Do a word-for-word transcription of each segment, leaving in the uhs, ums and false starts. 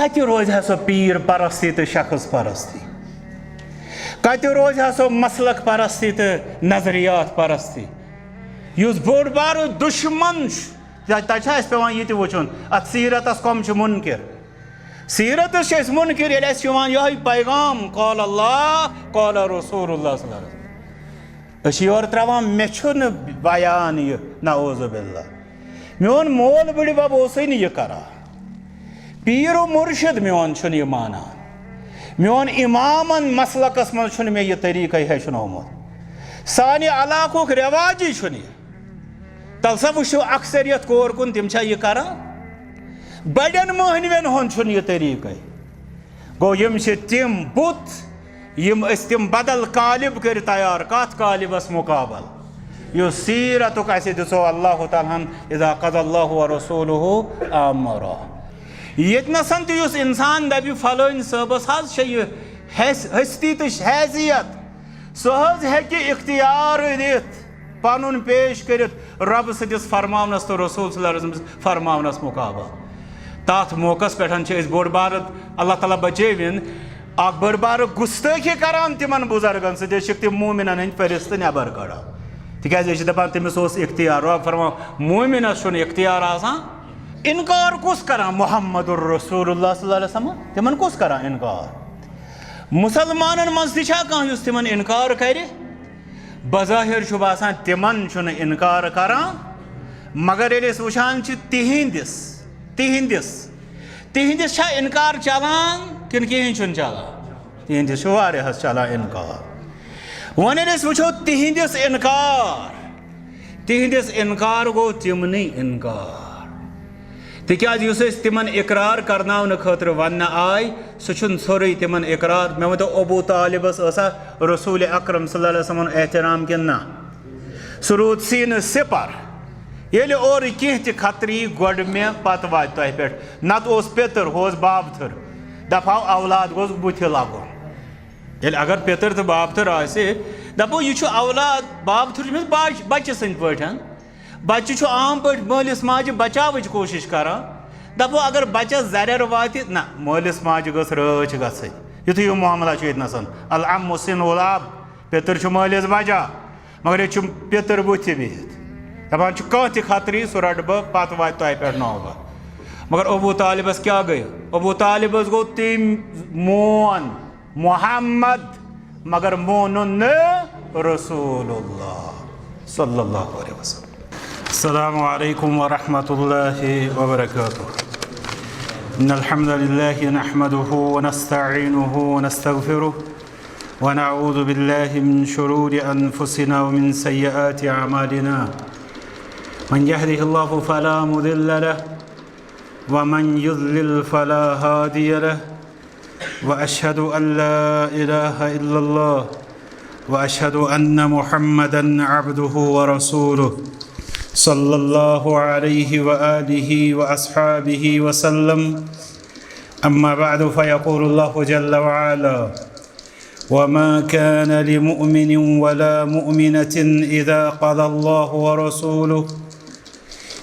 کتہِ روزِ ہا سۄ پیٖر پرستی تہٕ شخص پرستی؟ کتہِ روزِ ہا سۄ مسلک پرستی تہٕ نظریات پرستی؟ یُس بوٚڑ بارٕ دُشمن چھُ، تہ-، تتہِ چھُ اسہِ پٮ۪وان یہِ تہِ وٕچھُن، اتھ سیٖرتس کم چھِ مُنکِر۔ سیٖرتس چھِ أسۍ مُنکِر، ییٚلہِ اسہِ چھُ یِوان یِہوٚے پیغام، قال اللہ، قال رسول اللہ صلی اللہ علیہ وسلم۔ أسۍ چھِ یورٕ ترٛاوان، مےٚ چھُنہٕ بیان یہِ، نعوذ باللہ۔ میون مول بٕڈِ بب اوسُے نہٕ یہِ کران۔ پیٖر و مُرشِد میون چھُنہٕ یہِ مانان۔ میون اِمامن مسلکس منٛز چھُنہٕ مےٚ یہِ طریٖقے ہیٚچھنومُت۔ سانہِ علاقُک رٮ۪واجی چھُنہٕ یہِ۔ تَلہٕ سا وٕچھِو اکثریت کور کُن، تِم چھا یہِ کران؟ بڑٮ۪ن مٔہنوٮ۪ن ہُنٛد چھُنہٕ یہِ طریٖقے۔ گوٚو، یِم چھِ تِم بُت، یِم أسۍ تِم بدل قالب کٔرۍ تیار، کتھ قالبس مقابل؟ یُس سیرتُک اَسہِ دِژو اللہ تعالیٰ ہن، اذا قضى الله ورسوله امرا۔ ییٚتہِ نسن تہِ یُس انسان دپہِ، فلٲنۍ صٲبس حظ چھےٚ یہِ حیث-، ہستی تہٕ حیثیت، سُہ حظ ہیٚکہِ اختیار دِتھ، پنُن پیش کٔرِتھ رۄب سٕنٛدِس فرماونس تہٕ رسول صلی اللہ علیہ وسلم سٕنٛدِس فرماونس مقابل۔ تتھ موقعس پٮ۪ٹھ چھِ أسۍ بوٚڑ بارٕ، اللہ تعالیٰ بچٲوِن، اکھ بٔڑ بارٕ گُستٲخی کران تِمن بُزرگن سۭتۍ، أسۍ چھِکھ تِم مومنن ہٕنٛدۍ فہرست نٮ۪بر کڑان۔ تِکیازِ أسۍ چھِ دپان، تٔمِس اوس اختیار، رۄب فرماوان، مومنس چھُنہٕ اختیار آسان۔ انکار کُس کران؟ محمد رسول اللہ صلی اللہ علیہ وسلم۔ تِمن کُس کران انکار؟ مسلمانن منٛز تہِ چھا کانٛہہ یُس تِمن انکار کرِ؟ بظاہر چھُ باسان تِمن چھُنہٕ انکار کران، مگر ییٚلہِ أسۍ وٕچھان چھِ تِہنٛدِس، تِہنٛدِس، تِہنٛدِس چھا انکار چلان کِنہٕ کِہیٖنۍ چھُنہٕ چلان؟ تِہنٛدِس چھُ واریاہس چلان انکار۔ وۄنۍ ییٚلہِ أسۍ وٕچھو تِہنٛدِس انکار، تِہنٛدِس انکار گوٚو تِمنٕے انکار۔ تِکیازِ یُس أسۍ تِمن اقرار کرناونہٕ خٲطرٕ وننہٕ آے، سُہ چھُنہٕ ژھوٚرُے تِمن اقرار۔ مےٚ ؤنۍتو، ابو طالبس ٲسا رسول اکرم صلی اللہ علیہ وسلمن احترام کِنہٕ نہ؟ سُہ روٗد سیٖنہٕ سِپر۔ ییٚلہِ اورٕ کینٛہہ تہِ خطرٕ یی، گۄڈٕ مےٚ، پتہٕ واتہِ تۄہہِ پٮ۪ٹھ۔ نتہٕ اوس پیٚتٕر، ہُہ اوس بابتھٕر، دپہو اولاد گوٚژھ بُتھِ لگُن۔ ییٚلہِ اگر پیٚتٕر تہٕ بابتھٕر آسہِ، دپو یہِ چھُ اولاد، بابتھٕر چھُ أمِس بچ-، بچہِ سٕنٛدۍ پٲٹھۍ۔ بچہِ چھُ عام پٲٹھۍ مٲلِس ماجہِ بچاوٕچ کوٗشِش کران۔ دپو اگر بچس زرٮ۪ر واتہِ، نہ، مٲلِس ماجہِ گٔژھ رٲچھ گژھٕنۍ۔ یُتھُے یہِ معاملہ چھُ ییٚتہِ نسن، العم سن الاب، پیٚتٕر چھُ مٲلِس بچا، مگر ییٚتہِ چھُ پیٚتٕر بُتھِ بِہِتھ۔ دپان چھُ کانٛہہ تہِ خطرٕ یی، سُہ رٹہٕ بہٕ، پتہٕ واتہِ تۄہہِ پٮ۪ٹھ نوبت۔ مگر ابو طالبس کیٛاہ گٔے؟ ابو طالبس گوٚو تٔمۍ مون محمد، مگر مونُن نہٕ رسول اللہ صلی اللہ علیہ وسلم۔ السلام عليكم ورحمة الله وبركاته. إن الحمد لله نحمده ونستعينه ونستغفره، ونعوذ بالله من شرور أنفسنا ومن سيئات أعمالنا. من يهده الله فلا مضل له، ومن يضلل فلا هادي له، وأشهد أن لا إله إلا الله، وأشهد أن محمدا عبده ورسوله، صلى الله عليه وآله وأصحابه وسلم. أما بعد، فيقول الله جل وعلا: وما كان لمؤمن ولا مؤمنة إذا قضى الله ورسوله،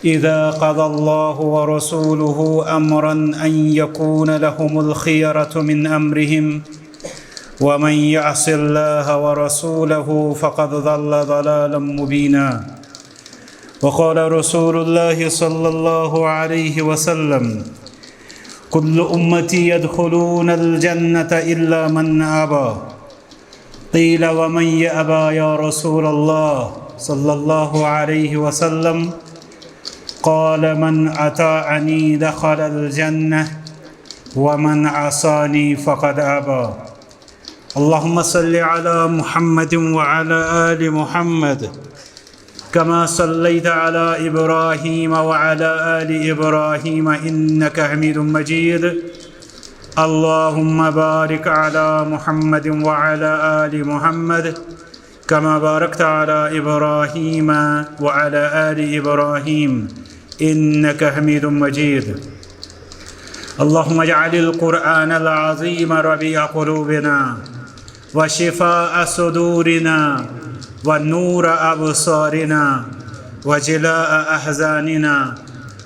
إذا قضى الله ورسوله أمرا أن يكون لهم الخيرة من أمرهم، ومن يعص الله ورسوله فقد ضل ضلالا مبينا. وقال رسول الله صلى الله عليه وسلم: كل أمتي يدخلون الجنة إلا من أبى. قيل: ومن يأبى يا رسول الله؟ صلى الله عليه وسلم، قال: من أطاعني دخل الجنة، ومن عصاني فقد أبى. اللهم صل على محمد وعلى آل محمد، كما صليت على إبراهيم وعلى آل إبراهيم إنك حميد مجيد. اللهم بارك على محمد وعلى آل محمد، كما باركت على إبراهيم وعلى آل إبراهيم إنك حميد مجيد. اللهم اجعل القرآن العظيم ربيع قلوبنا، وشفاء صدورنا، ونور أبصارنا، وجلاء أحزاننا،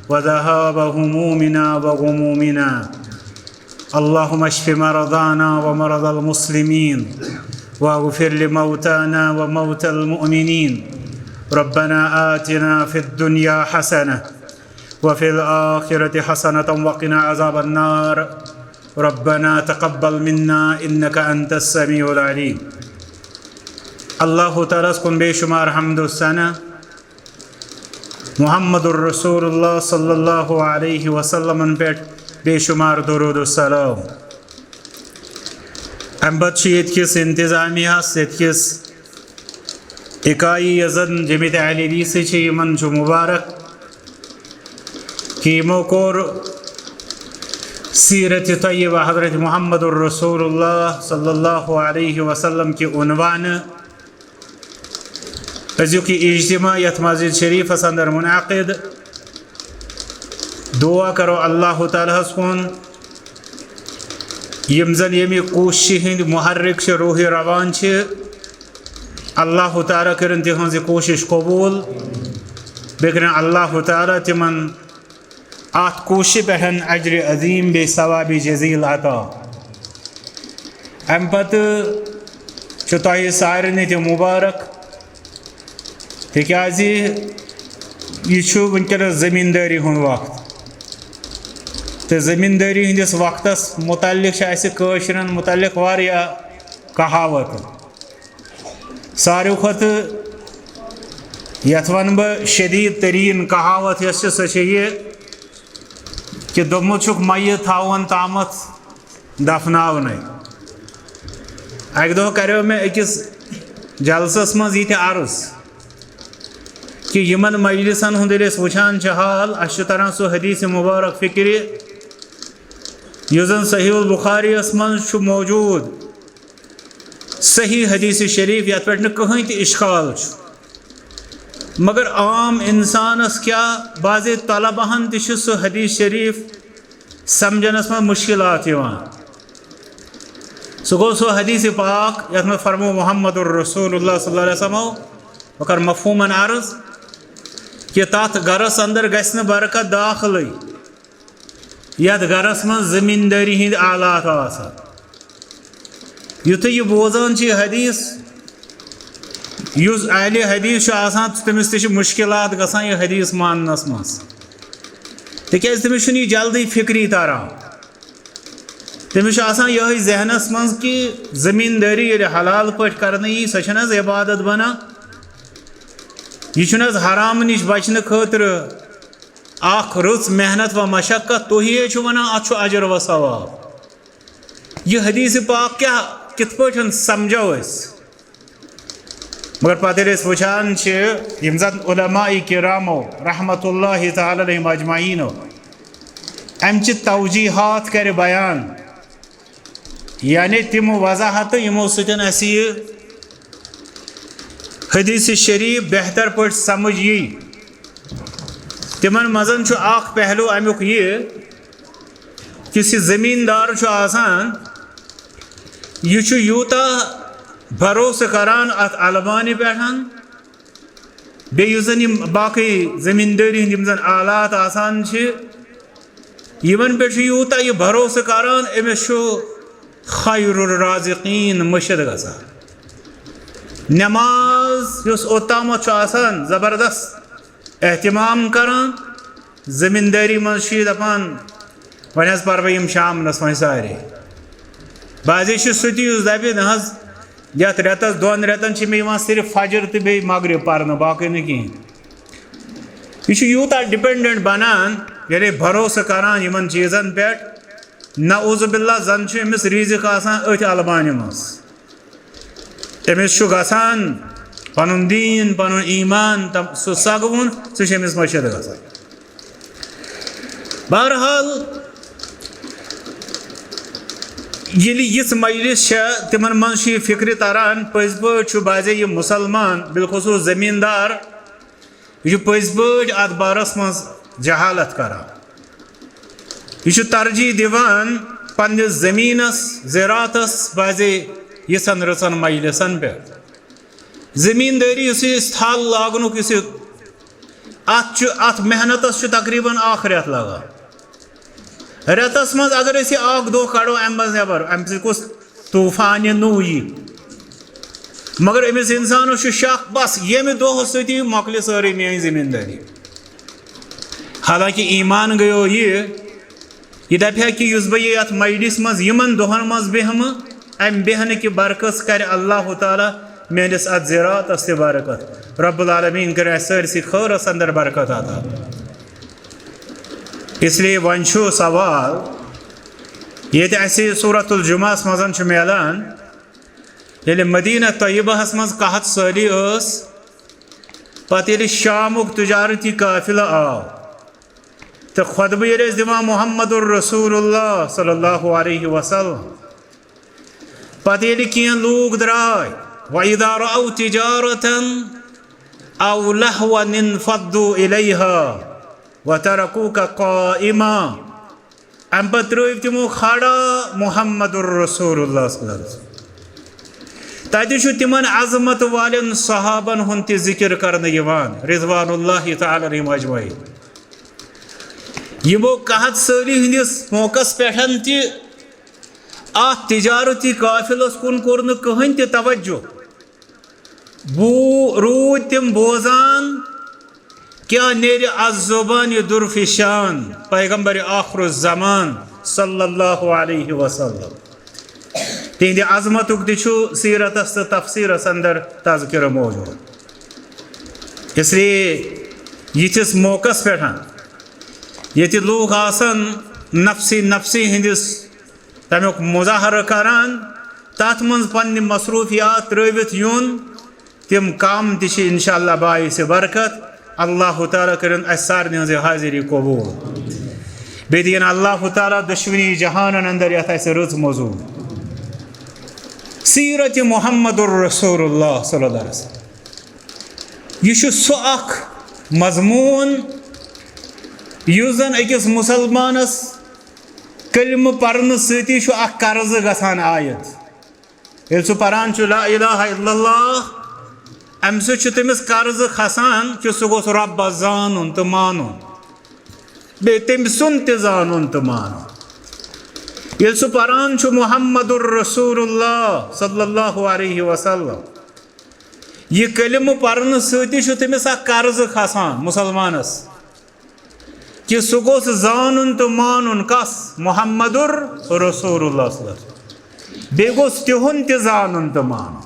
وذهاب همومنا وغمومنا. اللهم اشف مرضانا ومرضى المسلمين، واغفر لموتانا وموتى المؤمنين. ربنا آتنا في الدنيا حسنة وفي الآخرة حسنة وقنا عذاب النار. ربنا تقبل منا إنك أنت السميع العليم. الله تعالى سكون بيشمار حمد السنة. محمد رسول الله صلى الله عليه وسلم پٮ۪ٹھ بے شمار درود و سلام۔ اَمہِ پتہٕ چھُ ییٚتہِ کِس انتظامیہ ہس، ییٚتہِ کِس اِکایی یۄس زن جمعیت اہل حدیث چھِ، یِمن چھُ مبارک کہِ یِمو کوٚر سیرت طیبہ حضرت محمد رسول اللہ صلی اللہ علیہ وسلم کہِ عنوانہٕ أزیُک یہِ اجتماع یَتھ مسجد شریفس اندر منعقد۔ دعا کرو اللہ تعالیٰ ہس کُن، یِم زن ییٚمہِ کوٗششہِ ہٕنٛدۍ محرک چھِ، روحِ روان چھِ، اللہ تعالیٰ کٔرِن تِہٕنٛز یہِ کوٗشش قبوٗل۔ بیٚیہِ کٔرِن اللہ تعالیٰ تِمن اتھ کوٗششہِ پٮ۪ٹھ اجرِ عظیم بیٚیہِ ثوابِ جزیل عطا۔ امہِ پتہٕ چھُ تۄہہِ سارنٕے تہِ مبارک، تِکیازِ یہِ چھُ وٕنکیٚنس زٔمیٖندٲری ہُنٛد وقت، تہٕ زٔمیٖندٲری ہٕنٛدِس وقتس متعلق چھِ اسہِ کٲشرٮ۪ن متعلق واریاہ کہاوتہٕ۔ ساروی کھۄتہٕ یتھ ونہٕ بہٕ شدیٖد تریٖن کہاوت یۄس چھِ، سۄ چھِ یہِ کہِ دوٚپمُت چھُکھ، مَیہِ تھاوُن تامَتھ دفناونَے۔ اَکہِ دۄہ کریو مےٚ أکِس جلسس منٛز یہِ تہِ عرض کہِ یِمن مجلسن ہُنٛد ییٚلہِ أسۍ وٕچھان چھِ حال، اَسہِ چھُ تران سُہ حدیث مبارک فکرِ، یُس زن صحیح البخاری یس منٛز چھُ موجود۔ صحیح حدیث شریف یتھ پٮ۪ٹھ نہٕ کٕہٕنۍ تہِ اشکال چھُ۔ مگر عام انسانس کیا، بعضے طلبہن تہِ چھُ سُہ حدیث شریف سمجھنس منٛز مشکلات یِوان۔ سُہ گوٚو سُہ حدیث پاک یتھ منٛز فرمو محمد رسول اللہ صلی اللہ علیہ وسلم، بہٕ کرٕ مفہومن عرض کہِ تتھ گرس اندر گژھِ نہٕ برکت داخلٕے یتھ گرس منٛز زٔمیٖندٲری ہٕنٛدۍ آلات آسان۔ یُتھُے یہِ بوزان چھُ یہِ حدیث، یُس اہلِ حدیث چھُ آسان، تٔمِس تہِ چھِ مُشکِلات گژھان یہِ حدیث ماننس منٛز، تِکیازِ تٔمِس چھُنہٕ یہِ جلدی فِکری تران۔ تٔمِس چھُ آسان یِہوٚے ذہنس منٛز کہِ زٔمیٖندٲری ییٚلہِ حلال پٲٹھۍ کرنہٕ یی، سۄ چھَنہٕ حظ عبادت بنان؟ یہِ چھُنہٕ حظ حرام نِش بچنہٕ خٲطرٕ اکھ رٕژ محنت و مشقت، تُہی ہے چھِو ونان اتھ چھُ اجر و ثواب۔ یہِ حدیث پاک کیٛاہ، کِتھ پٲٹھۍ سمجھو أسۍ؟ مگر پتہٕ ییٚلہِ أسۍ وٕچھان چھِ، یِم زن علماء کرامو رحمت اللہ تعالیٰ علیہم اجمعینو امچہِ توجیحات کرِ بیان، یعنی تِم وضاحتہٕ یِمو سۭتۍ اَسہِ یہِ حدیث شریف بہتر پٲٹھۍ سمجھ یی، تِمن منٛز چھُ اکھ پہلو امیُک یہِ کہِ یُس یہِ زٔمیٖندار چھُ آسان، یہِ چھُ یوٗتاہ بھروسہٕ کران اتھ البانہِ پٮ۪ٹھ، بیٚیہِ یُس زن یِم باقٕے زٔمیٖندٲری ہٕنٛدۍ یِم زن آلات آسان چھِ، یِمن پٮ۪ٹھ چھُ یوٗتاہ یہِ بھروسہٕ کران، أمِس چھُ خیر الرازقین مٔشِتھ گژھان۔ نماز یُس اوٚتامَتھ چھُ آسان زبردست اہتمام کران، زٔمیٖندٲری منٛز چھُ یہِ دپان، وۄنۍ حظ پرٕ بہٕ یِم شامنس وۄنۍ سارے۔ بعضے چھُ سُہ تہِ یُس دپہِ، نہ حظ، یتھ رٮ۪تس دۄن رٮ۪تن چھِ مےٚ یِوان صرف فجر تہٕ بیٚیہِ مغرب پرنہٕ، باقٕے نہٕ کِہیٖنۍ۔ یہِ چھُ یوٗتاہ dependent بنان، ییٚلہِ بھروسہٕ کران یِمن چیٖزن پٮ۪ٹھ، نعوذ باللہ، زن چھُ أمِس رِزق آسان أتھۍ البانہِ منٛز۔ أمِس چھُ گژھان پنُن دیٖن، پنُن ایٖمان، تم-، سُہ سگوُن، سُہ چھُ أمِس مٔشِتھ گژھان۔ بہرحال، ییٚلہِ یِژھ مجلس چھےٚ، تِمن منٛز چھُ یہِ فکرِ تران، پٔزۍ پٲٹھۍ چھُ بعضے یہِ مسلمان، بالخصوص زٔمیٖندار، یہِ چھُ پٔزۍ پٲٹھۍ اتھ بارس منٛز جہالت کران۔ یہِ چھُ ترجیح دِوان پننِس زٔمیٖنس، زِراعتس، بعضے یِژھن رٕژن مجلسن پٮ۪ٹھ۔ زٔمیٖندٲری، یُس یہِ تھل لاگنُک، یُس یہِ اتھ چھُ، اتھ محنتس چھُ تقریباً اکھ رٮ۪تھ لگان۔ رٮ۪تَس منٛز اگر أسۍ یہِ اَکھ دۄہ کَڑو اَمہِ منٛز نٮ۪بَر، اَمہِ سۭتۍ کُس طوٗفانہِ نوٚو یی؟ مگر أمِس اِنسانَس چھُ شک، بَس ییٚمہِ دۄہ سۭتی مۄکلہِ سٲرٕے میٛٲنۍ زٔمیٖندٲری۔ حالانکہ ایمان گٔیو یہِ، یہِ دَپہِ ہا کہِ یُس بہٕ یہِ یَتھ مجلِس منٛز یِمَن دۄہَن منٛز بیٚہمہٕ، اَمہِ بیٚہنہٕ کہِ برکت کَرِ اللہ تعالیٰ میٛٲنِس اَتھ زِراعتَس تہِ برکت۔ رب العالمین کَرِ اَسہِ سٲرسٕے خٲرَس اندر برکت عطا۔ اس لیے وۄنۍ چھُ سوال، ییٚتہِ اَسہِ سورۃ الجمعہَس منٛز چھُ میلان، ییٚلہِ مدینہ طیبہَس منٛز قحط سٲلی ٲس، پتہٕ ییٚلہِ شامُک تجارتی قافلہٕ آو تہٕ خطبہٕ ییٚلہِ ٲسۍ دِوان محمد الرسول اللہ صلی اللہ علیہ وسلم، پتہٕ ییٚلہِ کینٛہہ لوٗکھ درٛاے، وَإِذَا رَأَوْا تِجَارَةً أَوْ لَهْوًا انفَضُّوا إِلَيْهَا وَتَرَكُوكَ قَائِمًا، اَمہِ پتہٕ ترٛٲوۍ تِمو کھڑا محمد الرسول اللہ صلی اللہ علیہ وسلم۔ تَتہِ چھُ تِمن عظمت والٮ۪ن صحابن ہُنٛد تہِ ذِکِر کرنہٕ یِوان، رضوان اللہ تعالیٰ علیہم اجمعین۔ یِمو قحط سٲلی ہٕنٛدِس موقعس پٮ۪ٹھ تہِ اَتھ تجارتی قافلس کُن کوٚر نہٕ کٕہٕنۍ تہِ توجہ۔ بو-، روٗدۍ تِم بوزان، کیٛاہ نیرِ از زبانِ درفشان پیغمبر آخر الزمان صلی اللہ علیہ وسلم۔ تِہنٛدِ عظمتُک تہِ چھُ سیرتس تہٕ تفسیرس اندر تذکرہ موجود۔ اس لیے یِتھِس موقعس پٮ۪ٹھ ییٚتہِ لوٗکھ آسن نفسی نفسی ہٕنٛدِس تَمیُک مظاہرٕ کران، تَتھ منٛز پننہِ مصروفیات ترٲوِتھ یُن، تِم کام تہِ چھِ انشاءاللہ باعث برکت۔ اللہ تعالیٰ کٔرِن اَسہِ سارنٕے ہٕنٛز یہِ حاضری قبوٗل۔ بیٚیہِ دِیِن اللہ تعالیٰ دۄشوٕنی جہانن اندر یَتھ اَسہِ رٕژ موٚزوٗر۔ سیرت محمد الرسول اللہ صلی اللہ علیہ وسلم، یہِ چھُ سُہ اکھ مضموٗن یُس زن أکِس مُسلمانس کلمہٕ پرنہٕ سۭتی چھُ اکھ قرضہٕ گژھان عٲید۔ ییٚلہِ سُہ پران چھُ لا الہ الا اللہ، امہِ سۭتۍ چھُ تٔمِس قرضہٕ کھسان کہِ سُہ گوٚژھ رۄبس زانُن تہٕ مانُن، بیٚیہِ تٔمۍ سُنٛد تہِ زانُن تہٕ مانُن۔ ییٚلہِ سُہ پران چھُ محمد الرسول اللہ صلی اللہ علیہ وسلم، یہِ کلمہٕ پرنہٕ سۭتی چھُ تٔمِس اکھ قرضہٕ کھسان مُسلمانس، کہِ سُہ گوٚژھ زانُن تہٕ مانُن کس؟ محمد الرسول اللہ صلی اللہ علیہ وسلم۔ بیٚیہِ گوٚژھ تِہُنٛد تہِ زانُن تہٕ مانُن۔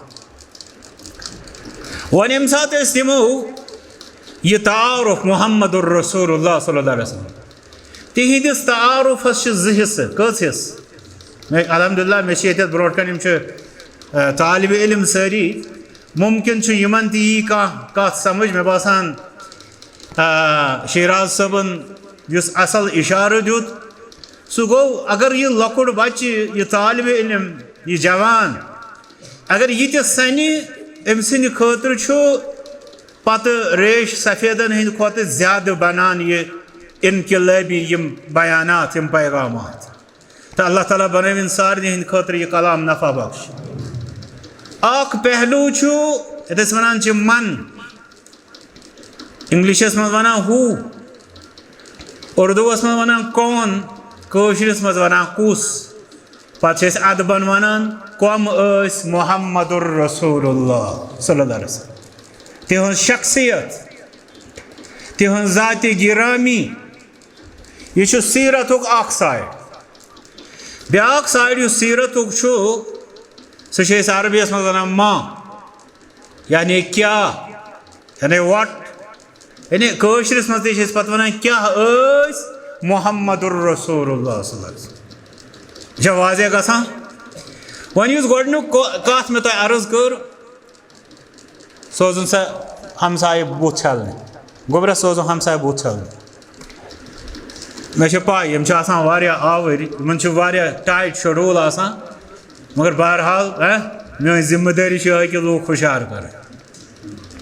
وۄنۍ ییٚمہِ ساتہٕ أسۍ نِمو یہِ تعارُف محمد الرسول اللہ صلی اللہ علیہ وسلم، تِہنٛدِس تعارُفس چھِ زٕ حصہٕ۔ کٔژ حصہٕ؟ مےٚ، الحمدللہ، مےٚ چھِ ییٚتٮ۪تھ برونٛٹھ کنہِ، یِم چھِ، آ، طالب علم سٲری۔ ممکن چھُ یِمن تہِ یی کانٛہہ کتھ سمجھ۔ مےٚ باسان، آ، شیراز صٲبن یُس اصل اشارٕ دیُت، سُہ گوٚو، اگر یہِ لۄکُٹ بچہِ، یہِ طالب علم، یہِ جوان، اگر یہِ تہِ سنہِ، أمۍ سٕنٛدِ خٲطرٕ چھُ پتہٕ ریش سفیدن ہٕنٛدِ کھۄتہٕ زیادٕ بنان یہِ انقلٲبی یِم بیانات، یِم پیغامات۔ تہٕ اللہ تعالیٰ بنٲوِن سارنٕے ہٕنٛدِ خٲطرٕ یہِ کلام نفع بخش۔ اکھ پہلو چھُ، یتھ أسۍ ونان چھِ من، انگلشس منٛز ونان ہو، اردوس منٛز ونان کون، کٲشرِس منٛز ونان کُس۔ پتہٕ چھِ أسۍ ادبن ونان کۄم ٲسۍ محمد الرسول اللہ صلی اللہ علیہ وسلم۔ تِہنٛز شخصیت، تِہنٛز ذاتِ گرامی، یہِ چھُ سیرتُک اکھ side۔ بیٛاکھ side یُس سیرتُک چھُ، سُہ چھِ أسۍ عربیَس منٛز وَنان ما، یعنی کیٛاہ، یعنی what۔ یعنی کٲشرِس منٛز تہِ چھِ أسۍ پَتہٕ وَنان کیٛاہ ٲسۍ محمد الرسول اللہ صلی اللہ علیہ وسلم۔ یہِ چھا واضح گژھان؟ وۄنۍ یُس گۄڈٕنیُک کو-، کَتھ مےٚ تۄہہِ عرض کٔر، سوزُن سا ہمسایہِ بُتھ چھلنہِ۔ گوٚبرا سوزُن ہمسایہِ بُتھ چھلنہِ۔ مےٚ چھِ پَے، یِم چھِ آسان واریاہ آوٕرۍ، یِمَن چھُ واریاہ tight schedule آسان۔ مگر بہرحال، ہہ، میٛٲنۍ ذمہٕ دٲری چھِ یِہوٚے کہِ لوٗکھ ہُشار کَرٕنۍ۔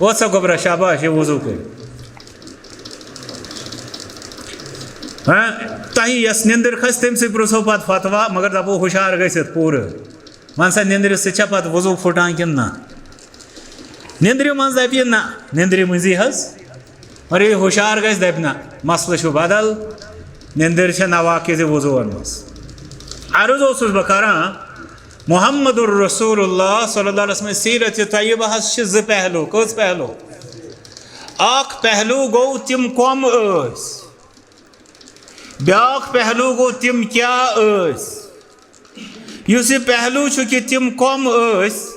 ووت سا گوٚبرا، شاباش، یہِ وضوٗ کٔرِو۔ ہہ، تۄہہِ یۄس نیٚنٛدٕر کھسہِ، تٔمۍ سٕے پرٛژھو پَتہٕ فتوا، مگر دَپو ہُشار گٔژھِتھ پوٗرٕ۔ وَن سا، نیٚنٛدرِ سۭتۍ چھا پَتہٕ وضوٗ پھُٹان کِنہٕ نہ؟ نیٚنٛدرِ منٛز دَپہِ یہِ نہ، نیٚنٛدرِ مٔنٛزی حظ۔ مگر ییٚلہِ ہُشار گژھِ، دَپہِ نہ، مسلہٕ چھُ بدل۔ نندر چھےٚ نواقض وضوٗہن منٛز۔ عرض اوسُس بہٕ کران، محمد الرسول اللہ صلی اللہ علیہ وسلم سیرت طیبہ ہس چھِ زٕ پہلو۔ کٔژ پہلو؟ اکھ پہلو گوٚو تِم کۄم ٲسۍ، بیٛاکھ پہلو گوٚو تِم کیٛاہ ٲسۍ۔ یُس یہِ پہلو چھُ کہِ تِم کۄم ٲسۍ،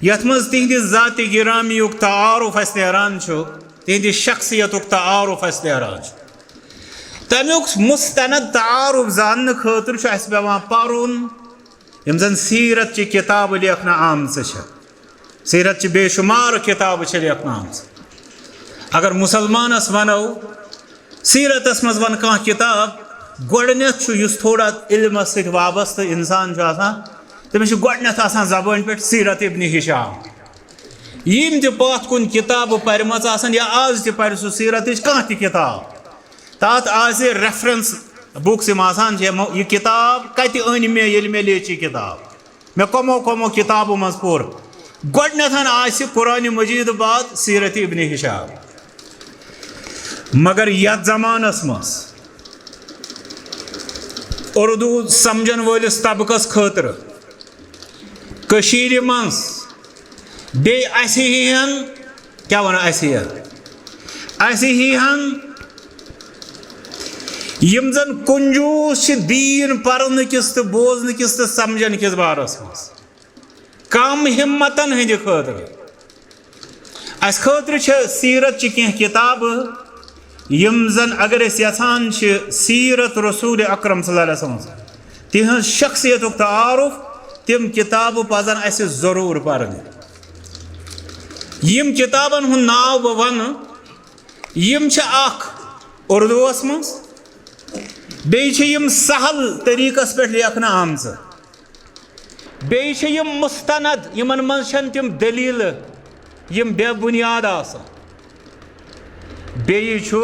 یَتھ منٛز تِہنٛدِ ذاتِ گرامیُک تعارُف اَسہِ نیران چھُ، تِہنٛدِ شخصیتُک تعارُف اَسہِ نیران چھُ۔ تَمیُک مستند تعارُف زاننہٕ خٲطرٕ چھُ اَسہِ پٮ۪وان پَرُن، یِم زَن سیرت چہِ کِتابہٕ لیکھنہٕ آمژٕ چھِ۔ سیرت چہِ بے شُمار کِتابہٕ چھِ لیکھنہٕ آمژٕ۔ اگر مُسلمانَس وَنو، سیرتس منٛز ون کانٛہہ کتاب، گۄڈٕنیتھ چھُ یُس تھوڑا علمس سۭتۍ وابستہٕ انسان چھُ آسان، تٔمِس چھُ گۄڈٕنیتھ آسان زبٲنۍ پٮ۪ٹھ سیرت ابن ہشام۔ یِم تہِ پتھ کُن کتابہٕ پرِمژٕ آسن یا آز تہِ پرِ سُہ سیرتٕچ کانٛہہ تہِ کتاب، تتھ آسہِ ریفرنس بُکس یِم آسان چھِ، یِمو، یہِ کتاب کتہِ أنۍ مےٚ ییٚلہِ مےٚ لیچھ یہِ کتاب۔ مےٚ کمو کمو کتابو منٛز پوٚر۔ گۄڈٕنیتھ آسہِ قرآن مجید بعد سیرت ابن ہشام۔ مگر یتھ زمانس منٛز اردو سمجھن وٲلِس طبقس خٲطرٕ کٔشیٖرِ منٛز بیٚیہِ اسہِ ہِوٮ۪ن، کیٛاہ ونو اسہِ ہِوٮ۪ن؟ اسہِ ہِوٮ۪ن یِم زن کنجوٗس چھِ دیٖن پرنہٕ کِس تہٕ بوزنہٕ کِس تہٕ سمجھن کِس بارس منٛز، کم ہمتن ہٕنٛدِ خٲطرٕ۔ اسہِ خٲطرٕ چھِ سیرت چہِ کینٛہہ کتابہٕ، یِم زن اگر أسۍ یژھان چھِ سیرت رسول اکرم صلی اللہ علیہ وسلم، تِہنٛز شخصیتُک تعارُف، تِم کتابہٕ پزن اسہِ ضروٗر پرنہِ۔ یِم کتابن ہُنٛد ناو بہٕ ونہٕ، یِم چھِ اکھ اردوس منٛز، بیٚیہِ چھِ یِم سہل طریٖقس پٮ۪ٹھ لیکھنہٕ آمژٕ، بیٚیہِ چھِ یِم مستند، یِمن منٛز چھنہٕ تِم دٔلیٖلہٕ، یِم بے بُنیاد آسان۔ بیٚیہِ چھُ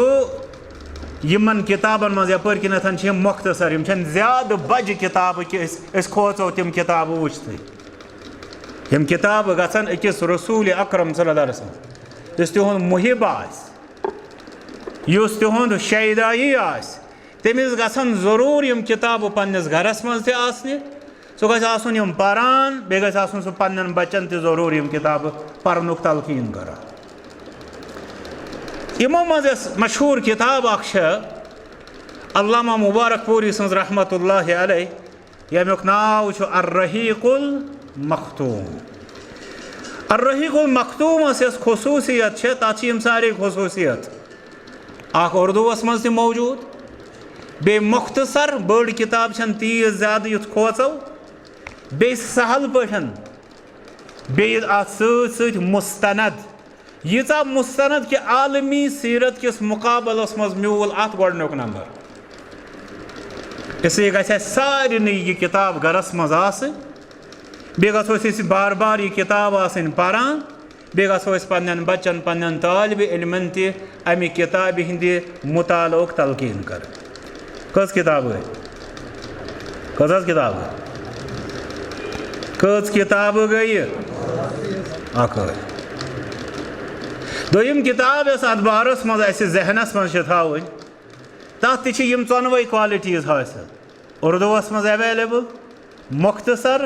یِمن کِتابن منٛز یپٲرۍ کِنٮ۪تھ چھِ یِم مۄختصر، یِم چھنہٕ زیادٕ بجہِ کِتابہٕ کہِ أسۍ، أسۍ کھوژو تِم کِتابہٕ وٕچھتھٕے۔ یِم کِتابہٕ گژھن أکِس رسول اکرم صلی اللہ علیہ وسلم، یُس تِہُنٛد محب آسہِ، یُس تِہُنٛد شیدایی آسہِ، تٔمِس گژھن ضروٗر یِم کِتابہٕ پننِس گرس منٛز تہِ آسنہِ۔ سُہ گژھِ آسُن یِم پران، بیٚیہِ گژھِ آسُن سُہ پننٮ۪ن بچن تہِ ضروٗر یِم کِتابہٕ پرنُک تلقیٖن کران۔ یِمو منٛز یۄس مشہوٗر کِتاب اکھ چھےٚ علامہ مبارک پوری سٕنٛز رحمتہ اللہ علیہ، ییٚمیُک ناو چھُ الرحیق المختوم۔ الرحیق المختومس یۄس خصوٗصیت چھےٚ، تتھ چھِ یِم سارے خصوٗصیت۔ اکھ اردوس منٛز تہِ موجود، بیٚیہِ مختصر، بٔڑ کتاب چھنہٕ تیٖژ زیادٕ یُتھ کھوژو، بیٚیہِ سہل پٲٹھۍ، بیٚیہِ اتھ سۭتۍ سۭتۍ مستند۔ ییٖژاہ مستند کہِ عالمی سیرت کِس مقابلس منٛز میوٗل اتھ گۄڈٕنیُک نمبر۔ اس لیے گژھِ اسہِ سارنٕے یہِ کتاب گرس منٛز آسٕنۍ۔ بیٚیہِ گژھو أسۍ، أسۍ بار بار یہِ کتاب آسٕنۍ پران۔ بیٚیہِ گژھو أسۍ پننٮ۪ن بچن، پننٮ۪ن طالب علمن تہِ امہِ کتابہِ ہٕنٛدِ مطالعُک تلقیٖن کرٕنۍ۔ کٔژ کتابہٕ گٔے؟ کٔژ حظ کتابہٕ گٔے؟ کٔژ کتابہٕ گٔیہِ؟ اکھ ٲے۔ دوٚیِم کتاب یۄس اتھ بارس منٛز اسہِ ذہنس منٛز چھِ تھاوٕنۍ، تتھ تہِ چھِ یِم ژۄنوَے qualities حٲصِل۔ اردوس منٛز available، مختصر،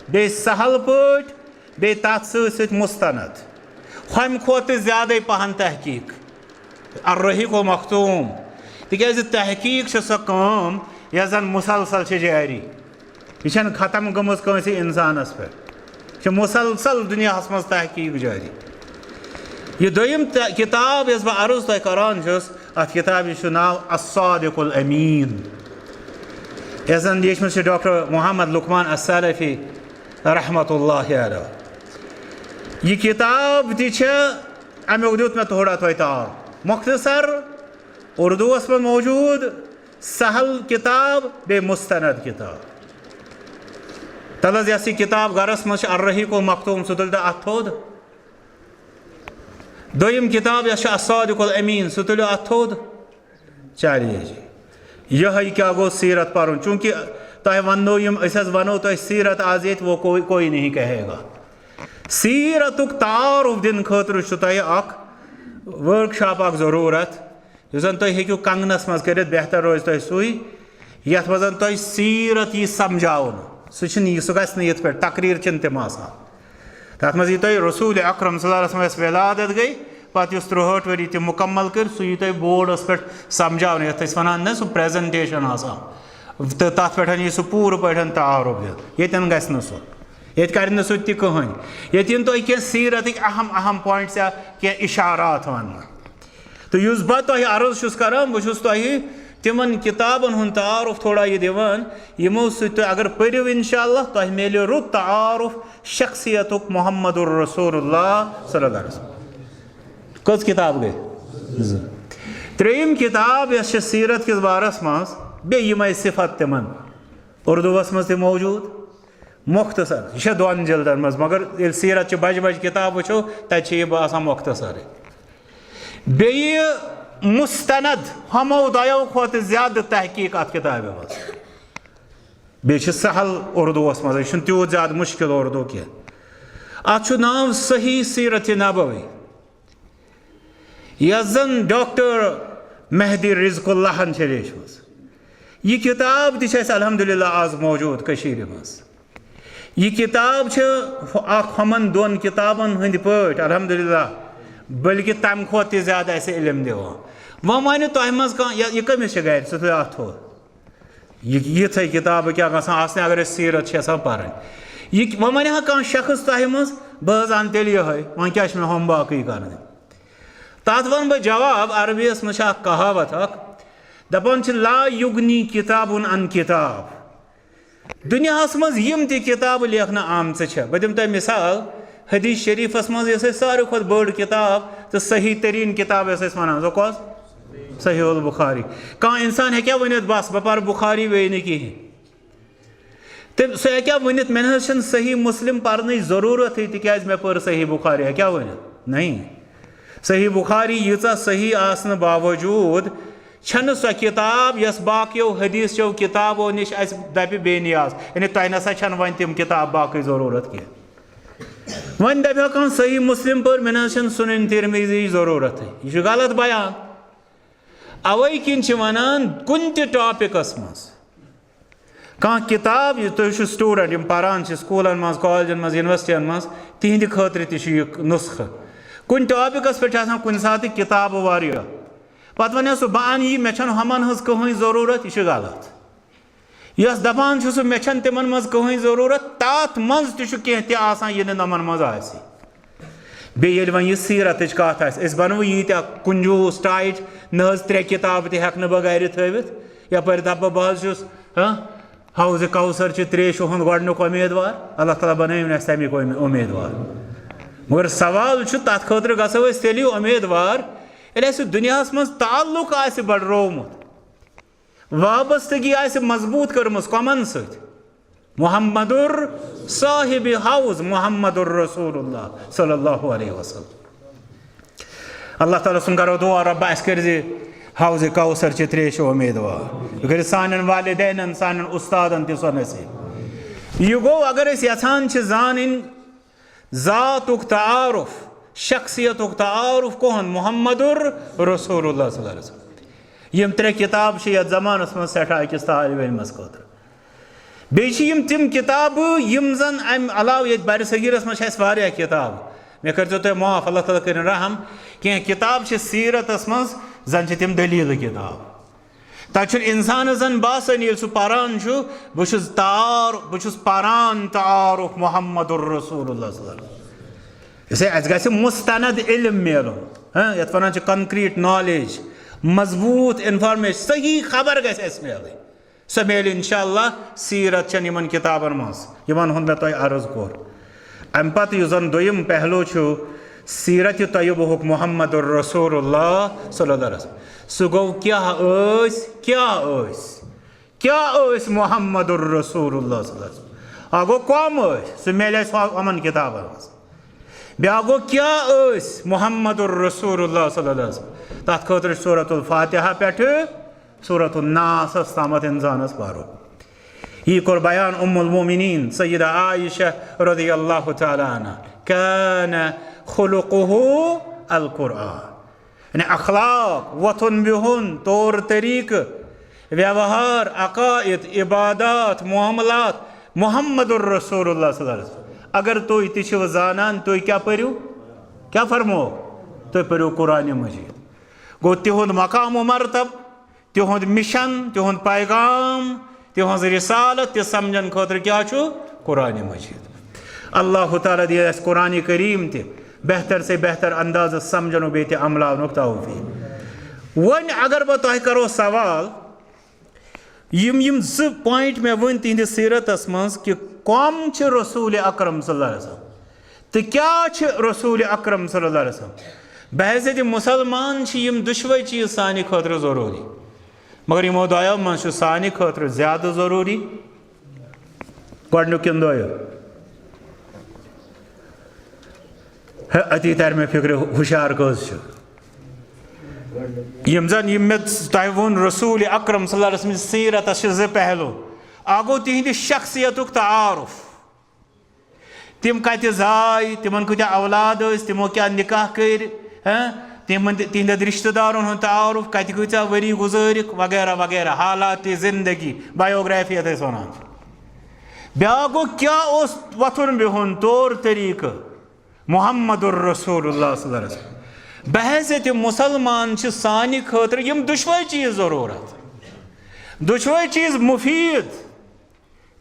بیٚیہِ سہل پٲٹھۍ، بیٚیہِ تتھ سۭتۍ سۭتۍ مستند۔ ہۄمہِ کھۄتہٕ تہِ زیادَے پہن تحقیق۔ الرحیق المختوم۔ تِکیٛازِ تحقیق چھِ سۄ کٲم یۄس زن مسلسل چھِ جٲری۔ یہِ چھَنہٕ ختم گٔمٕژ کٲنٛسہِ اِنسانَس پٮ۪ٹھ۔ یہِ چھِ مسلسل دُنیاہَس منٛز تحقیق جٲری۔ یہِ دوٚیِم تہ-، کِتاب یۄس بہٕ عرض تۄہہِ کران چھُس، اَتھ کِتابہِ چھُ ناو الصادق الامین، یۄس زن لیٖچھمٕژ چھِ ڈاکٹر محمد لقمان السلفی رحمتہ اللہ علیہ۔ یہِ کِتاب تہِ چھِ، اَمیُک دیُت مےٚ تھوڑا تۄہہِ تعارُف۔ مختصر اردوس منٛز موجود، سہل کتاب، بیٚیہِ مستند کتاب۔ تَلہٕ حظ، یۄس یہِ کتاب گرس منٛز چھِ، الرحیق المختوم، سُہ تُلۍ تو اتھ تھوٚد۔ دوٚیِم کتاب یۄس چھِ الصادق الامین، سُہ تُلِو اتھ تھوٚد۔ چلیے جی، یِہوٚے کیٛاہ گوٚو سیرت پرُن؟ چوٗنٛکہِ تۄہہِ وننو یِم، أسۍ حظ ونو تۄہہِ سیرت آز ییٚتہِ، وہ کوئی، کوئی نہیں کہے گا۔ سیرتُک تعارُف دِنہٕ خٲطرٕ چھُ تۄہہِ اکھ workshop اکھ ضروٗرت۔ یُس زَن تُہۍ ہیٚکِو کنٛگنَس منٛز کٔرِتھ، بہتر روزِ تۄہہِ سُے، یَتھ منٛز زَن تۄہہِ سیٖرت یی سمجھاونہٕ۔ سُہ چھُنہٕ یہِ، سُہ گژھِ نہٕ یِتھ پٲٹھۍ، تقریٖر چھِنہٕ تِم آسان۔ تَتھ منٛز یی تۄہہِ رسول اکرم صلی اللہ علیہ وسلم یَس ولادت گٔے، پَتہٕ یُس ترٛوہٲٹھ ؤری تِم مُکمل کٔرۍ، سُہ یی تۄہہِ بورڈَس پٮ۪ٹھ سمجھاونہٕ، یَتھ أسۍ وَنان نہ سُہ presentation آسان۔ تہٕ تَتھ پٮ۪ٹھ یی سُہ پوٗرٕ پٲٹھۍ تعارُف دِتھ۔ ییٚتٮ۪ن گژھِ نہٕ سُہ، ییٚتہِ کَرِ نہٕ سُہ تہِ کٕہٕنۍ۔ ییٚتہِ یِن تۄہہِ کینٛہہ سیٖرتٕکۍ اہم اہم points یا کینٛہہ اِشارات وَننہٕ۔ تہٕ یُس بہٕ تۄہہِ عرض چھُس کران، بہٕ چھُس تۄہہِ تِمن کِتابن ہُنٛد تعارُف تھوڑا یہِ دِوان، یِمو سۭتۍ تُہۍ اگر پٔرِو، انشاءاللہ تۄہہِ میلہِ رُت تعارُف شخصیتُک محمد الرسول اللہ صلی اللہ علیہ وسلم۔ کٔژ کِتاب گٔے؟ زٕ۔ ترٛیٚیِم کِتاب یۄس چھِ سیٖرت کِس بارس منٛز، بیٚیہِ یِمے صفت تِمن، اردوٗوس منٛز تہِ موجود، مختصر۔ یہِ چھےٚ دۄن جلدن منٛز، مگر ییٚلہِ سیٖرت چہِ بجہِ بجہِ کِتاب وٕچھو، تتہِ چھِ یہِ باسان مختصرٕے۔ بیٚیہِ مستند، ہُمو دۄیو کھۄتہٕ زیادٕ تحقیق اتھ کِتابہِ منٛز۔ بیٚیہِ چھِ سہل اردوٗوس منٛز، یہِ چھُنہٕ تیوٗت زیادٕ مُشکِل اردوٗ کینٛہہ۔ اتھ چھُ ناو صحیح سیرت نبوی، یۄس زن ڈاکٹر مہدی رزق اللہن چھےٚ لیچھمٕژ۔ یہِ کِتاب تہِ چھِ اَسہِ الحمدللہ آز موجود کٔشیٖرِ منٛز۔ یہِ کِتاب چھِ اکھ ہُمن دۄن کِتابن ہٕنٛدۍ پٲٹھۍ الحمدللہ، بلکہِ تَمہِ کھۄتہٕ تہِ زیادٕ اَسہِ علم دِوان۔ وۄنۍ وَنہِ تۄہہِ منٛز کانٛہہ، یہِ، یہِ کٔمِس چھِ گرِ؟ سُہ تھٲیِو اَتھٕ تھوٚد۔ یہِ، یِژھے کِتابہٕ کیٛاہ گژھان آسنہِ اگر أسۍ سیٖرت چھِ یَژھان پَرٕنۍ؟ یہِ وَنہِ ہا کانٛہہ شخص تۄہہِ منٛز، بہٕ حظ اَنہٕ تیٚلہِ یِہوٚے، وۄنۍ کیٛاہ چھُ مےٚ ہُم باقٕے کَرٕنۍ؟ تَتھ وَنہٕ بہٕ جواب، عربیَس منٛز چھِ اَکھ کہاوت اَکھ، دَپان چھِ، "لا یُغنی کِتابُن عن کِتاب۔" دُنیاہَس منٛز یِم تہِ کِتابہٕ لیکھنہٕ آمژٕ چھےٚ، بہٕ دِمہٕ تۄہہِ مِثال، حدیث شریٖفَس منٛز یۄس اَسہِ ساروی کھۄتہٕ بٔڑ کِتاب تہٕ صحیح تریٖن کِتاب یۄس أسۍ وَنان، سۄ کۄس؟ صحیح البخاری۔ کانٛہہ اِنسان ہیٚکیٛاہ ؤنِتھ، "بَس، بہٕ پَرٕ بخاری، بیٚیہِ نہٕ کِہیٖنۍ"؟ تہٕ سُہ ہیٚکیٛاہ ؤنِتھ، "مےٚ نہ حظ چھَنہٕ صحیح مسلم پَرنٕچ ضروٗرتھٕے، تِکیٛازِ مےٚ پٔر صحیح بخاری"؟ ہیٚکیٛاہ ؤنِتھ؟ نہیں۔ صحیح بخاری ییٖژاہ صحیح آسنہٕ باوجوٗد چھَنہٕ سۄ کِتاب، یۄس باقیو حدیث چیو کِتابو نِش اَسہِ دَپہِ بے نیاز۔ یعنی تۄہہِ نہ سا چھَنہٕ وۄنۍ تِم کِتاب باقٕے ضروٗرت کینٛہہ۔ وۄنۍ دَپہِ ہا کانٛہہ، "صحیح مسلم پٔر، مےٚ نہ حظ چھَنہٕ سُنن ترمذی ضروٗرتھٕے"۔ یہِ چھُ غلط بیان۔ اَوَے کِنۍ چھِ وَنان، کُنہِ تہِ ٹاپِکَس منٛز کانٛہہ کِتاب، یہِ تُہۍ چھِو student، یِم پَران چھِ سکوٗلَن منٛز، کالجَن منٛز، یونیورسٹیَن منٛز، تِہِنٛدِ خٲطرٕ تہِ چھُ یہِ نُسخہٕ۔ کُنہِ ٹاپِکَس پٮ۪ٹھ چھِ آسان کُنہِ ساتہٕ کِتابہٕ واریاہ۔ پَتہٕ وَنہِ سُہ، "بہٕ اَنہٕ یہِ، مےٚ چھَنہٕ ہُمَن ہٕنٛز کٕہٕنۍ ضروٗرت"، یہِ چھُ غلط۔ یۄس دَپان چھُ سُہ، "مےٚ چھَنہٕ تِمَن منٛز کٕہٕنۍ ضروٗرت"، تَتھ منٛز تہِ چھُ کینٛہہ تہِ آسان، یہِ نہٕ نَمَن منٛز آسہِ۔ بیٚیہِ ییٚلہِ وۄنۍ یہِ سیٖرتٕچ کَتھ آسہِ، أسۍ بَنوو ییٖتیٛاہ کُنجوٗس ٹایِٹ، نہ حظ ترٛےٚ کِتابہٕ تہِ ہٮ۪کہٕ نہٕ بہٕ گَرِ تھٲوِتھ۔ یَپٲرۍ دَپہٕ بہٕ، بہٕ حظ چھُس، ہاں، حوضِ کوثر چہِ ترٛیشہِ ہُنٛد گۄڈٕنیُک اُمیدوار۔ اللہ تعالیٰ بَنٲیِن اَسہِ تَمِکۍ اُمید-، اُمیدوار۔ مگر سوال چھُ، تَتھ خٲطرٕ گژھو أسۍ تیٚلی اُمیدوار، ییٚلہِ اَسہِ دُنیاہَس منٛز تعلق آسہِ بَڑرومُت، وابستگی آسہِ مضبوٗط کٔرمٕژ کۄمَن سۭتۍ؟ محمد صاحب حوض محمد رسول اللہ صلی اللہ علیہ وسلم۔ اللہ تعالیٰ سُنٛد کرو دعا، رۄبہ اَسہِ کٔرزِ حوضِ کوثر چہِ ترٛیشہِ اُمیدوار۔ یہِ کٔرِو سانٮ۪ن والدینن، سانٮ۪ن اُستادن تہِ سۄ نصیٖب۔ یہِ گوٚو، اگر أسۍ یژھان چھِ زانٕنۍ ذاتُک تعارُف، شخصیتُک تعارُف کُہُنٛد؟ محمد رسول اللہ صلی اللہ علیہ وسلم۔ یِم ترٛےٚ کِتاب چھِ یَتھ زمانَس منٛز سٮ۪ٹھاہ أکِس طالب علمَس خٲطرٕ۔ بیٚیہِ چھِ یِم تِم کِتابہٕ یِم زَن اَمہِ علاوٕ ییٚتہِ بَرِ صغیٖرَس منٛز چھِ اَسہِ واریاہ کِتابہٕ۔ مےٚ کٔرۍزیو تُہۍ معاف، اللہ تعالیٰ کٔرِن رحم۔ کینٛہہ کِتاب چھِ سیٖرتَس منٛز، زَن چھِ تِم دٔلیٖلہٕ کِتاب۔ تَتہِ چھُنہٕ اِنسانَس زَن باسان، ییٚلہِ سُہ پَران چھُ، بہٕ چھُس تار-، بہٕ چھُس پَران تعارُف محمد رسول اللہ صلی اللہ علیہ وسلم۔ یُس اَسہِ گژھِ مُستند علم میلُن، ہاں، یَتھ وَنان چھِ concrete knowledge، مضبوٗط information، صحیح خبر گژھِ اَسہِ میلٕنۍ۔ سۄ میلہِ انشاءاللہ سیرت چٮ۪ن یِمن کِتابن منٛز، یِمن ہُنٛد مےٚ تۄہہِ عرض کوٚر۔ اَمہِ پتہٕ یُس زن دوٚیِم پہلو چھُ سیرت طیبہُک محمد رسول اللہ صلی اللہ علیہ وسلم، سُہ گوٚو کیٛاہ ٲسۍ، کیٛاہ ٲسۍ، کیٛاہ ٲسۍ محمد رسول اللہ صلی اللہ علیہ وسلم؟ اَکھ گوٚو کۄم ٲسۍ، سُہ میلہِ اَسہِ ہُہ-، یِمن کِتابن منٛز۔ بیٛاکھ گوٚو کیٛاہ ٲسۍ محمد رسول اللہ صلی اللہ علیہ وسلم؟ تَتھ خٲطرٕ چھُ سورۃ الفاتحہ پٮ۪ٹھٕ سورۃ الناسس تامَتھ اِنسانَس پَرُن۔ یہِ کوٚر بیان ام المؤمنین سیدہ عائشہ رضی اللہ تعالیٰ عنہا، "کان خلقہ القرآن"۔ یعنی اخلاق، وۄتھُن بِہُن، طور طریقہٕ، ویوہار، عقائد، عبادات، معاملات، محمد الرسول اللہ صلی اللہ علیہ وسلم۔ اگر تُہۍ تہِ چھِو زانان، تُہۍ کیٛاہ پٔرِو؟ کیٛاہ فرمو؟ تُہۍ پٔرِو قرآن مجید۔ گوٚو، تِہُنٛد مقام و مرتب، تِہُنٛد مِشن، تِہُنٛد پیغام، تِہٕنٛز رسالت تہِ سمجھن خٲطرٕ کیٛاہ چھُ؟ قرآن مجید۔ اللہ تعالیٰ دِیہِ اَسہِ قرآن کریم تہِ بہتر سے بہتر اندازس سمجھنُک بیٚیہِ تہِ عملاونُک توفیق۔ وۄنۍ اگر بہٕ تۄہہِ کرو سوال، یِم، یِم زٕ point مےٚ ؤنۍ تِہنٛدِس سیرتس منٛز کہِ کۄم چھِ رسول اکرم صلی اللہ علیہ وسلم تہٕ کیٛاہ چھِ رسول اکرم صلی اللہ علیہ وسلم؟ بحیثیت مسلمان چھِ یِم دُشوے چیٖز سانہِ خٲطرٕ ضروٗری، مگر یِمو دۄیو منٛز چھُ سانہِ خٲطرٕ زیادٕ ضروٗری۔ گۄڈٕنیُک کِنہٕ دۄیُک؟ ہے، أتی تَرِ مےٚ فِکرِ، ہُشار کٔژ چھِ؟ یِم زَن، یِم مےٚ تۄہہِ ووٚن، رسول اکرم صلی اللہ علیہ وسلم سٕنٛدِس سیرتس چھِ زٕ پہلو۔ اکھ گوٚو تِہنٛدِ شخصیتُک تعارف۔ تِم کَتہِ زاے، تِمن کۭتیٛاہ اولاد ٲسۍ، تِمو کیٛاہ نکاح کٔرۍ، ہاں؟ تِمن تہِ، تِہنٛدٮ۪ن رشتہٕ دارن ہُنٛد تعارف، کَتہِ کۭژاہ ؤری گُزٲرِکھ، وغیرہ وغیرہ، حالات زندگی، biography یَتھ أسۍ وَنان چھِ۔ بیٛاکھ گوٚو، کیٛاہ اوس وۄتھُن بِہُن، طور طریقہٕ، محمد الرسول اللہ صلی اللہ علیہ وسلم۔ بحیثیت مسلمان چھِ سانہِ خٲطرٕ یِم دُشوے چیٖز ضروٗرت، دُشوے چیٖز مفید۔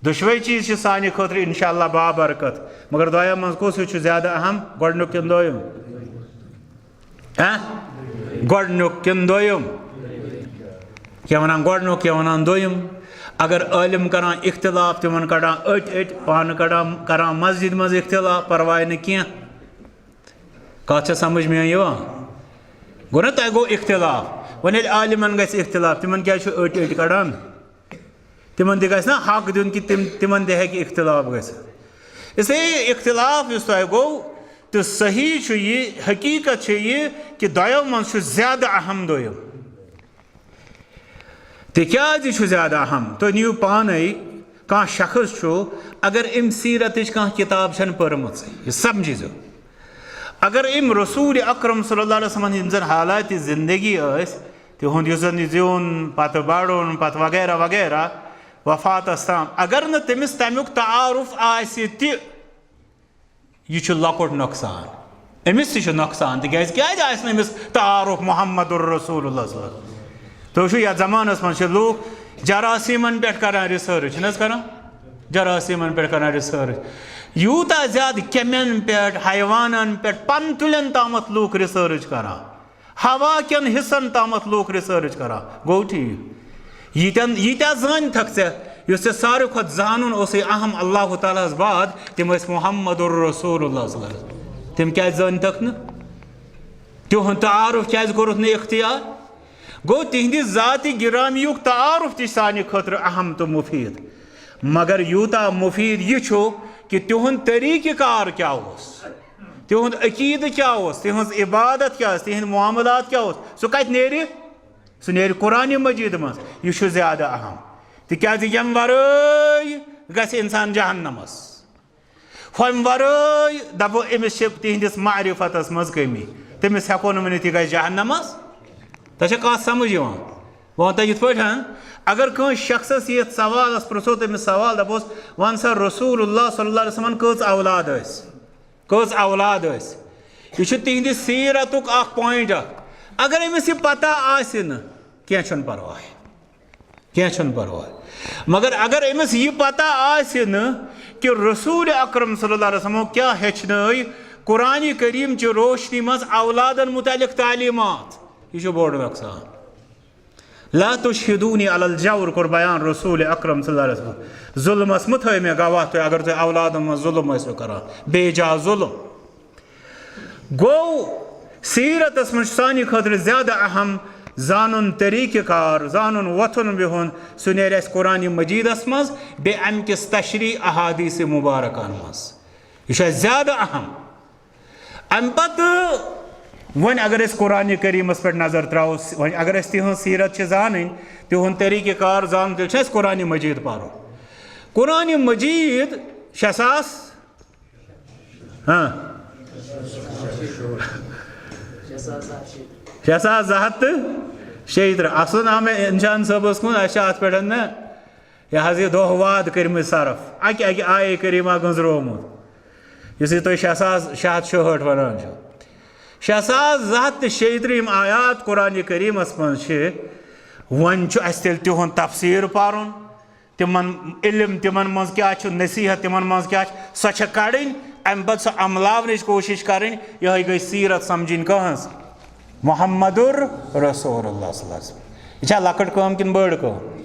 دُشوے چیٖز چھِ سانہِ خٲطرٕ انشاءاللہ بابرکت۔ مگر دۄیو منٛز کُس ہیوٗ چھُ زیادٕ اہم؟ گۄڈٕنیُک کِنہٕ دوٚیِم؟ ہہ؟ گۄڈٕنیُک کِنہٕ دوٚیِم؟ کیٛاہ وَنان گۄڈٕنیُک، کیٛاہ وَنان دوٚیِم؟ اگر عٲلِم کَران اختلاف، تِمَن کَڑان أٹۍ أٹۍ، پانہٕ کَڑان، کَران مسجد منٛز اختلاف، پَرواے نہٕ کینٛہہ۔ کَتھ چھےٚ سمجھ میٛٲنۍ یِوان؟ گوٚو نا، تۄہہِ گوٚو اختلاف۔ وۄنۍ ییٚلہِ عالِمَن گژھِ اختلاف، تِمَن کیٛازِ چھُ أٹۍ أٹۍ کَڑان؟ تِمن تہِ گژھِ نا حق دیُن کہِ تِم، تِمن تہِ ہیٚکہِ اختلاف گٔژھِتھ۔ اس لیے اختلاف یُس تۄہہِ گوٚو، تہٕ صحیح چھُ یہِ، حقیٖقت چھِ یہِ کہِ دۄیو منٛز چھُ زیادٕ اہم دوٚیُم۔ تِکیٛازِ چھُ زیادٕ اہم؟ تُہۍ نِیِو پانَے، کانٛہہ شخص چھُ، اگر أمۍ سیٖرتٕچ کانٛہہ کِتاب چھَنہٕ پٔرمٕژٕے، یہِ سمجھِزیو۔ اگر أمۍ رسول اکرم صلی اللہ علیہ وسلم یِم زن حالات زندگی ٲسۍ، تِہُنٛد یُس زن یہِ زیُن، پتہٕ بڑُن، پتہٕ وغیرہ وغیرہ، وفاتس تام، اگر نہٕ تٔمِس تمیُک تعارف آسہِ تہِ، یہِ چھُ لۄکُٹ نۄقصان۔ أمِس تہِ چھُ نۄقصان، تِکیٛازِ کیٛازِ آسہِ نہٕ أمِس تعارف محمد الرسول اللہ صلی اللہ علیہ وسلم؟ تُہۍ وٕچھِو، یتھ زمانس منٛز چھِ لوٗکھ جراثیمن پٮ۪ٹھ کران research، چھِنہٕ حظ کران؟ جراثیمن پٮ۪ٹھ کران research۔ یوٗتاہ زیادٕ کیٚمٮ۪ن پٮ۪ٹھ، حیوانن پٮ۪ٹھ، پنہٕ تُلٮ۪ن تامتھ لوٗکھ research کران۔ ہوا کٮ۪ن حصن تامتھ لوٗکھ research کران۔ گوٚو ٹھیٖک؟ ییٖتٮ۪ن، ییٖتیٛاہ زٲنۍ تھکھ ژےٚ، یُس ژےٚ ساروی کھۄتہٕ زانُن اوسُے اہم اللہ تعالیٰ ہس بعد، تِم ٲسۍ محمد الرسول اللہ صلی اللہ علیہ وسلم۔ تِم کیٛازِ زٲنۍ تھکھ نہٕ؟ تِہُنٛد تعارف کیٛازِ کوٚرُتھ نہٕ اختیار؟ گوٚو، تِہنٛدِ ذاتِ گرامیُک تعارف تہِ چھُ سانہِ خٲطرٕ اہم تہٕ مفید۔ مگر یوٗتاہ مفید یہِ چھُ کہِ تِہُنٛد طریٖقہٕ کار کیٛاہ اوس، تِہُنٛد عقیٖدٕ کیٛاہ اوس، تِہٕنٛز عبادت کیٛاہ ٲس، تِہنٛدۍ معاملات کیٛاہ اوس، سُہ کتہِ نیرِ؟ سُہ نیرِ قرآن مجیٖد منٛز۔ یہِ چھُ زیادٕ اہم، تِکیٛازِ ییٚمہِ ورٲے گژھِ انسان جہنمس۔ ہۄمہِ ورٲے دَپو، أمِس چھِ تِہنٛدِس معرفتس منٛز کٔمی، تٔمِس ہٮ۪کو نہٕ ؤنِتھ یہِ گژھِ جہنمس۔ تۄہہِ چھا کتھ سمجھ یِوان؟ بہٕ وَنہٕ تۄہہِ یِتھ پٲٹھۍ، اگر کٲنٛسہِ شخصس یتھ سوالس پرژھو، تٔمِس سوال دَپوس، "وَن سا، رسول اللہ صلی اللہ علیہ وسلمن کٔژ اولاد ٲسۍ؟ کٔژ اولاد ٲسۍ؟" یہِ چھُ تِہنٛدِ سیٖرتُک اکھ point اکھ۔ اگر أمِس یہِ پتہ آسہِ نہٕ، کینٛہہ چھُنہٕ پرواے۔ کینٛہہ چھُنہٕ پرواے۔ مگر اگر أمِس یہِ پتہ آسہِ نہٕ کہِ رسول اکرم صلی اللہ علیہ وسلمو کیٛاہ ہیٚچھنٲے قرآن کریم چہِ روشنی منٛز اولادن متعلق تعلیمات، یہِ چھُ بوٚڑ نۄقصان۔ "لا تشہدونی علی الجور" کوٚر بیان رسول اکرم صلی اللہ علیہ وسلم۔ ظلمس مہ تھٲیِو مےٚ گواہ تُہۍ، اگر تُہۍ اولادن منٛز ظلم ٲسِو کران، بے جا ظلم۔ گوٚو، سیرتس منٛز چھُ سانہِ خٲطرٕ زیادٕ اہم زانُن طریٖقہٕ کار، زانُن وۄتھُن بِہُن۔ سُہ نیرِ اَسہِ قرآن مجیٖدس منٛز، بیٚیہِ اَمہِ کِس تشریح احادیث مبارکن منٛز۔ یہِ چھُ اَسہِ زیادٕ اہم۔ اَمہِ پتہٕ وۄنۍ اگر أسۍ قرآن کریٖمس پٮ۪ٹھ نظر ترٛاوو، وۄنۍ اگر اَسہِ تِہٕنٛز سیرت چھِ زانٕنۍ، تِہُنٛد طریٖقہٕ کار زانُن، تیٚلہِ چھُ اَسہِ قرآن مجیٖد پَرُن۔ قرآن مجیٖد شےٚ ساس، ہاں، شےٚ ساس زٕ ہَتھ تہٕ شیٚیہِ تٕرٛہ۔ اَصلًا آو مےٚ اِنشان صٲبَس کُن، اَسہِ چھِ اَتھ پٮ۪ٹھ نہ یہِ حظ یہِ دۄہ واد کٔرمٕتۍ صرف، اَکہِ اَکہِ آیے کریٖمہ گٔنٛزرومُت۔ یُس یہِ تُہۍ شےٚ ساس شےٚ ہَتھ شُہٲٹھ وَنان چھِو، شےٚ ساس زٕ ہَتھ تہٕ شیٚیہِ تٕرٛہِم آیات قرآنِ کریٖمَس منٛز چھِ، وۄنۍ چھُ اَسہِ تیٚلہِ تِہُنٛد تفسیٖر پَرُن، تِمَن علم، تِمَن منٛز کیٛاہ چھُ، نصیٖحت تِمَن منٛز کیٛاہ چھِ، سۄ چھےٚ کَڑٕنۍ، اَمہِ پَتہٕ سۄ عملاونٕچ کوٗشِش کَرٕنۍ۔ یِہوٚے گٔے سیٖرت سَمجھِنۍ کٕہٕنٛز؟ محمد رسول اللہ صلی اللہ علیہ وسلم۔ یہِ چھا لۄکٕٹ کٲم کِنہٕ بٔڑ کٲم؟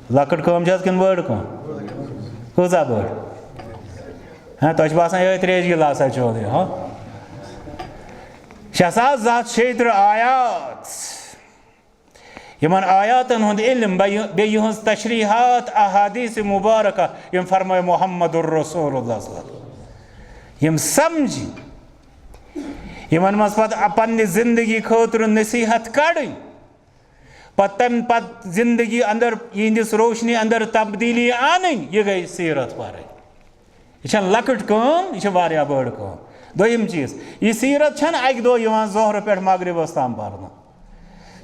لۄکٕٹ کٲم چھِ حظ کِنہٕ بٔڑ کٲم؟ کۭژاہ بٔڑ؟ ہاں، تۄہہِ چھُ باسان یِہوٚے ترٛیش گِلاسا چیوٚو یہِ، ہاں؟ شےٚ ساس زٕ ہَتھ شیٚیہِ تٕرٛہ آیات۔ یِمَن آیاتَن ہُنٛد علم، بیٚیہِ، بیٚیہِ یِہٕنٛز تشریحات، احادیث مبارکہ، یِم فرمٲے محمد رسول اللہ صلی اللہ علیہ وسلم۔ یِم سَمجھِ، یِمَن منٛز پَتہٕ پنٛنہِ زندگی خٲطرٕ نصیحت کَڑٕنۍ، پتہٕ تمہِ پتہٕ زندگی اندر یِہنٛدِس روشنی اندر تبدیلی انٕنۍ، یہِ گٔے سیرت پرٕنۍ۔ یہِ چھنہٕ لۄکٕٹ کٲم، یہِ چھِ واریاہ بٔڑ کٲم۔ دوٚیِم چیٖز، یہِ سیرت چھنہٕ اکہِ دۄہ یِوان ظہرٕ پٮ۪ٹھ مغربس تام پرنہٕ۔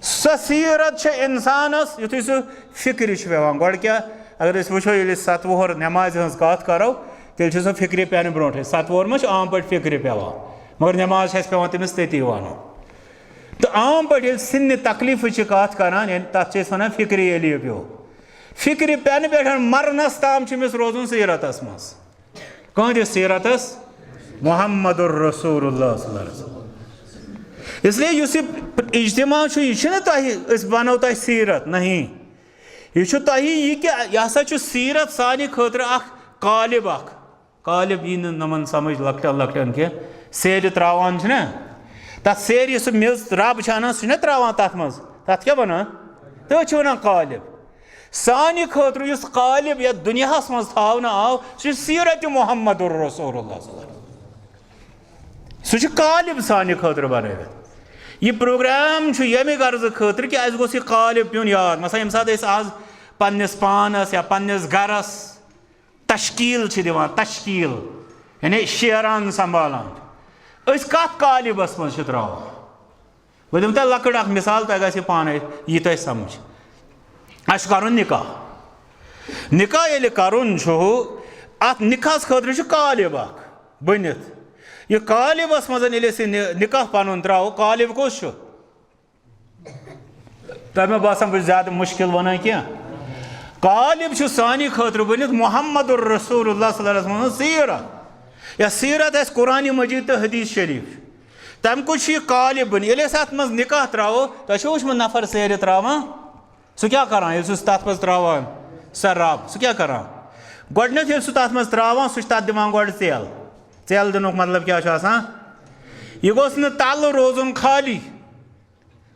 سۄ سیرت چھِ انسانس، یُتھُے سُہ فکرِ چھُ پٮ۪وان، گۄڈٕ کیٛاہ، اگر أسۍ وٕچھو، ییٚلہِ أسۍ ستوُہر نٮ۪مازِ ہٕنٛز کتھ کرو، تیٚلہِ چھُ سُہ فکرِ پٮ۪نہٕ برونٛٹھٕے، ستوُہر ما چھُ عام پٲٹھۍ فکرِ پٮ۪وان، مگر نٮ۪ماز چھِ اَسہِ پٮ۪وان تٔمِس تٔتی ونُن۔ تہٕ عام پٲٹھۍ ییٚلہِ سِنہِ تکلیٖفٕچ چھِ کَتھ کَران، یعنی تَتھ چھِ أسۍ وَنان فِکرِ ییٚلہِ یہِ پیوٚو۔ فِکرِ پٮ۪نہٕ پٮ۪ٹھ مَرنَس تام چھُ أمِس روزُن سیٖرتَس منٛز۔ کٕہٕنٛدِس سیٖرتَس؟ محمد رسول اللہ صلی اللہ علیہ وسلم۔ اس لیے یُس یہِ اجتماع چھُ، یہِ چھُنہٕ تۄہہِ، أسۍ وَنو تۄہہِ سیٖرت، نہیں۔ یہِ چھُ تۄہہِ یہِ کہِ یہِ ہسا چھُ سیٖرت سانہِ خٲطرٕ اَکھ قالب اَکھ۔ قالب یی نہٕ نۄمن سمجھ لۄکٹٮ۪ن لۄکٹٮ۪ن کینٛہہ۔ سیرِ تراوان چھِنہ، تتھ سیرِ یُس سُہ میٚژ رب چھِ انان، سُہ چھِنہ تراوان تتھ منٛز، تتھ کیٛاہ ونان؟ تٔتھۍ چھِ ونان قالب۔ سانہِ خٲطرٕ یُس قالب یتھ دُنیاہس منٛز تھاونہٕ آو، سُہ چھُ سیرت محمد رسول اللہ صلی اللہ علیہ وسلم۔ سُہ چھُ قالب سانہِ خٲطرٕ بنٲوِتھ۔ یہِ پروگرام چھُ ییٚمہِ غرضہٕ خٲطرٕ کہِ اَسہِ گوٚژھ یہِ قالب پیوٚن یاد۔ مثلاً ییٚمہِ ساتہٕ أسۍ آز پننِس پانس یا پننِس گرس تشکیل چھِ دِوان، تشکیل، یعنی شیران سنبھالان۔ أسۍ کتھ قالبس منٛز چھِ تراوان؟ بہٕ دِمہٕ تۄہہِ لۄکٕٹ اکھ مثال، تۄہہِ گژھِ پانے یی تۄہہِ سمجھ۔ اَسہِ چھُ کرُن نکاح۔ نکاح ییٚلہِ کرُن چھُ، اتھ نکاحس خٲطرٕ چھُ قالب اکھ بٔنِتھ۔ یہِ قالبس منٛز ییٚلہِ أسۍ یہِ نِ-، نکاح پنُن تراوو، قالب کُس چھُ؟ تۄہہِ ما باسان بہٕ چھُس زیادٕ مُشکِل وَنان کینٛہہ؟ قالب چھُ سانہِ خٲطرٕ بٔنِتھ محمد رسول اللہ صلی اللہ علیہ وسلم سٕنٛز سیٖرت۔ یا سیٖرت آسہِ قرآنِ مجیٖد تہٕ حدیث شریٖف۔ تَمہِ کُے چھُ یہِ قالب بٔنِتھ۔ ییٚلہِ أسۍ اَتھ منٛز نِکاح ترٛاوو، تۄہہِ چھُو وٕچھمُت نفر سیرِ ترٛاوان؟ سُہ کیٛاہ کَران؟ ییٚلہِ سُہ تَتھ منٛز ترٛاوان، سۄ رَب، سُہ کیٛاہ کَران؟ گۄڈٕنٮ۪تھ ییٚلہِ سُہ تَتھ منٛز ترٛاوان، سُہ چھُ تَتھ دِوان گۄڈٕ ژٮ۪ل۔ ژٮ۪ل دِنُک مطلب کیٛاہ چھُ آسان؟ یہِ گوٚژھ نہٕ تَلہٕ روزُن خٲلی۔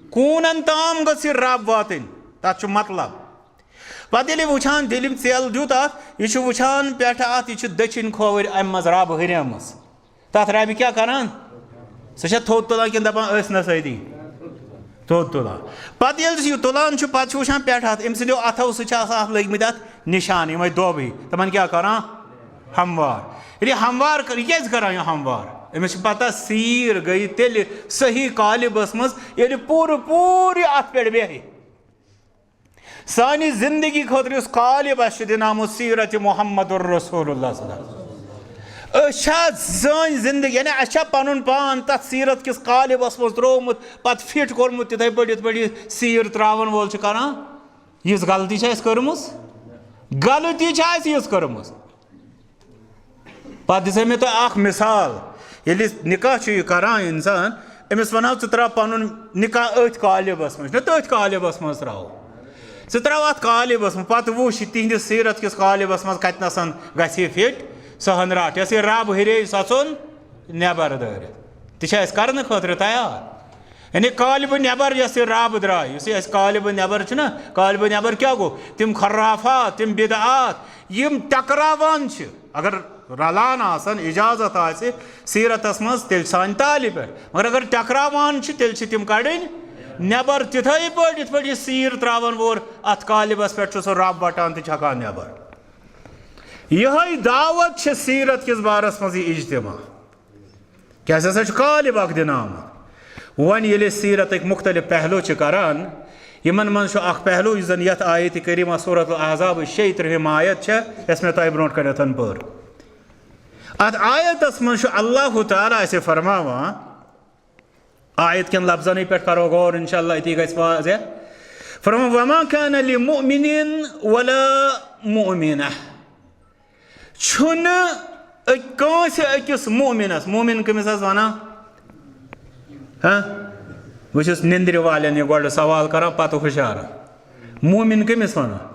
کوٗنن تام گٔژھ یہِ رب واتٕنۍ، تتھ چھُ مطلب۔ پتہٕ ییٚلہِ وٕچھان، ییٚلہِ أمۍ ژٮ۪ل دیُت اتھ، یہِ چھُ وٕچھان پٮ۪ٹھٕ اتھ، یہِ چھُ دٔچھِنۍ کھووٕرۍ امہِ منٛز رب ہُریمٕژ۔ تتھ ربہِ کیٛاہ کران؟ سۄ چھےٚ تھوٚد تُلان کِنہٕ دپان ٲسۍ نہ سۭتی؟ تھوٚد تُلان۔ پتہٕ ییٚلہِ سُہ یہِ تُلان چھُ، پتہٕ چھُ وٕچھان پٮ۪ٹھٕ اتھ، أمۍ سٕنٛدیو اتھو سۭتۍ چھِ آسان اتھ لٔگۍ مٕتۍ اتھ نشان، یِمے دۄب ہی۔ تِمن کیٛاہ کران؟ ہموار۔ ییٚلہِ یہِ ہموار کر-، یہِ کیٛازِ کران یہِ ہموار؟ أمِس چھِ پتہ سیٖر گٔیہِ تیٚلہِ صحیح قالبس منٛز، ییٚلہِ پوٗرٕ پوٗرٕ یہِ اتھ پٮ۪ٹھ بیٚہہِ۔ سانہِ زندگی خٲطرٕ یُس قالب اَسہِ چھُ دِنہٕ آمُت سیٖرت محمد رسول اللہ صلی اللہ علیہ وسلم۔ أسۍ چھا سٲنۍ زندگی، یعنی اَسہِ چھا پنُن پان تتھ سیٖرت کِس قالبس منٛز ترٛوومُت، پتہٕ فِٹ کوٚرمُت تِتھے پٲٹھۍ یِتھ پٲٹھۍ یہِ سیٖر ترٛاوان وول چھُ کران؟ یِژھ غلطی چھِ اَسہِ کٔرمٕژ؟ غلطی چھِ اَسہِ یِژھ کٔرمٕژ۔ پتہٕ دِژے مےٚ تۄہہِ اکھ مثال، ییٚلہِ نکاح چھُ یہِ کران انسان، أمِس ونہو، "ژٕ ترٛاو پنُن نکاح أتھۍ قالبس منٛز، نہ تٔتھۍ قالبس منٛز ترٛاو۔ ژٕ ترٛاو اتھ قالبس منٛز۔" پتہٕ وُچھ یہِ تِہنٛدِس سیرت کِس قالبس منٛز کتہِ نسن گژھِ یہِ فٹ، سۄ ہن رٹھ۔ یۄس یہِ رب ہُرے، سۄ ژھُن نٮ۪بر دٲرِتھ۔ تہِ چھِ اَسہِ کرنہٕ خٲطرٕ تیار۔ یعنی قالبہٕ نٮ۪بر یۄس یہِ رب درٛاے، یُس یہِ اَسہِ قالبہٕ نٮ۪بر چھُنہ، قالبہٕ نٮ۪بر کیٛاہ گوٚو؟ تِم خرافات، تِم بدعات، یِم ٹکراوان چھِ۔ اگر رلان آسن، اجازت آسہِ سیرتس منٛز، تیٚلہِ چھِ سانہِ تالہِ پٮ۪ٹھ۔ مگر اگر ٹکراوان چھِ، تیٚلہِ چھِ تِم کڑٕنۍ نٮ۪بر۔ تِتھے پٲٹھۍ یِتھ پٲٹھۍ یہِ سیٖر ترٛاوان وول اتھ قالبس پٮ۪ٹھ چھُ سُہ رب وٹان تہٕ چھکان نٮ۪بر۔ یِہے دعوت چھِ سیرت کِس بارس منٛز یہِ اجتماع۔ کیٛازِ ہسا چھُ قالب اکھ دِنہٕ آمُت؟ وۄنۍ ییٚلہِ أسۍ سیرتٕکۍ مختلف پہلو چھِ کران، یِمن منٛز چھُ اکھ پہلو یُس زن یتھ آیت کریمہ سورۃ الاحزاب شیٚیہِ ترٕٛہِم آیت چھےٚ، یۄس مےٚ تۄہہِ برونٛٹھ کنٮ۪تھ پٔر۔ اتھ آیتس منٛز چھُ اللہ تعالیٰ اسہِ فرماوان، آیت کٮ۪ن لفظنٕے پٮ۪ٹھ کرو غور انشاءاللہ، أتی گژھِ واضح۔ فرماوان، "وما كان لمؤمن ولا مؤمنة"، چھُنہٕ أکۍ-، کٲنٛسہِ أکِس مومنس، مومن کٔمِس حظ ونان؟ ہاں؟ بہٕ چھُس نِندرِ والٮ۪ن یہِ گۄڈٕ سوال کران، پتہٕ ہُشارن۔ مومن کٔمِس ونان؟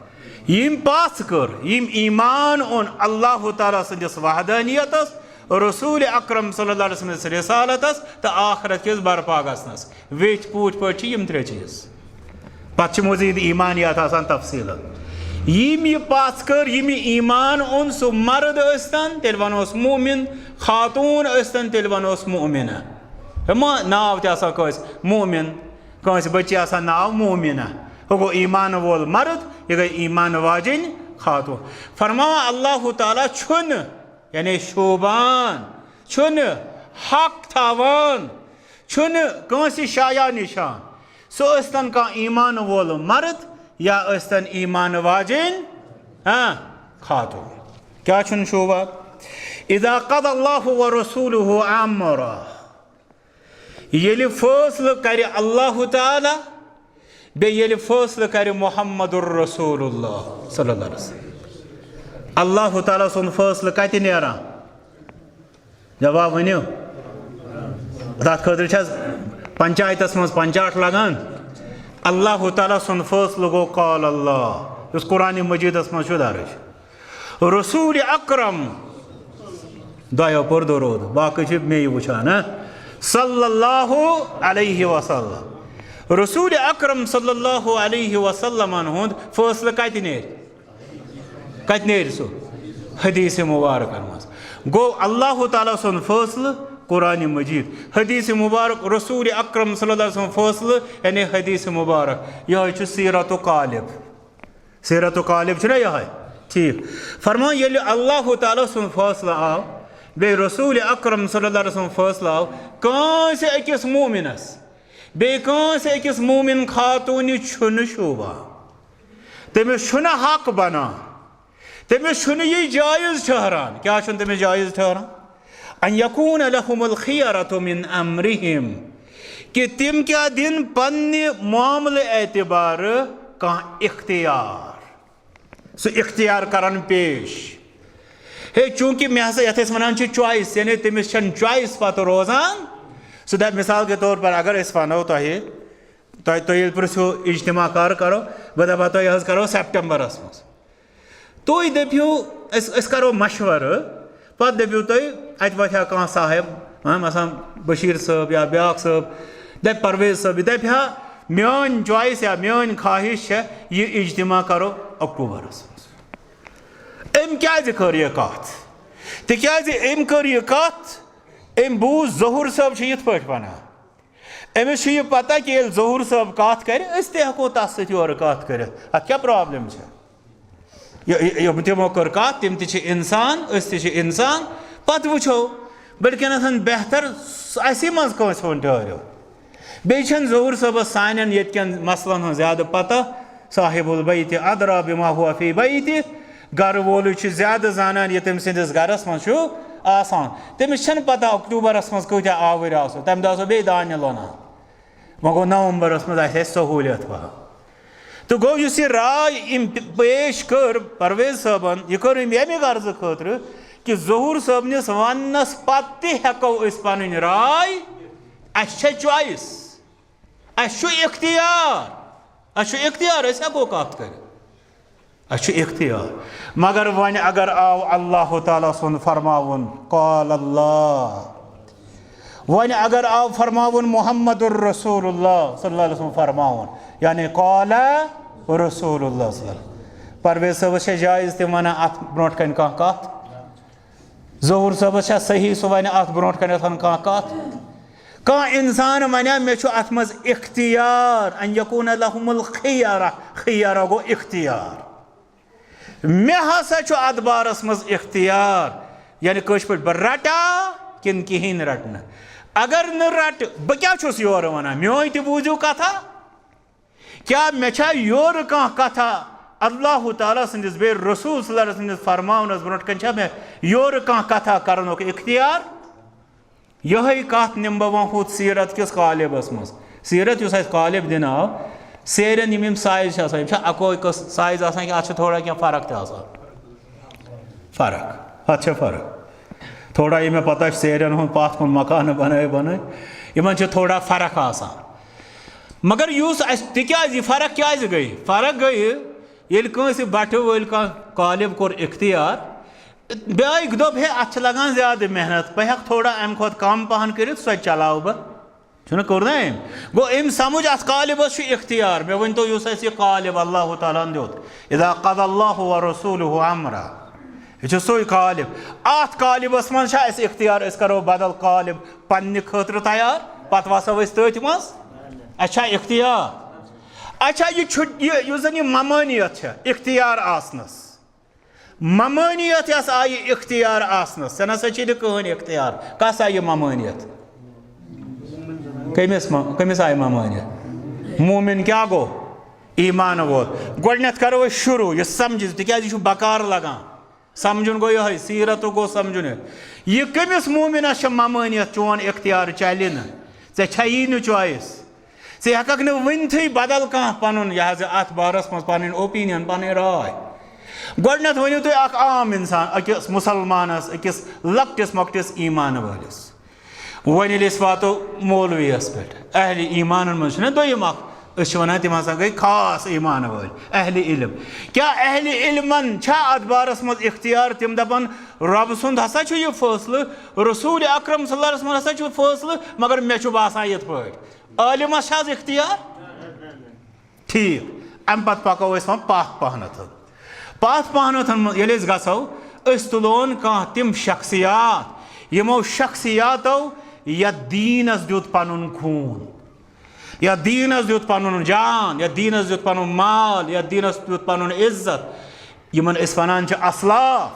ییٚمۍ پژھ کٔر، ییٚمۍ ایمان اوٚن اللہ تعالیٰ سٕنٛدِس وحدانیتس، رسول اکرم صلی اللہ علیہ وسلم سٕنٛدِس رسالتس تہٕ آخرت کِس برپا گژھنس۔ ویٚٹھۍ پوٗٹھۍ پٲٹھۍ چھِ یِم ترٛےٚ چیٖز۔ پتہٕ چھِ مزید ایمانیات آسان تفصیلن۔ ییٚمۍ یہِ پژھ کٔر، ییٚمۍ یہِ ایمان اوٚن، سُہ مرد ٲسۍتن، تیٚلہِ ونوس مومن، خاتوٗن ٲسۍتن، تیٚلہِ ونوس مومنہ۔ ہُہ ما ناو تہِ آسان کٲنٛسہِ مومن، کٲنٛسہِ بچی آسان ناو مومنہ۔ ہُہ گوٚو ایمان وول مرد، یہِ گٔے ایمان واجیٚنۍ خاتوٗن۔ فرماوان اللہ تعالیٰ چھُنہٕ، یعنی شوٗبان، چھُنہٕ حق تھاوان، چھُنہٕ کٲنٛسہِ شایان نِشان۔ سُہ ٲسۍتن کانٛہہ ایمان وول مرد یا ٲسۍتن ایمان واجیٚنۍ، ہاں، خاتوٗن۔ کیٛاہ چھُنہٕ شوٗبان؟ "اذا قضى الله ورسوله امرا"، ییٚلہِ فٲصلہٕ کرِ اللہ تعالیٰ، بیٚیہِ ییٚلہِ فٲصلہٕ کرِ محمد رسول اللہ صلی اللہ علیہ وسلم۔ اللہ تعالیٰ سُنٛد فٲصلہٕ کتہِ نیران؟ جواب ؤنِو۔ تتھ خٲطرٕ چھِ حظ پنچایتس منٛز پنچاٹ لگان؟ اللہ تعالیٰ سُنٛد فٲصلہٕ گوٚو قال اللہ، یُس قرآن مجیدس منٛز چھُ درج۔ رسول اکرم، دۄیو پوٚر درود، باقٕے چھِ مے وٕچھان، ہہ؟ صلی اللہ علیہ وسلم۔ رسول اکرم صلی اللہ علیہ وسلمن ہُنٛد فٲصلہٕ کتہِ نیرِ؟ کتہِ نیرِ سُہ؟ حدیث مبارکن منٛز۔ گوٚو اللہ تعالیٰ سُنٛد فٲصلہٕ قرآن مجید، حدیث مبارک، رسول اکرم صلی اللہ علیہ وسلم فٲصلہٕ، یعنی حدیث مبارک۔ یِہوٚے چھُ سیرت و قالب۔ سیرت و قالب چھُنہ یِہوٚے؟ ٹھیٖک۔ فرمان، ییٚلہِ اللہ تعالیٰ سُنٛد فٲصلہٕ آو، بیٚیہِ رسول اکرم صلی اللہ علیہ وسلم فٲصلہٕ آو، کٲنٛسہِ أکِس مومنس، بیٚیہِ کٲنٛسہِ أکِس مومن خاتوٗنہِ چھُنہٕ شوٗبان۔ تٔمِس چھُنہٕ حق بنان۔ تٔمِس چھُنہٕ یہِ جٲیز ٹھہران۔ کیٛاہ چھُنہٕ تٔمِس جٲیز ٹھہران؟ ان یکون لہم الخیرۃ من امرہم، کہِ تِم کیٛاہ دِن پننہِ معاملہٕ اعتبارٕ کانٛہہ اختیار، سُہ اختیار کرن پیش۔ ہے، چوٗنٛکہِ مےٚ ہسا، یتھ أسۍ ونان چھِ choice، یعنی تٔمِس چھنہٕ choice پتہٕ روزان۔ سُہ دپہِ، مثال کے طور پر اگر أسۍ ونو تۄہہِ، تۄہہِ، تُہۍ ییٚلہِ پرٛژھِو اجتماع کر کرو، بہٕ دپہٕ ہا تۄہہِ حظ کرو سپٹمبرس منٛز۔ تُہۍ دٔپِو، أسۍ، أسۍ کرو مشورٕ، پتہٕ دٔپِو تُہۍ، اتہِ وۄتھِ ہا کانٛہہ صاحب، ہاں، مثلاً بشیٖر صٲب یا بیٛاکھ صٲب، دپہِ پرویز صٲب، یہِ دپہِ ہا، میٲنۍ choice یا میٲنۍ خواہش چھےٚ، یہِ اجتماع کرو اکتوبرس منٛز۔ أمۍ کیازِ کٔر یہِ کتھ؟ تِکیازِ أمۍ کٔر یہِ کتھ، أمۍ بوٗز ظہور صٲب چھِ یِتھ پٲٹھۍ ونان۔ أمِس چھُ یہِ پتہ کہِ ییٚلہِ ظہور صٲب کتھ کرِ، أسۍ تہِ ہٮ۪کو تس سۭتۍ یورٕ کتھ کٔرِتھ۔ اتھ کیٛاہ problem چھےٚ؟ یہِ، یہِ، یِم تِمو کٔر کتھ، تِم تہِ چھِ انسان، أسۍ تہِ چھِ انسان۔ پتہٕ وٕچھو، بلکہِ نتھن بہتر اسی منٛز کٲنٛسہِ ہُنٛد ٹھٔہرِو۔ بیٚیہِ چھنہٕ ظہور صٲبس سانٮ۪ن ییٚتہِ کٮ۪ن مسلن ہٕنٛز زیادٕ پتہ۔ صاحب البیت ادری بما هو فی بیتہ، گرٕ وولٕے چھُ زیادٕ زانان یہِ تٔمۍ سٕنٛدِس گرس منٛز چھُ آسان۔ تٔمِس چھنہٕ پتہ اکتوبرس منٛز کۭتیاہ آوٕرۍ آسو، تمہِ دۄہ آسو بیٚیہِ دانہِ لونان۔ وۄنۍ گوٚو نومبرس منٛز آسہِ اَسہِ سہوٗلیت پہم۔ تہٕ گوٚو یُس یہِ راے أمۍ پیش کٔر پرویز صٲبن، یہِ کٔر أمۍ ییٚمہِ غرضہٕ خٲطرٕ کہِ ظہور صٲبنِس وننس پتہٕ تہِ ہٮ۪کو أسۍ پنٕنۍ راے، اَسہِ چھےٚ choice۔ اَسہِ چھُ اختیار، اَسہِ چھُ اختیار، أسۍ ہٮ۪کو کَتھ کٔرِتھ۔ اَسہِ چھُ اختیار۔ مگر وۄنۍ اگر آو اللہ تعالیٰ سُنٛد فرماوُن، قال اللہ، وۄنۍ اگر آو فرماوُن محمد الرسول اللہ صلی اللہ علیہ وسلم فرماوُن، یعنی قال رسول اللہ صلی اللہ علیہ وسلم۔ پرویز صٲبس چھےٚ جایز تِم وَنان اَتھ برونٛٹھ کَنہِ کانٛہہ کَتھ؟ ظہور صٲبس چھا صحیح، سُہ ونہِ اتھ برونٛٹھ کنٮ۪تھ کانٛہہ کتھ؟ کانٛہہ انسان ونیا، مےٚ چھُ اتھ منٛز اختیار، ان یکون لہم الخیرہ، خیرہ گوٚو اختیار۔ مےٚ ہسا چھُ اتھ بارس منٛز اختیار، یعنی کٲشِر پٲٹھۍ بہٕ رٹا کِنہٕ کِہیٖنۍ رٹہٕ نہٕ۔ اگر نہٕ رٹہٕ، بہٕ کیٛاہ چھُس یورٕ ونان؟ میٲنۍ تہِ بوٗزِو کتھا۔ کیٛاہ مےٚ چھا یورٕ کانٛہہ کتھا اللہ تعالیٰ سٕنٛدِس بیٚیہِ رسول صلی اللہ علیہ وسلم سٕنٛدِس فرماونس برونٛٹھ کنہِ چھا مےٚ یورٕ کانٛہہ کتھا کرنُک اختیار؟ یِہے کتھ نِمہٕ بہٕ وۄنۍ ہُتھ سیرت کِس قالبس منٛز۔ سیرت یُس اسہِ قالب دِنہٕ آو، سیرٮ۪ن یِم یِم سایز چھِ آسان، یِم چھا اکوے قٕس-، سایز آسان کِنہٕ اتھ چھِ تھوڑا کینٛہہ فرق تہِ آسان؟ فرق، اتھ چھےٚ فرق۔ تھوڑا یہِ مےٚ پتہ چھِ سیرٮ۪ن ہُنٛد پتھ کُن مکانہٕ بنٲے بنٲے، یِمن چھِ تھوڑا فرق آسان۔ مگر یُس اسہِ، تِکیٛازِ یہِ فرق کیٛازِ گٔے؟ فرق گٔے ییٚلہِ کٲنٛسہِ بٹھٕ وٲلۍ کانٛہہ قالب کوٚر اختیار، بیٛاکھ دوٚپ، ہے، اتھ چھِ لگان زیادٕ محنت، بہٕ ہٮ۪کہٕ تھوڑا امہِ کھۄتہٕ کم پہن کٔرِتھ، سۄ تہِ چلاو بہٕ۔ چھُنہ کوٚر نا أمۍ؟ گوٚو أمۍ سمجھ اتھ قالبس چھُ اختیار۔ مےٚ ؤنۍ تو، یُس اسہِ یہِ قالب اللہ تعالیٰ ہن دیُت، اذا قضى الله ورسوله امرا، یہِ چھُ سُے قالب۔ اتھ قالبس منٛز چھا اسہِ اختیار أسۍ کرو بدل قالب پننہِ خٲطرٕ تیار، پتہٕ وسو أسۍ تٔتھۍ منٛز؟ اسہِ چھا اختیار؟ اچھا، یہِ چھُ یہِ، یُس زن یہِ ممٲنیت چھےٚ اختیار آسنس، ممٲنیت یۄس آیہِ اختیار آسنس، ژےٚ نسا چھے نہٕ کٕہٕنۍ اختیار۔ کس آیہِ ممٲنیت؟ کٔمِس م-، کٔمِس آیہِ ممٲنیت؟ مومن کیٛاہ گوٚو؟ ایمان وول۔ گۄڈٕنٮ۪تھ کرو أسۍ شروع یہِ سمجھِتھ، تِکیٛازِ یہِ چھُ بکار لگان۔ سمجھُن گوٚو یِہوٚے، سیرتُک گوٚو سمجھُن یِہوٚے۔ یہِ کٔمِس مومنس چھےٚ ممٲنیت، چون اختیار چلہِ نہٕ، ژےٚ چھیی نہٕ choice۔ ژٕ ہٮ۪ککھ نہٕ ؤنتھٕے بدل کانٛہہ پنُن، یہِ حظ، اتھ بارس منٛز پنٕنۍ opinion، پنٕنۍ راے۔ گۄڈٕنٮ۪تھ ؤنِو تُہۍ اکھ عام انسان، أکِس مسلمانس، أکِس لۄکٹِس مۄکٹِس ایمان وٲلِس۔ وۄنۍ ییٚلہِ أسۍ واتو مولویس پٮ۪ٹھ، اہلِ ایمانن منٛز چھُنہ دوٚیِم اکھ، أسۍ چھِ ونان تِم ہسا گٔے خاص ایمان وٲلۍ، اہلِ علم۔ کیٛاہ اہلِ علمن چھا اتھ بارس منٛز اختیار؟ تِم دپن، رۄب سُنٛد ہسا چھُ یہِ فٲصلہٕ، رسول اکرم صلی اللہ علیہ وسلم ہسا چھُ فٲصلہٕ، مگر مےٚ چھُ باسان یِتھ پٲٹھۍ۔ عٲلمس چھا از اختیار؟ ٹھیک، امہِ پتہٕ پکو أسۍ وۄنۍ پتھ پہنتھ۔ پتھ پہنتھن منٛز ییٚلہِ أسۍ گژھو، أسۍ تُلون کانٛہہ تِم شخصیات، یِمو شخصیاتو یتھ دیٖنس دیُت پنُن خوٗن، یتھ دیٖنس دیُت پنُن جان، یتھ دیٖنس دیُت پنُن مال، یتھ دیٖنس دیُت پنُن عزت، یِمن أسۍ ونان چھِ اسلاف۔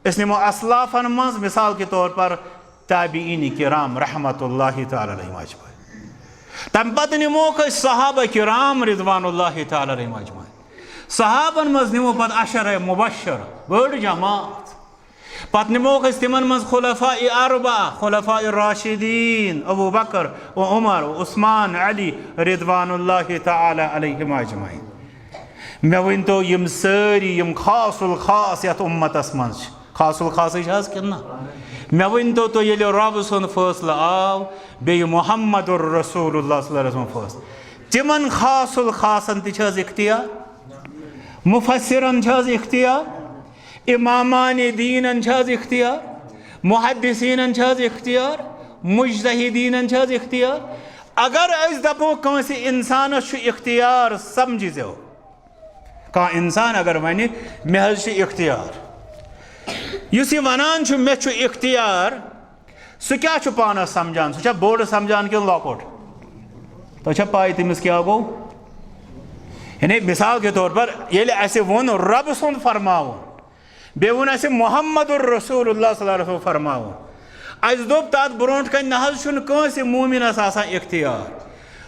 أسۍ نِمو اسلافن منٛز مثال کے طور پر تابعین کرام رحمت اللہ تعالیٰ علیہم اجمعین۔ تمہِ پتہٕ نِموکھ أسۍ صحابہ کرام رضوان اللہ تعالیٰ علیہم اجمعین۔ صحابن منٛز نِمو پتہٕ عشرہ مبشر، بٔڑ جماعت۔ پتہٕ نِموکھ أسۍ تِمن منٛز خلفاء اربعہ، خلفاء راشدین، ابو بکر و عمر و عثمان، علی رضوان اللہ تعالیٰ علیہم اجمعین۔ مےٚ ؤنۍ تو، یِم سٲری، یِم خاص الخاص یتھ امتس منٛز چھِ، خاص الخاصٕے چھِ حظ کِنہٕ نہ؟ مےٚ ؤنۍ تو تُہۍ، ییٚلہِ رۄب سُنٛد فٲصلہٕ آو، بیٚیہِ محمد رسول اللہ صلی اللہ علیہ وسلم فٲصلہٕ، تِمن خاص الخاصن تہِ چھِ حظ اختیار؟ مفسرن چھِ حظ اختیار؟ امامان دیٖنن چھِ حظ اختیار؟ محدثینن چھِ حظ اختیار؟ مجتہدینن چھِ حظ اختیار؟ اگر أسۍ دپو کٲنٛسہِ انسانس چھُ اختیار، سمجھِ زیو، کانٛہہ انسان اگر ونہِ، مےٚ حظ چھُ اختیار، یُس یہِ ونان چھُ، مےٚ چھُ اختیار، سُہ کیٛاہ چھُ پانس سمجھان؟ سُہ چھا بوٚڑ سمجھان کِنہٕ لۄکُٹ؟ تۄہہِ چھا پاے تٔمِس کیٛاہ گوٚو؟ یعنی مثال کے طور پر، ییٚلہِ اسہِ ووٚن رۄب سُنٛد فرماوُن، بیٚیہِ ووٚن اسہِ محمد رسول اللہ صلی اللہ علیہ وسلم فرماوُن، اسہِ دوٚپ تتھ برونٛٹھ کنہِ نہ حظ چھُنہٕ کٲنٛسہِ مومنس آسان اختیار۔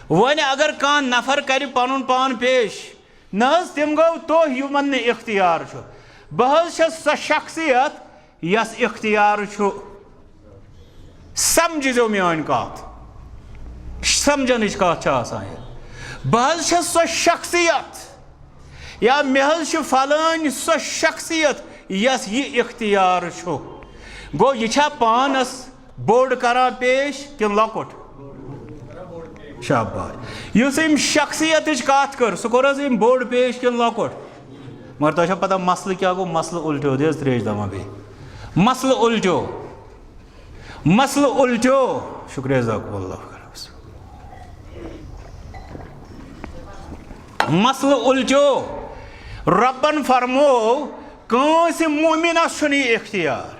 وۄنۍ اگر کانٛہہ نفر کرِ پنُن پان پیش، نہ حظ، تِم گوٚو تُہۍ یِمن نہٕ اختیار چھُ۔ بہٕ حظ چھَس سۄ شخصیت یَس اختیار چھُ۔ سمجھِ زیو میٲنۍ کتھ، سمجھنٕچ کتھ چھِ آسان یہِ۔ بہٕ حظ چھَس سۄ شخصیت، یا مےٚ حظ چھِ فلٲنۍ سۄ شخصیت یَس یہِ اختیار چھُ۔ گوٚو، یہِ چھا پانس بوٚڑ کران پیش کِنہٕ لۄکُٹ؟ شاباش۔ یُس أمۍ شخصیتٕچ کتھ کٔر، سُہ کوٚر حظ أمۍ بوٚڑ پیش کِنہٕ لۄکُٹ؟ مگر تۄہہِ چھا پتہ مسلہٕ کیٛاہ گوٚو؟ مسلہٕ الٹیو، دِ حظ ترٛیش دما بیٚیہِ۔ مسلہٕ الٹیو۔ مسلہٕ الٹیو۔ شُکریہ، جزاکم اللہ خیرا۔ مسلہٕ الٹیو۔ رۄبن فرموو، کٲنٛسہِ مومنس چھُنہٕ یہِ اختیار۔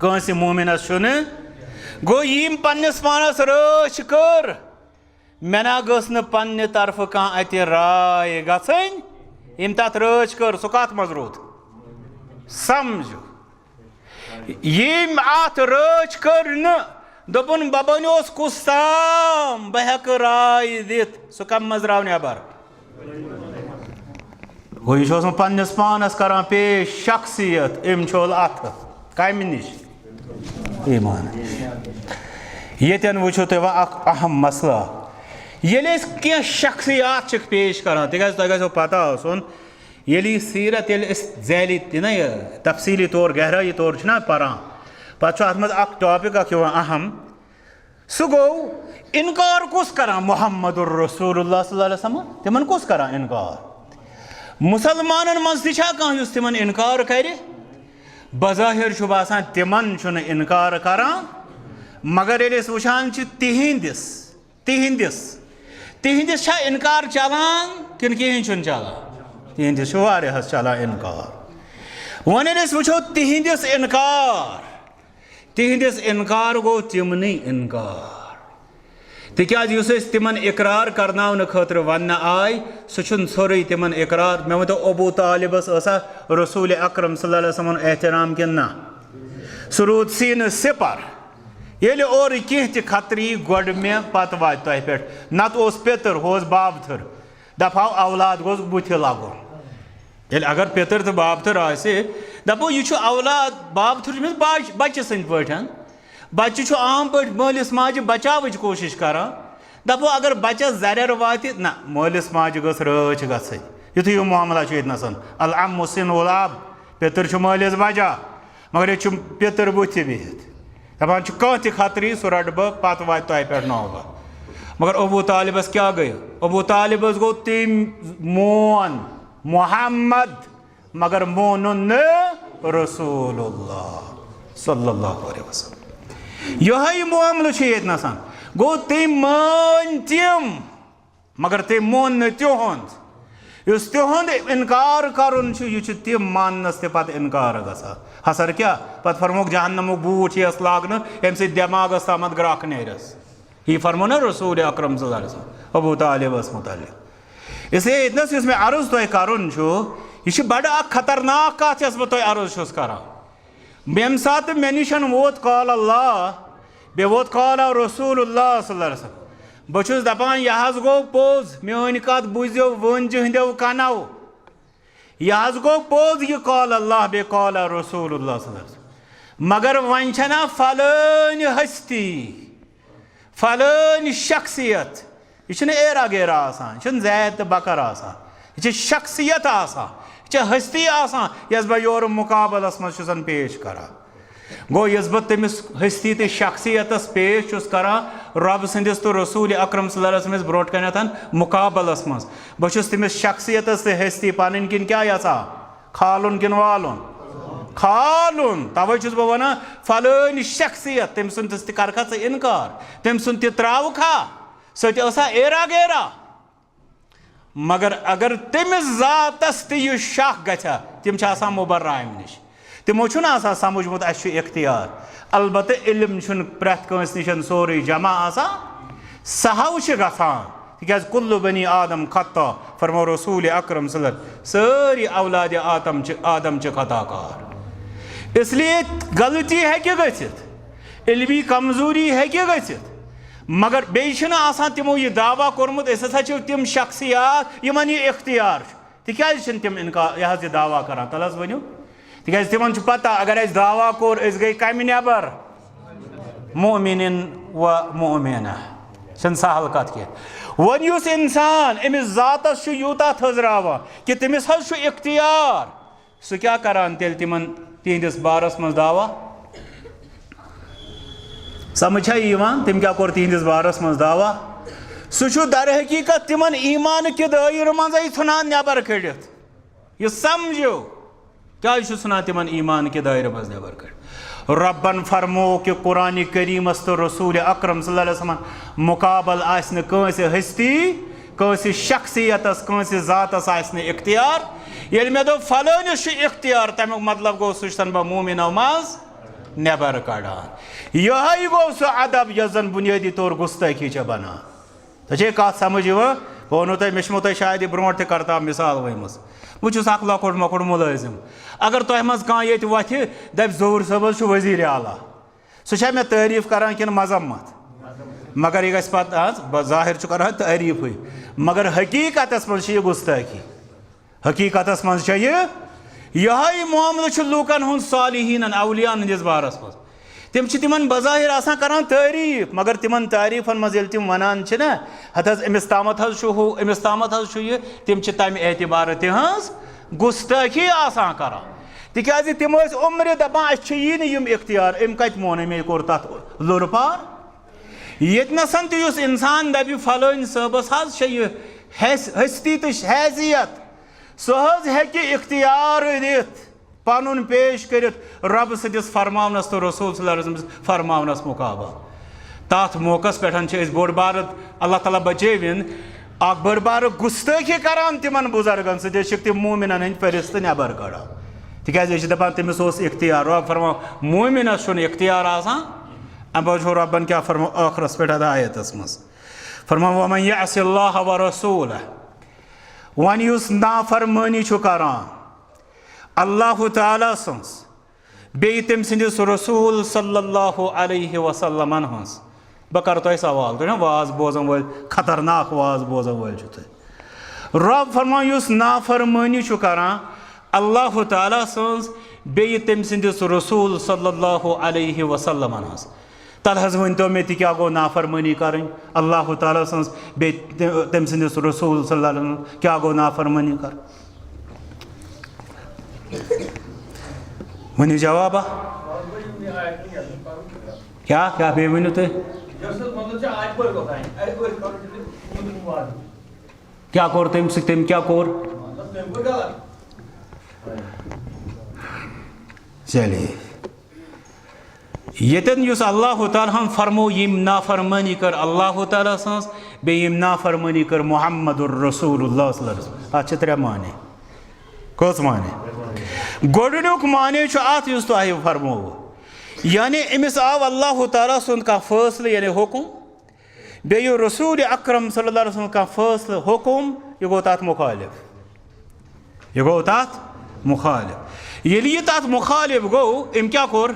کٲنٛسہِ مومنس چھُنہٕ۔ گوٚو، ییٚمۍ پننِس پانس رٲچھ کٔر، مےٚ نا گٔژھ نہٕ پننہِ طرفہٕ کانٛہہ اتہِ راے گژھٕنۍ۔ ییٚمۍ تتھ رٲچھ کٔر، سُہ کتھ منٛز روٗد؟ سمجھ۔ ییٚمۍ اتھ رٲچھ کٔر نہٕ، دوٚپُن، بَبَنہِ اوس کُس تام، بہٕ ہٮ۪کہٕ راے دِتھ، سُہ کَمہِ منٛز درٛاو نٮ۪بر؟ گوٚو، یہِ چھُ اوسمُت پننِس پانس کران پیش شخصیت، أمۍ چھول اتھٕ۔ کمہِ نِش؟ ایمان۔ ییٚتٮ۪ن وٕچھِو تُہۍ وۄنۍ اکھ اہم مسلہٕ۔ ییٚلہِ أسۍ کینٛہہ شخصیات چھِکھ پیش کران، تِکیازِ تۄہہِ گژھیو پتہ آسُن، ییٚلہِ یہِ سیرت، ییٚلہِ أسۍ ذیلی تہِ نہ یہِ تفصیٖلی طور، گہرٲیی طور چھِنہ پران، پتہٕ چھُ اتھ منٛز اکھ ٹاپک اکھ یِوان اہم۔ سُہ گوٚو، انکار کُس کران؟ محمد الرسول اللہ صلی اللہ علیہ وسلم۔ تِمن کُس کران انکار؟ مسلمانن منٛز تہِ چھا کانٛہہ یُس تِمن انکار کرِ؟ بظاہر چھُ باسان، تِمن چھُنہٕ انکار کران، مگر ییٚلہِ أسۍ وٕچھان چھِ تِہنٛدِس، تِہنٛدِس، تِہنٛدِس چھا انکار چلان کِنہٕ کِہیٖنۍ چھُنہٕ چلان؟ تِہنٛدِس چھُ واریاہس چلان انکار۔ وۄنۍ ییٚلہِ أسۍ وٕچھو تِہنٛدِس انکار، تِہنٛدِس انکار گوٚو تِمنٕے انکار۔ تِکیازِ یُس أسۍ تِمن اقرار کرناونہٕ خٲطرٕ وننہٕ آے، سُہ چھُنہٕ ژھوٚرُے تِمن اقرار۔ مےٚ ؤنۍتو، ابو طالبس ٲسا رسول اکرم صلی اللہ علیہ وسلمن احترام کِنہٕ نہ؟ سُہ روٗد سیٖنہٕ سِپر۔ ییٚلہِ اورٕ کینٛہہ تہِ خطرٕ یی، گۄڈٕ مےٚ، پتہٕ واتہِ تۄہہِ پٮ۪ٹھ۔ نتہٕ اوس پیٚتٕر، ہُہ اوس بابتھٕر۔ دپہو اولاد گوٚژھ بُتھِ لگُن۔ ییٚلہِ اگر پیٚتٕر تہٕ بابتھٕر آسہِ، دپو یہِ چھُ اولاد، بابتھٕر چھُ أمِس باج-، بچہِ سٕنٛدۍ پٲٹھۍ۔ بچہِ چھُ عام پٲٹھۍ مٲلِس ماجہِ بچاوٕچ کوٗشِش کران۔ دپو اگر بچس زرٮ۪ر واتہِ، نہ، مٲلِس ماجہِ گٔژھ رٲچھ گژھٕنۍ۔ یُتھُے یہِ معاملہ چھُ ییٚتہِ نَسَن، العم سِن الاب، پیٚتٕر چھُ مٲلِس بچا، مگر ییٚتہِ چھُ پیٚتٕر بُتھِ بِہِتھ۔ دپان چھُ کانٛہہ تہِ خطرٕ یی، سُہ رٹہٕ بہٕ، پتہٕ واتہِ تۄہہِ پٮ۪ٹھ نوبت۔ مگر ابو طالبس کیٛاہ گٔے؟ ابو طالبس گوٚو، تٔمۍ مون محمد، مگر مونُن نہٕ رسول اللہ صلی اللہ علیہ وسلم۔ یِہوٚے معاملہٕ چھُ ییٚتہِ نَسَن۔ گوٚو، تٔمۍ مٲنۍ تِم، مگر تٔمۍ مون نہٕ تِہُنٛد۔ یُس تِہُنٛد انکار کرُن چھُ، یہِ چھُ تِم ماننس تہِ پتہٕ انکار گژھان۔ حسر کیٛاہ؟ پتہٕ فرمووُکھ، جہنمُک بوٗٹھ یِیَس لاگنہٕ، ییٚمہِ سۭتۍ دٮ۪ماغس تامتھ گرٛکھ نیرٮ۪س۔ یی فرموو نا رسول اکرم صلی اللہ علیہ وسلم ابو طالبس متعلق۔ اس لیے ییٚتہِ نَس یُس مےٚ عرض تۄہہِ کرُن چھُ، یہِ چھِ بڑٕ اکھ خطرناک کتھ یۄس بہٕ تۄہہِ عرض چھُس کران۔ ییٚمہِ ساتہٕ مےٚ نِش ووت قال اللہ، بیٚیہِ ووت قال رسول اللہ صلی اللہ علیہ وسلم، بہٕ چھُس دپان، یہِ حظ گوٚو پوٚز، میٲنۍ کتھ بوٗزِو وٲنجہِ ہٕنٛدیو کنو۔ یہِ حظ گوٚو پوٚز، یہِ قال اللہ بیٚیہِ قال رسول اللہ صلی اللہ علیہ وسلم۔ مگر وۄنۍ چھنہ فلٲنۍ ہستی، فلٲنۍ شخصیت، یہِ چھُنہٕ ایرا گیرا آسان، یہِ چھُنہٕ زید تہٕ بکر آسان، یہِ چھِ شخصیت آسان، یہِ چھِ ہستی آسان، یۄس بہٕ یورٕ مُقابلس منٛز چھُسن پیش کران۔ گوٚو، یۄس بہٕ تٔمِس ہستی تہٕ شخصیتس پیش چھُس کران رۄب سٕنٛدِس تہٕ رسول اکرم صلی اللہ علیہ وسلمس برونٛٹھ کنٮ۪تھ مُقابلس منٛز، بہٕ چھُس تٔمِس شخصیتس تہٕ ہستی پنٕنۍ کِنۍ کیٛاہ یژھان؟ کھالُن کِنہٕ والُن؟ کھالُن۔ توے چھُس بہٕ ونان، فلٲنۍ شخصیت، تٔمۍ سُنٛد تہِ کرکھا ژٕ انکار، تٔمۍ سُنٛد تہِ تراوکھا، سۄ تہِ ٲسا ایرا گیرا۔ مگر اگر تٔمِس ذاتس تہِ یہِ شک گژھِ ہا، تِم چھِ آسان مُبرہ امہِ نِش۔ تِمو چھُنہٕ آسان سمجھمُت اَسہِ چھُ اختیار۔ البتہ علم چھُنہٕ پرٛٮ۪تھ کٲنٛسہِ نِش سورُے جمع آسان، سہو چھِ گژھان۔ تِکیٛازِ کُلُّ بنی آدم خطا، فرمو رسول اکرم صلی اللہ علیہ وسلم، سٲری اولادِ آدم چھِ، آدم چھِ خطا کار۔ اس لیے غلطی ہیٚکہِ گٔژھِتھ، علمی کمزوری ہیٚکہِ گٔژھِتھ، مگر بیٚیہِ چھِنہٕ آسان تِمو یہِ دعویٰ کوٚرمُت، أسۍ ہسا چھِ تِم شخصیات یِمن یہِ اختیار چھُ۔ تِکیٛازِ چھِنہٕ تِم انکار، یہِ حظ یہِ دعویٰ کران؟ تَلہٕ حظ ؤنِو۔ تِکیٛازِ تِمن چھُ پتہ، اگر اَسہِ دعویٰ کوٚر، أسۍ گٔے کمہِ نٮ۪بر؟ مؤمنین و مؤمنہ۔ چھَنہٕ سہل کتھ کینٛہہ۔ وۄنۍ یُس انسان أمِس ذاتس چھُ یوٗتاہ تھٔزراوان کہِ تٔمِس حظ چھُ اختیار، سُہ کیٛاہ کران تیٚلہِ تِمن تِہنٛدِس بارس منٛز دعویٰ؟ سمجھ چھا یہِ یِوان؟ تٔمۍ کیٛاہ کوٚر تِہنٛدِس بارس منٛز دعویٰ؟ سُہ چھُ در حقیقت تِمن ایمان کہِ دٲیرٕ منٛزے ژھُنان نٮ۪بر کٔڑِتھ۔ یہِ سمجھو، کیٛازِ چھُ ژھُنان تِمن ایمان کہِ دٲیرٕ منٛز نٮ۪بر کٔڑِتھ؟ رۄبن فرموو کہِ قرآن کریمس تہٕ رسول اکرم صلی اللہ علیہ وسلمن مُقابل آسہِ نہٕ کٲنٛسہِ ہستی، کٲنٛسہِ شخصیتس، کٲنٛسہِ ذاتس آسہِ نہٕ اختیار۔ ییٚلہِ مےٚ دوٚپ فلٲنِس چھُ اختیار، تمیُک مطلب گوٚو، سُہ چھُسن بہٕ مومنو منٛز نٮ۪بر کڑان۔ یِہوٚے گوٚو سُہ ادب یۄس زن بنیٲدی طور گستٲخی چھےٚ بنان۔ تۄہہِ چھے کتھ سمجھ یِوان؟ بہٕ ونو تۄہہِ، مےٚ چھُمو تۄہہِ شاید یہِ برونٛٹھ تہِ کرتاب مثال ؤنمٕژ۔ بہٕ چھُس اکھ لۄکُٹ مۄکُٹ مُلٲزِم۔ اگر تۄہہِ منٛز کانٛہہ ییٚتہِ وۄتھِ، دپہِ، ظہوٗر صٲب حظ چھُ وزیٖرِ اعلیٰ، سُہ چھا مےٚ تعریٖف کران کِنہٕ مذمت؟ مگر یہِ گژھِ پتہٕ، آز بظاہر چھُ کران تعریٖفٕے، مگر حقیٖقتس منٛز چھِ یہِ گُستٲخی۔ حقیٖقتس منٛز چھےٚ یہِ، یِہوٚے معاملہٕ چھُ لوٗکن ہُنٛد، صالحیٖنن، اولیاءن ہٕنٛدِس بارس منٛز۔ تِم چھِ تِمن بظاہر آسان کران تعریٖف، مگر تِمن تعریٖفن منٛز ییٚلہِ تِم ونان چھِ نا، ہتہٕ حظ أمِس تامتھ حظ چھُ ہُہ، أمِس تامتھ حظ چھُ یہِ، تِم چھِ تمہِ اعتبارٕ تِہنٛز گُستٲخی آسان کران۔ تِکیازِ تِم ٲسۍ عمرِ دپان، اسہِ چھِ یی نہٕ یِم اختیار، أمۍ کتہِ مون، أمۍ کوٚر تتھ لُرٕ پار۔ ییٚتہِ نَسَن تہِ یُس اِنسان دَپہِ، فلٲنۍ صٲبَس حظ چھےٚ یہِ حیث-، ہستی تہٕ حیثیت، سُہ حظ ہیٚکہِ اختیار دِتھ، پَنُن پیش کٔرِتھ رۄبہٕ سٕنٛدِس فرماونَس تہٕ رسول صلی اللہ علیہ وسلم سٕنٛدِس فرماونَس مُقابل۔ تَتھ موقعَس پٮ۪ٹھ چھِ أسۍ بوٚڑ بارٕ، اللہ تعالیٰ بچٲوِن، اَکھ بٔڑ بارٕ گُستٲخی کَران تِمَن بُزرگَن سۭتۍ، أسۍ چھِکھ تِم مومِنَن ہٕنٛدۍ فہرست نٮ۪بَر کَڑان۔ تِکیٛازِ أسۍ چھِ دَپان، تٔمِس اوس اختیار، رۄب فرماو، مومِنَس چھُنہٕ اختیار آسان۔ اَمہِ پَتہٕ چھُ رۄبَن کیٛاہ فرمو ٲخرَس پٮ۪ٹھ اَتھ آیتَس منٛز؟ فرماو، "وَمَن یَعْصِ اللَّهَ وَرَسُولَهُ"، وۄنۍ یُس نافرمٲنی چھُ کران اللہ تعالیٰ سٕنٛز، بیٚیہِ تٔمۍ سٕنٛدِس رسول صلی اللہ علیہ وسلمن ہٕنٛز۔ بہٕ کرٕ تۄہہِ سوال، تُہۍ چھِو واز بوزن وٲلۍ، خطرناک واز بوزن وٲلۍ چھِو تُہۍ۔ رۄب فرمان، یُس نافرمٲنی چھُ کران اللہ تعالیٰ سٕنٛز، بیٚیہِ تٔمۍ سٕنٛدِس رسول صلی اللہ علیہ وسلمن ہٕنٛز، تَلہٕ حظ ؤنۍ تو مےٚ، تہِ کیٛاہ گوٚو نافرمٲنی کَرٕنۍ اللہ تعالیٰ سٕنٛز، بیٚیہِ تہِ-، تٔمۍ سٕنٛدِس رسول صلی اللہ علیہ وسلم کیٛاہ گوٚو نافرمٲنی کَرٕنۍ؟ ؤنِو جوابا۔ کیٛاہ، کیٛاہ بیٚیہِ ؤنِو تُہۍ؟ کیٛاہ کوٚر تٔمۍ سۭتۍ؟ تٔمۍ کیٛاہ کوٚر؟ چلیے۔ ییٚتٮ۪ن یُس اللہ تعالیٰ ہن فرمو، ییٚمۍ نافرمٲنی کٔر اللہ تعالیٰ سٕنٛز، بیٚیہِ ییٚمۍ نافرمٲنی کٔر محمد رسول اللہ صلی اللہ علیہ وسلم۔ اَتھ چھِ ترٛےٚ معنی۔ کٔژ معنی؟ گۄڈٕنیُک معنی چھُ اَتھ، یُس تۄہہِ فرمووُ، یعنی أمِس آو اللہ تعالیٰ سُنٛد کانٛہہ فٲصلہٕ، یعنی حُکُم، بیٚیہِ یہِ رسول اکرم صلی اللہ علیہ وسلم کانٛہہ فٲصلہٕ، حُکُم، یہِ گوٚو تَتھ مُخٲلِف۔ یہِ گوٚو تَتھ مُخٲلِف۔ ییٚلہِ یہِ تَتھ مُخٲلِف گوٚو، أمۍ کیٛاہ کوٚر؟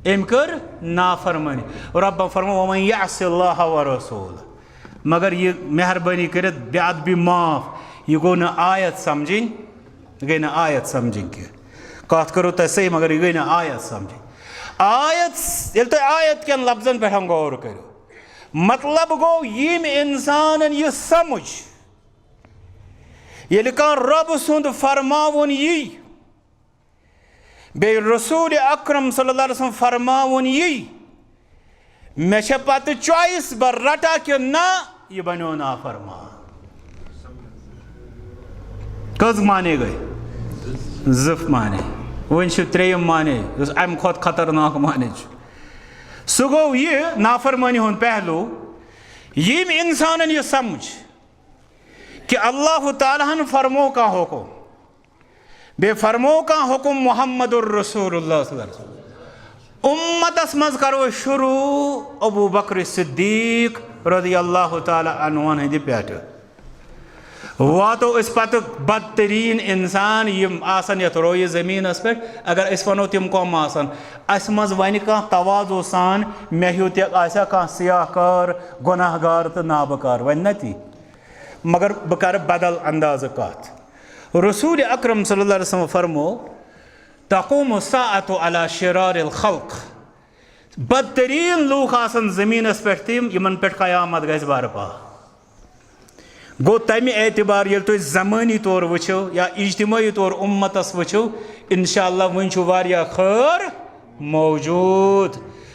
أمۍ کٔر نافرمٲنی۔ رۄبَن فرموو، "وَمَن یَعْصِ اللَّهَ وَرَسُولَهُ"۔ مگر یہِ مہربٲنی کٔرِتھ، بے ادبی معاف، یہِ گوٚو نہٕ آیت سمجھٕنۍ، یہِ گٔے نہٕ آیت سمجھٕنۍ کینٛہہ۔ کَتھ کٔرٕو تۄہہِ صحیح، مگر یہِ گٔے نہٕ آیت سمجھٕنۍ۔ آیت، ییٚلہِ تُہۍ آیت کٮ۪ن لفظن پٮ۪ٹھ غور کٔرِو، مطلب گوٚو، ییٚمۍ اِنسانن یہِ سمجھ، ییٚلہِ کانٛہہ رۄب سُنٛد فرماوُن یی، بیٚیہِ رسول اکرم صلی اللہ علیہ وسلم فرماوُن یی، مےٚ چھےٚ پتہٕ choice، بہٕ رٹا کِنہٕ نہ، یہِ بنیو نافرمان۔ کٔژ معنی گٔے؟ زٕ معنی۔ وۄنۍ چھُ ترٛیٚیِم معنی، یُس امہِ کھۄتہٕ خطرناک معنی چھُ۔ سُہ گوٚو یہِ نافرمٲنی ہُنٛد پہلو، ییٚمۍ انسانن یہِ سمجھ کہِ اللہ تعالیٰ ہن فرمو کانٛہہ حُکم، بیٚیہِ فرمو کانٛہہ حُکم محمد رسول اللہ صلی اللہ علیہ وسلم۔ اُمتس منٛز کرو أسۍ شروع ابو بکر صدیق رضی اللہ تعالیٰ عنہ ہن ہٕنٛدِ پٮ۪ٹھٕ۔ واتو أسۍ پتہٕ بدترین انسان یِم آسن یتھ رویہِ زمینس پٮ۪ٹھ، اگر أسۍ ونو تِم کم آسن، اسہِ منٛز ونہِ کانٛہہ تواضع سان، مےٚ ہیوٗ تہِ آسیا کانٛہہ سیاہ کار، گۄناہ گار تہٕ نابکار، ونہِ نا تی؟ مگر بہٕ کرٕ بدل اندازٕ کتھ۔ رسول اکرم صلی اللہ علیہ وسلم فرمو، "تقوم الساعة على شرار الخلق"، بدترین لوٗکھ آسن زمینس پٮ۪ٹھ تِم، یِمن پٮ۪ٹھ قیامت گژھِ برپا۔ گوٚو، تمہِ اعتبار ییٚلہِ تُہۍ زمٲنی طور وٕچھِو یا اجتمٲعی طور اُمتس وٕچھِو، انشاءاللہ وٕنہِ چھُ واریاہ خٲر موجود۔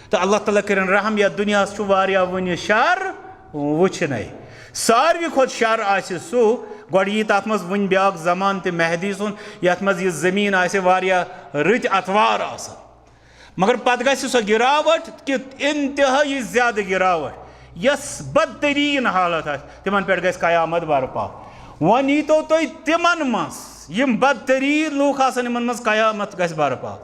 تہٕ اللہ تعالیٰ کٔرِن رحم، یتھ دُنیاہس چھُ واریاہ وٕنہِ شر وٕچھنَے۔ ساروی کھۄتہٕ شر آسہِ سُہ، گۄڈٕ یی تتھ منٛز وٕنہِ بیٛاکھ زمانہٕ تہِ مہدی سُنٛد، یتھ منٛز یہِ زٔمیٖن آسہِ واریاہ رٕتۍ اتوار آسان۔ مگر پتہٕ گژھِ سۄ گراوٹ کہِ انتہٲیی زیادٕ گراوٹ، یۄس بدترین حالت آسہِ، تِمن پٮ۪ٹھ گژھِ قیامت برپا۔ وۄنۍ ییٖتو تُہۍ تِمن منٛز، یِم بدترین لوٗکھ آسن، یِمن منٛز قیامت گژھِ برپا،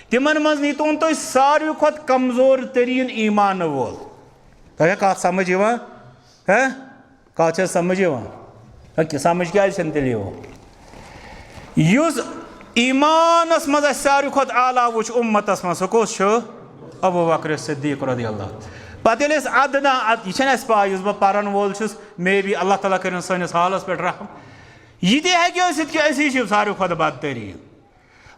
تِمن منٛز نیٖتون تُہۍ ساروی کھۄتہٕ کمزور ترین ایمان وول۔ تۄہہِ چھا کتھ سمجھ یِوان؟ ہہ؟ کتھ چھا سمجھ یِوان؟ اکہِ سمجھ کیازِ چھنہٕ تیٚلہِ یِوان؟ یُس ایمانس منٛز اسہِ ساروی کھۄتہٕ اعلیٰ وُچھ اُمتس منٛز، سُہ کُس چھُ؟ ابو بکر صدیق رضی اللہ عنہ۔ پتہٕ ییٚلہِ أسۍ ادنا اد-، یہِ چھَنہٕ اَسہِ پاے، یُس بہٕ پرن وول چھُس، مے بی اللہ تعالیٰ کٔرِن سٲنِس حالس پٮ۪ٹھ رحم۔ یہِ تہِ ہیٚکہِ ٲسِتھ کہِ أسی چھِ ساروی کھۄتہٕ بدتریٖن۔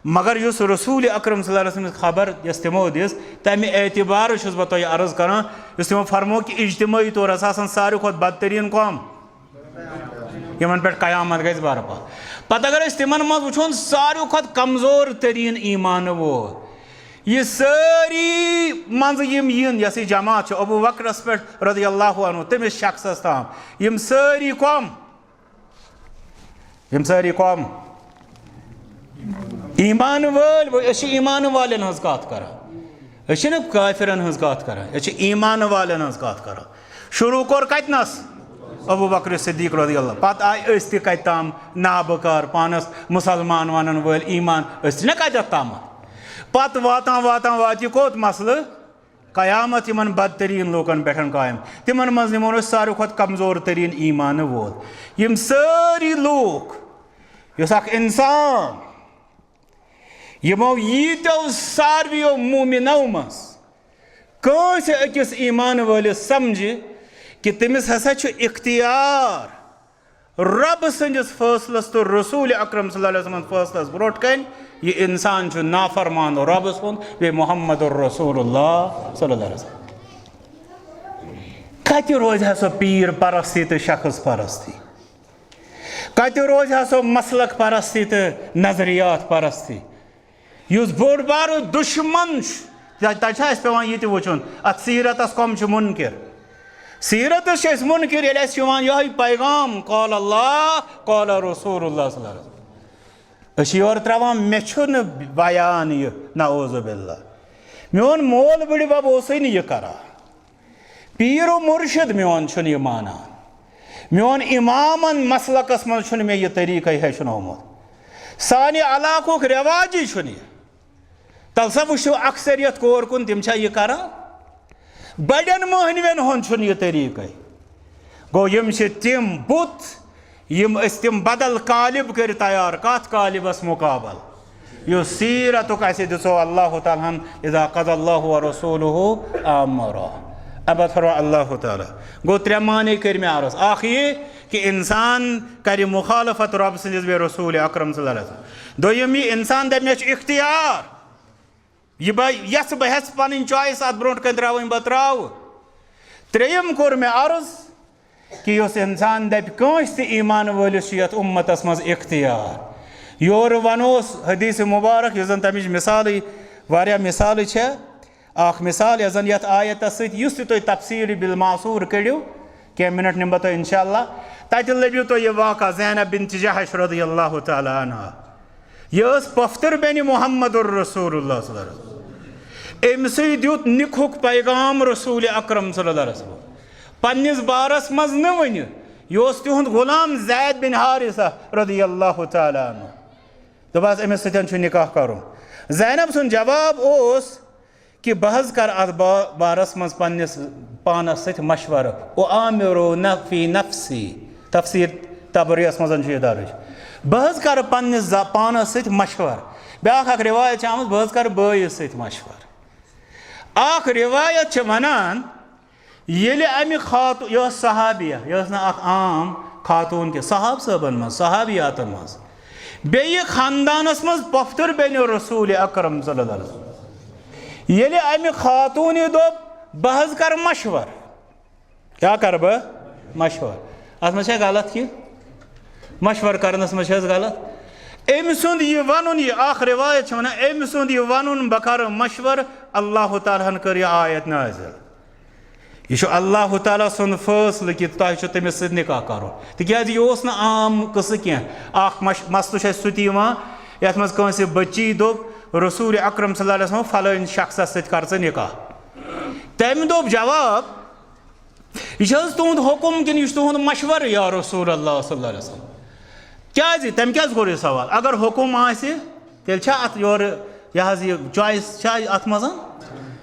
مگر یُس رسول اکرم صلی اللہ علیہ وسلم خبر یۄس تِمو دِژ، تمہِ اعتبارٕ چھُس بہٕ تۄہہِ عرض کران، یُس تِمو فرمو کہِ اجتمٲعی طور ہسا آسن ساروی کھۄتہٕ بدتریٖن قوم، یِمن پٮ۪ٹھ قیامت گژھِ برپا۔ پتہٕ اگر أسۍ تِمن منٛز وٕچھون، ساروی کھۄتہٕ کمزور تریٖن ایمان وول، یہِ سٲری منٛزٕ یِم یِن، یۄس یہِ جماعت چھِ ابو بکرس پٮ۪ٹھ رضی اللہ عنہ، تٔمِس شخصس تام، یِم سٲری قوم، یِم سٲری قوم ایمان وٲلۍ، وۄنۍ أسۍ چھِ ایمان والٮ۪ن ہٕنٛز کتھ کران، أسۍ چھِنہٕ کافرن ہٕنٛز کتھ کران، أسۍ چھِ ایمان والٮ۪ن ہٕنٛز کتھ کران۔ شروع کوٚر کتنس؟ ابو بکر صدیق رضی اللہ۔ پتہٕ آے أسۍ تہِ کتہِ تام نابکار، پانس مسلمان ونن وٲلۍ، ایمان، أسۍ تہِ نہ کتٮ۪تھ تامتھ۔ پتہٕ واتان واتان واتہِ یہِ کوٚت مسلہٕ؟ قیامت یِمن بدترین لوٗکن پٮ۪ٹھ قائم۔ تِمن منٛز نِمون أسۍ ساروی کھۄتہٕ کمزور ترین ایمان وول۔ یِم سٲری لوٗکھ، یُس اکھ انسان، یِمو ییٖتیو ساروِیو مومنو منٛز کٲنٛسہِ أکِس ایمان وٲلِس سمجھِ کہِ تٔمِس ہسا چھُ اختیار رۄبہٕ سٕنٛدِس فٲصلس تہٕ رسول اکرم صلی اللہ علیہ وسلم فٲصلس برونٛٹھ کنہِ، یہِ انسان چھُ نافرمان رۄبہٕ سُنٛد، بیٚیہِ محمد رسول اللہ صلی اللہ علیہ وسلم۔ کتہِ روزِ ہا سۄ پیٖر پرستی تہٕ شخص پرستی؟ کتہِ روزِ ہا سۄ مسلک پرستی تہٕ نظریات پرستی؟ یُس بوٚڑ بارٕ دُشمن چھُ، تہ-، تتہِ چھُ اَسہِ پٮ۪وان یہِ تہِ وٕچھُن، اتھ سیٖرتس کۄم چھِ مُنکِر۔ سیٖرتس چھِ أسۍ مُنکِر، ییٚلہِ اَسہِ یِوان یِہوٚے پیغام، قال اللہ، قال رسول اللہ صلی اللہ علیہ وسلم۔ أسۍ چھِ یورٕ ترٛاوان، مےٚ چھُنہٕ بیان یہِ، نعوذ باللہ۔ میون مول بٕڈِبب اوسُے نہٕ یہِ کران۔ پیٖر و مُرشِد میون چھُنہٕ یہِ مانان۔ میون اِمامن مسلکس منٛز چھُنہٕ مےٚ یہِ طریٖقے ہیٚچھنومُت۔ سانہِ علاقُک رٮ۪واجی چھُنہٕ یہِ۔ تَلہٕ سا وٕچھِو اکثریت کور کُن، تِم چھا یہِ کران؟ بڑٮ۪ن مٔہنوٮ۪ن ہُنٛد چھُنہٕ یہِ طریٖقے۔ گوٚو، یِم چھِ تِم بُت، یِم أسۍ تِم بدل قالب کٔرۍ تیار، کتھ قالبس مقابل؟ یُس سیٖرتُک اَسہِ دِژو اللہ تعالیٰ ہن، اذا قضى الله ورسوله امرا۔ ابد فرما اللہ تعالیٰ۔ گوٚو، ترٛےٚ معنی کٔرۍ مےٚ عرض۔ اکھ یہِ کہِ انسان کرِ مخالفت رۄب سٕنٛدِس بیٚیہِ رسول اکرم صلی اللہ علیہ وسلم۔ دوٚیِم یہِ، انسان دپہِ مےٚ چھُ اختیار، یہِ بہٕ یژھٕ بہٕ ہٮ۪ژٕ پنٕنۍ choice اتھ برونٛٹھ کنہِ ترٛاوٕنۍ، بہٕ ترٛاوٕ۔ ترٛیٚیِم کوٚر مےٚ عرض کہِ یُس انسان دپہِ کٲنٛسہِ تہِ ایمان وٲلِس چھُ یتھ اُمتس منٛز اختیار۔ یورٕ ونوس حدیث مبارک، یُس زن تمِچ مثالٕے، واریاہ مثالہٕ چھےٚ۔ اکھ مثال، یۄس زن یتھ آیتس سۭتۍ، یُس تہِ تُہۍ تفسیٖر بالمعثور کٔرِو، کینٛہہ منٹ نِمہٕ بہٕ تۄہہِ انشاءاللہ، تتہِ لٔبِو تۄہہِ یہِ واقعہ زینب بنت جحش رضی اللہ تعالیٰ عنہا، یہِ ٲس پۄفتٕر بیٚنہِ محمد رسول اللہ صلی اللہ علیہ وسلم۔ أمۍ سٕے دیُت نِکہُک پیغام رسول اکرم صلی اللہ علیہ وسلم، پننِس بارس منٛز نہٕ ؤنِتھ، یہِ اوس تِہُنٛد غلام زید بن حارثہ رضی اللہ تعالیٰ عنہ۔ دوٚپہَس، أمِس سۭتۍ چھُ نکاح کرُن۔ زینب سُنٛد جواب اوس، کہِ بہٕ حظ کرٕ اتھ با-، بارس منٛز پننِس پانس سۭتۍ مشورٕ۔ اُعامِرُ نف-، فی نفسی، تفسیر طبریس منٛز چھُ یہِ درٕج۔ بہٕ حظ کرٕ پننِس ز-، پانس سۭتۍ مشورٕ۔ بیٛاکھ اکھ روایت چھِ آمٕژ، بہٕ حظ کرٕ بٲیِس سۭتۍ مشورٕ۔ اکھ روایت چھِ ونان، ییٚلہِ امہِ خاتو-، یہِ ٲس صحابیہ، یہِ ٲس نہٕ اکھ عام خاتون کینٛہہ، صحاب صٲبن منٛز، صحابیاتن منٛز، بیٚیہِ خاندانس منٛز پۄفتٕر بیٚنہِ رسول اکرم صلی اللہ علیہ وسلم۔ ییٚلہِ امہِ خاتوٗنہِ دوٚپ، بہٕ حظ کرٕ مشور۔ کیٛاہ کرٕ بہٕ؟ مشور۔ اتھ منٛز چھا غلط کینٛہہ؟ مشور کرنس منٛز چھا حظ غلط؟ أمۍ سُنٛد یہِ ونُن، یہِ اکھ روایت چھِ ونان، أمۍ سُنٛد یہِ ونُن، بہٕ کرٕ مشور، اللہ تعالیٰ ہن کٔر یہِ آیت نازل۔ یہِ چھُ اللہ تعالیٰ سُنٛد فٲصلہٕ کہِ تۄہہِ چھُ تٔمِس سۭتۍ نکاح کرُن، تِکیازِ یہِ اوس نہٕ عام قٕصہٕ کینٛہہ۔ اکھ مش-، مسلہٕ چھُ اَسہِ سُہ تہِ یِوان، یتھ منٛز کٲنٛسہِ بٔچی دوٚپ رسول اکرم صلی اللہ علیہ وسلم، فلٲنۍ شخصس سۭتۍ کر ژٕ نکاح۔ تٔمۍ دوٚپ جواب، یہِ چھِ حظ تُہُنٛد حُکُم کِنہٕ یہِ چھُ تُہُنٛد مشورٕ یا رسول اللہ صلی اللہ علیہ وسلم؟ کیازِ؟ تٔمۍ کیازِ کوٚر یہِ سوال؟ اگر حُکُم آسہِ، تیٚلہِ چھا اتھ یورٕ یہِ حظ یہِ choice چھا اتھ منٛز؟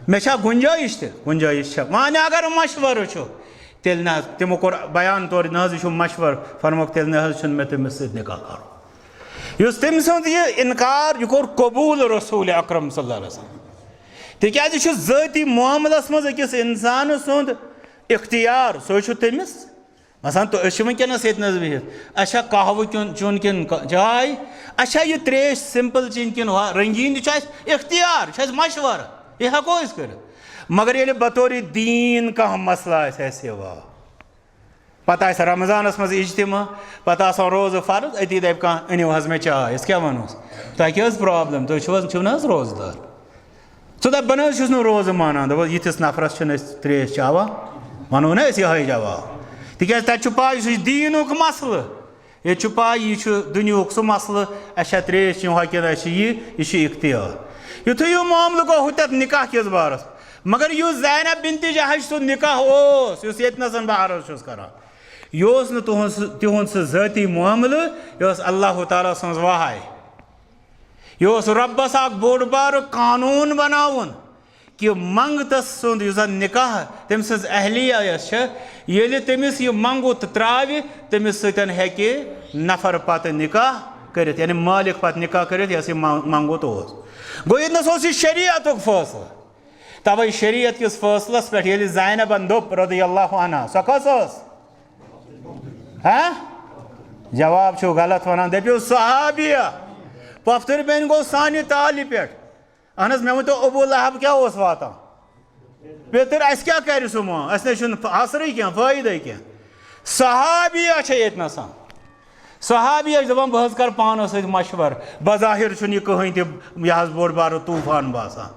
مےٚ چھا گُنجٲیِش تہِ؟ گُنجٲیِش چھےٚ۔ وۄنۍ اگر مشورٕ چھُ، تیٚلہِ نہ حظ، تِمو کوٚر بیان طور، نہ حظ، یہِ چھُ مشورٕ، فرموکھ، تیٚلہِ نہ حظ چھُنہٕ مےٚ تٔمِس سۭتۍ نکاح کرُن۔ یُس تٔمۍ سُنٛد یہِ انکار، یہِ کوٚر قبوٗل رسول اکرم صلی اللہ علیہ وسلم۔ تِکیٛازِ یہِ چھُ ذٲتی معاملس منٛز أکِس اِنسان سُنٛد اختیار، سُہ چھُ تٔمِس۔ مثلاً، تہٕ أسۍ چھِ وٕنکیٚنَس ییٚتہِ نَس بِہِتھ، اَسہِ چھا قہوٕ کیُن، چیوٚن کِنہٕ ک-، چاے؟ اَسہِ چھا یہِ ترٛیش simple چیٚنۍ کِنہٕ ہۄ رنٛگیٖن؟ یہِ چھُ اَسہِ اختیار، یہِ چھُ اَسہِ مشورٕ، یہِ ہٮ۪کو أسۍ کٔرِتھ۔ مگر ییٚلہِ بطورِ دیٖن کانٛہہ مسلہٕ آسہِ اَسہِ یِوان، پتہٕ آسہِ رمضانس منٛز اجتماع، پتہٕ آسان روزٕ فرض، أتی دپہِ کانٛہہ، "أنِو حظ مےٚ چاے"، أسۍ کیٛاہ ونہوس؟ "تۄہہِ کیٛاہ حظ problem؟ تُہۍ چھِو حظ، چھِو نہٕ حظ روزٕ دار؟" ژٕ دپ، "بہٕ نہٕ حظ چھُس نہٕ روزٕ مانان"، دوٚپُس، "یِتھِس نفرس چھِنہٕ أسۍ ترٛیش چاوان"، ونو نا أسۍ یِہوٚے جواب۔ تِکیٛازِ تتہِ چھُ پاے، سُہ چھُ دیٖنُک مسلہٕ، ییٚتہِ چھُ پاے، یہِ چھُ دُنیہُک سُہ مسلہٕ، اَسہِ چھا ترٛیش چیٚنۍ، ہۄ کِنہٕ اَسہِ چھِ یہِ، یہِ چھُ اختیار۔ یُتھُے یہِ معاملہٕ گوٚو ہُتٮ۪تھ نکاح کِس بارس، مگر یُس زینب بنت جحش سُنٛد نکاح اوس، یُس ییٚتہِ نَسَن بہٕ عرض چھُس کران، یہِ اوس نہٕ تُہُنٛد سُہ، تِہُنٛد سُہ ذٲتی معاملہٕ، یہِ اوس اللہ تعالیٰ سٕنٛز وحی۔ یہِ اوس رۄبَس اکھ بوٚڑ بارٕ قانوٗن بناوُن کہِ منٛگتَس سُنٛد یُس زَن نکاح تٔمۍ سٕنٛز اہلیہ یۄس چھےٚ، ییٚلہِ تٔمِس یہِ منٛگُت ترٛاوِ، تٔمِس سۭتۍ ہیٚکہِ نفر پتہٕ نکاح کٔرِتھ، یعنی مٲلِک پتہٕ نکاح کٔرِتھ، یۄس یہِ مَ-، منٛگُت اوس۔ گوٚو، ییٚتہِ نَس اوس یہِ شریعتُک فٲصلہٕ۔ توے شریعت کِس فٲصلس پٮ۪ٹھ ییٚلہِ زینبن دوٚپ رضی اللہ عنہا، سۄ کۄس ٲس؟ ہاں؟ جواب چھُو غلط ونان، دٔپِو صحابیہ۔ پۄپھتٕر بیٚنہِ گوٚو سانہِ تالہِ پٮ۪ٹھ۔ اہن حظ، مےٚ ؤنۍتو، ابو لہب کیٛاہ اوس واتان؟ پیٚتٕر، اَسہِ کیٛاہ کَرِ سُہ مان؟ اَسہِ نَے چھُنہٕ اثرٕے کینٛہہ، فٲیدَے کینٛہہ۔ صحابیہ چھےٚ ییٚتہِ نَسَن۔ صحابیہ چھِ دَپان، "بہٕ حظ کَرٕ پانَس سۭتۍ مَشوَرٕ۔ بظاہر چھُنہٕ یہِ کٕہٕنۍ تہِ، یہِ حظ، بوٚڑ بارٕ طوٗفان باسان۔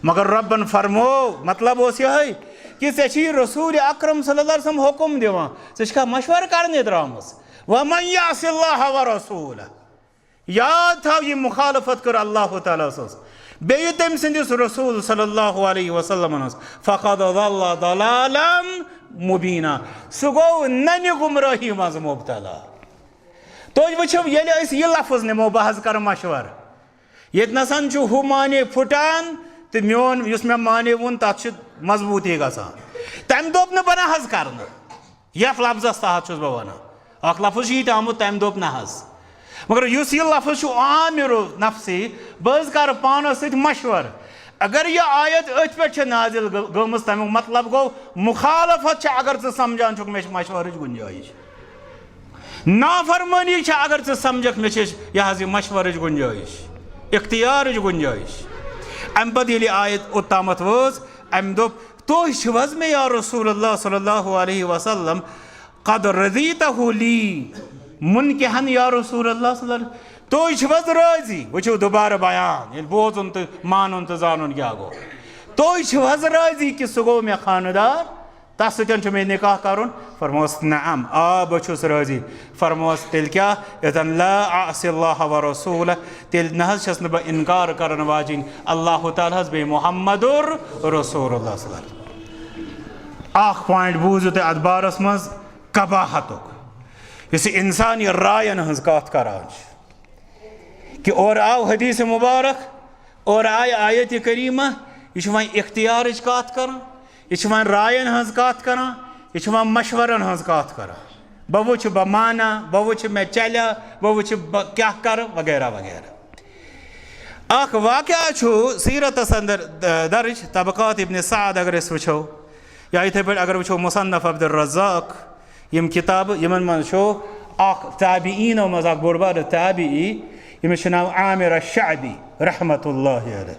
مگر رۄبَن فرموو، مطلب اوس یِہوٚے کہِ ژےٚ چھُے رسول اکرم صلی اللہ علیہ وسلم حُکُم دِوان، ژےٚ چھُکھا مَشوَرٕ کَرنہِ درٛامٕژ؟ وَمَن یَعْصِ اللَّهَ وَرَسُولَهُ۔" یاد تھاو، یہِ مخالفت کٔر اللہ تعالیٰ سٕنٛز، بیٚیہِ تٔمۍ سٕنٛدِس رسول صلی اللہ علیہ وسلم ہٕنٛز، "فقد ضل ضلالا مبینا"، سُہ گوٚو ننہِ گمراہی منٛز مبتلا۔ تُہۍ وٕچھِو، ییٚلہِ أسۍ یہِ لفظ نِمو، بہٕ حظ کرٕ مشورٕ، ییٚتہِ نسَن چھُ ہُہ معنی پھُٹان تہٕ میون یُس مےٚ معنی ووٚن، تَتھ چھِ مضبوٗطی گژھان۔ تَمہِ دوٚپ نہٕ بہٕ نہ حظ کرٕ نہٕ۔ یَتھ لفظس تحت چھُس بہٕ وَنان، اکھ لفظ چھُ یہِ تہِ آمُت، تَمہِ دوٚپ نہ حظ۔ مگر یُس یہِ لفظ چھُ عامر نفسی، بہٕ حظ کرٕ پانَس سۭتۍ مشورٕ۔ اگر یہِ آیت أتھۍ پٮ۪ٹھ چھےٚ نازل گٔ-، گٔمٕژ، تَمیُک مطلب گوٚو، مخالفت چھےٚ، اگر ژٕ سمجھان چھُکھ، مےٚ چھِ مشورٕچ گُنجٲیِش۔ نافرمٲنی چھےٚ، اگر ژٕ سمجھکھ، مےٚ چھِ یہِ حظ یہِ مشورٕچ گُنجٲیِش، اختیارٕچ گُنجٲیِش۔ اَمہِ پتہٕ ییٚلہِ یہِ آیت اوٚتامَتھ وٲژ، اَمہِ دوٚپ، "تُہۍ چھِو حظ مےٚ، یا رسول اللہ صلی اللہ علیہ وسلم، قد رضیتہ لی منکحن، یا رسول اللہ صلی اللہ علیہ وسلم، تُہۍ چھِو حظ رٲضی؟" وٕچھِو دُبارٕ بیان، ییٚلہِ بوزُن تہٕ مانُن تہٕ زانُن کیٛاہ گوٚو۔ "تُہۍ چھِو حظ رٲضی کہِ سُہ گوٚو مےٚ خانہٕ دار؟ تَس سۭتۍ چھُ مےٚ نکاح کرُن؟" فرموس، "نعم، آ، بہٕ چھُس رٲضی۔" فرموس، "تیٚلہِ کیٛاہ؟ اذن لا اعصی اللہ و رسولہ، تیٚلہِ نہ حظ چھَس نہٕ بہٕ انکار کرن واجِنۍ اللہ تعالیٰ ہس بیٚیہِ محمد رسول اللہ صلی اللہ علیہ وسلم۔" اکھ point بوٗزِو تُہۍ اتھ بارس منٛز، قباحتُک۔ یُس یہِ انسان یہِ راین ہٕنٛز کتھ کران چھُ، کہِ اورٕ آو حدیث مبارک، اورٕ آیہِ آیت کریمہ، یہِ چھُ وۄنۍ اختیارٕچ کتھ کران، یہِ چھُ وۄنۍ راین ہٕنٛز کتھ کران، یہِ چھُ وۄنۍ مشورن ہٕنٛز کتھ کران۔ بہٕ وٕچھِ، بہٕ مانا، بہٕ وٕچھِ، مےٚ چلیا، بہٕ وٕچھِ، بہٕ کیٛاہ کرٕ، وغیرہ وغیرہ۔ اکھ واقعہ چھُ سیرتس اندر، آ، درج، طبقات ابن سعد اگر أسۍ وٕچھو، یا یِتھے پٲٹھۍ اگر وٕچھو مصنف عبدالرزاق، یِم کِتابہٕ، یِمن منٛز چھُ اکھ تابعیٖنو منٛز اکھ بوٚڑ بارٕ تابعی، ییٚمِس چھُ ناو عامر الشعبی رحمتہ اللہ علیہ۔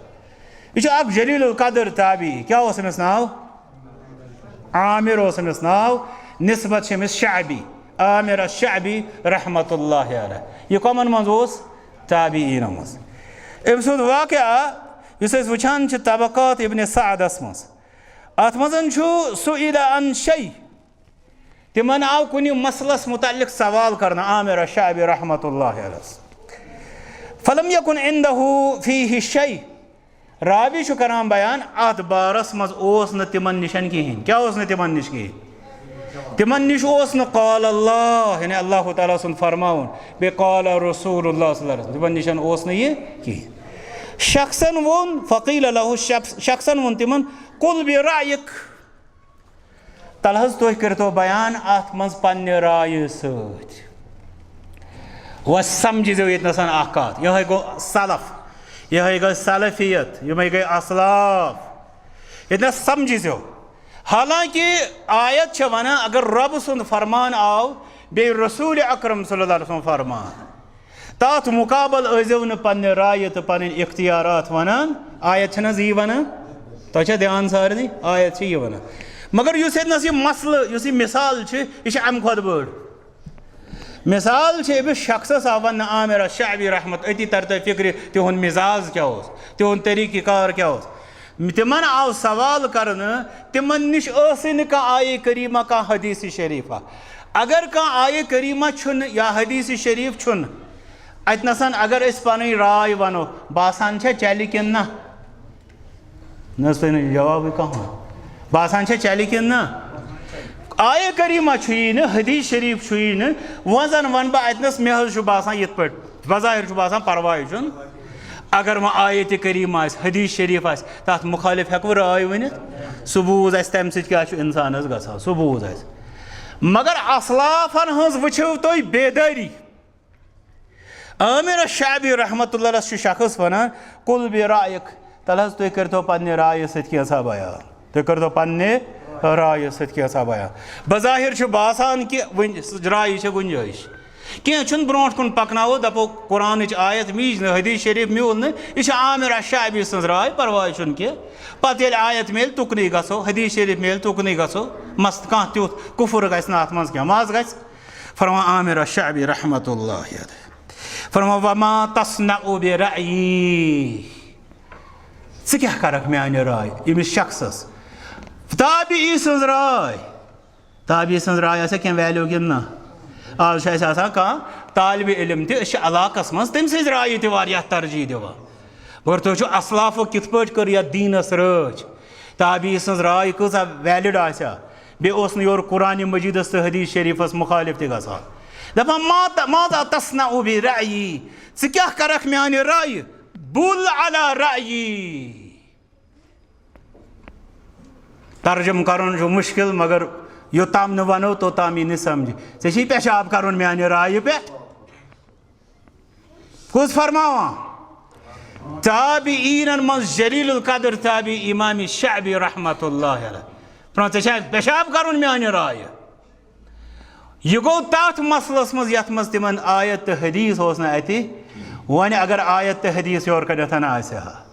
یہِ چھُ اکھ جلیل القدر تابعی۔ کیٛاہ اوس أمِس ناو؟ عامر اوس أمِس ناو، نسبت چھِ أمِس شعبی، عامر الشعبی رحمتہ اللہ علیہ۔ یہِ کۄمن منٛز اوس؟ تابعیٖنو منٛز۔ أمۍ سُنٛد واقعہ یُس أسۍ وٕچھان چھِ طبقات ابن سعدس منٛز، اتھ منٛز چھُ سُئل عن شیء، تِمن آو کُنہِ مسلس متعلق سوال کرنہٕ عامر الشعبی رحمتہ اللہ علیہ۔ فلم یکن عندہ فیہ شیء۔ راوی چھُ کران بیان، اتھ بارس منٛز اوس نہٕ تِمن نِشن کِہینۍ۔ کیٛاہ اوس نہٕ تِمن نِش کِہینۍ؟ تِمن نِش اوس نہٕ قال اللہ، یعنی اللہ تعالیٰ سُنٛد فرماوُن، بیٚیہِ قال رسول اللہ صلی اللہ علیہ وسلم، تِمن نِشن اوس نہٕ یہِ کِہینۍ۔ شخصن ووٚن، فقیل لہ، شخص-، شخصن ووٚن تِمن، قل برأیک۔ تَلہٕ حظ تُہۍ کٔرۍتو بیان اَتھ منٛز پننہِ رایہِ سۭتۍ۔ وۄنۍ سمجھزیو ییٚتہِ نَسَن اَکھ کَتھ، یِہوٚے گوٚو سلف۔ یِہے گٔے سلفیت، یِمے گٔے اسلاف۔ ییٚتہِ نَس سمجھِ زیو۔ حالانکہ آیت چھِ ونان، اگر رۄب سُنٛد فرمان آو، بیٚیہِ رسول اکرم صلی اللہ علیہ وسلم فرمان، تَتھ مُقابل ٲسۍزیو نہٕ پننہِ رایہِ تہٕ پنٕنۍ اختیارات ونان۔ آیت چھَنہٕ حظ یی ونان؟ تۄہہِ چھا دھیان سارنٕے؟ آیت چھِ یہِ ونان۔ مگر یُس ییٚتہِ نَس یہِ مسلہٕ، یُس یہِ مثال چھِ، یہِ چھِ اَمہِ کھۄتہٕ بٔڑ۔ مثال چھِ أمِس شخصس آو وننہٕ عامر الشعبی رحمت، أتی تر تۄہہِ فکرِ تِہُنٛد مزاج کیٛاہ اوس، تِہُنٛد طریقہ کار کیٛاہ اوس۔ تِمن آو سوال کرنہٕ، تِمن نِش ٲسٕے نہٕ کانٛہہ آیہِ کریمہ، کانٛہہ حدیث شریفہ۔ اگر کانٛہہ آیہِ کریمہ چھُنہٕ یا حدیث شریف چھُنہٕ، اتہِ نسن اگر أسۍ پنٕنۍ راے ونو، باسان چھا چلہِ کِنہٕ نہ؟ نہ حظ، تۄہہِ نہٕ جوابٕے کانٛہہ۔ باسان چھا چلہِ کِنہٕ نہ؟ آیہِ کریمہ چھُیی نہٕ، حدیث شریف چھُیی نہٕ، وۄنۍ زن ونہٕ بہٕ اتہِ نس، مےٚ حظ چھُ باسان یِتھ پٲٹھۍ، بظاہر چھُ باسان پرواے چھُنہٕ۔ اگر وۄنۍ آیت کریمہ آسہِ، حدیث شریف آسہِ، تتھ مخالف ہٮ۪کہٕ بہٕ راے ؤنِتھ؟ سُہ بوٗز اسہِ، تمہِ سۭتۍ کیٛاہ چھُ انسانس گژھان، سُہ بوٗز اسہِ۔ مگر اسلافن ہٕنٛز وٕچھِو تُہۍ بیدٲری۔ عامر الشعبی رحمت اللہ علیہ چھُ شخص ونان، "قل برأیک"، تلہٕ حظ تُہۍ کٔرۍتو پننہِ رایہِ سۭتۍ کینٛژھا بیان، تُہۍ کٔرۍتو پننہِ رایہِ سۭتۍ کینٛژھا بیان۔ بظاہر چھُ باسان کہِ وٕنہِ سُہ رایہِ چھےٚ گُنجٲیِش۔ کینٛہہ چھُنہٕ، برونٛٹھ کُن پکناوو، دپو قرآنٕچ آیت میٖج نہٕ، حدیث شریف میوٗل نہٕ، یہِ چھِ عامر الشعبی سٕنٛز راے، پرواے چھُنہٕ کینٛہہ۔ پتہٕ ییٚلہِ آیت میلہِ تُکنُے گژھو، حدیث شریف میلہِ تُکنُے گژھو، مس کانٛہہ تیُتھ کفر گژھِ نہٕ اتھ منٛز کینٛہہ، مس گژھِ۔ فرماوان عامر الشعبی رحمت اللہ علیہ، فرماوان، "وما تصنع برأیی"، ژٕ کیٛاہ کرکھ میانہِ راے؟ ییٚمِس شخصس تابعی سٕنٛز راے، تابعی سٕنٛز راے آسیا کینٛہہ ویلیو کِنہٕ نہ؟ آز چھُ اَسہِ آسان کانٛہہ طالبِ علم تہِ، أسۍ چھِ علاقس منٛز تٔمۍ سٕنٛزِ رایہِ تہِ واریاہ ترجیح دِوان۔ مگر تُہۍ چھِو اسلافو کِتھ پٲٹھۍ کٔر یتھ دیٖنس رٲچھ؟ تابعی سٕنٛز راے کۭژاہ ویلڈ آسہِ ہا؟ بیٚیہِ اوس نہٕ یورٕ قرآنِ مجیدس تہٕ حدیث شریفس مخالف تہِ گژھان۔ دپان، "ما ت-، ماذا تصنع برأیی؟" ژٕ کیٛاہ کرکھ میانہِ رایہِ؟ "بُل علی رأیی۔" ترجمہٕ کرُن چھُ مُشکِل، مگر یوٚتام نہٕ ونو، توٚتام یی نہٕ سمجھ۔ ژےٚ چھے پیشاب کرُن میانہِ رایہِ پٮ۪ٹھ؟ کُس فرماوان؟ تابعیٖنن منٛز جلیل القدر تابعی امام شعبی رحمت اللہ علیہ۔ فرماوان، ژےٚ چھا پیشاب کرُن میانہِ رایہِ؟ یہِ گوٚو تتھ مسلس منٛز یتھ منٛز تِمن آیت تہٕ حدیث اوس نہٕ اتہِ۔ وۄنۍ اگر آیت تہٕ حدیث یورٕ کنٮ۪تھ آسہِ ہا،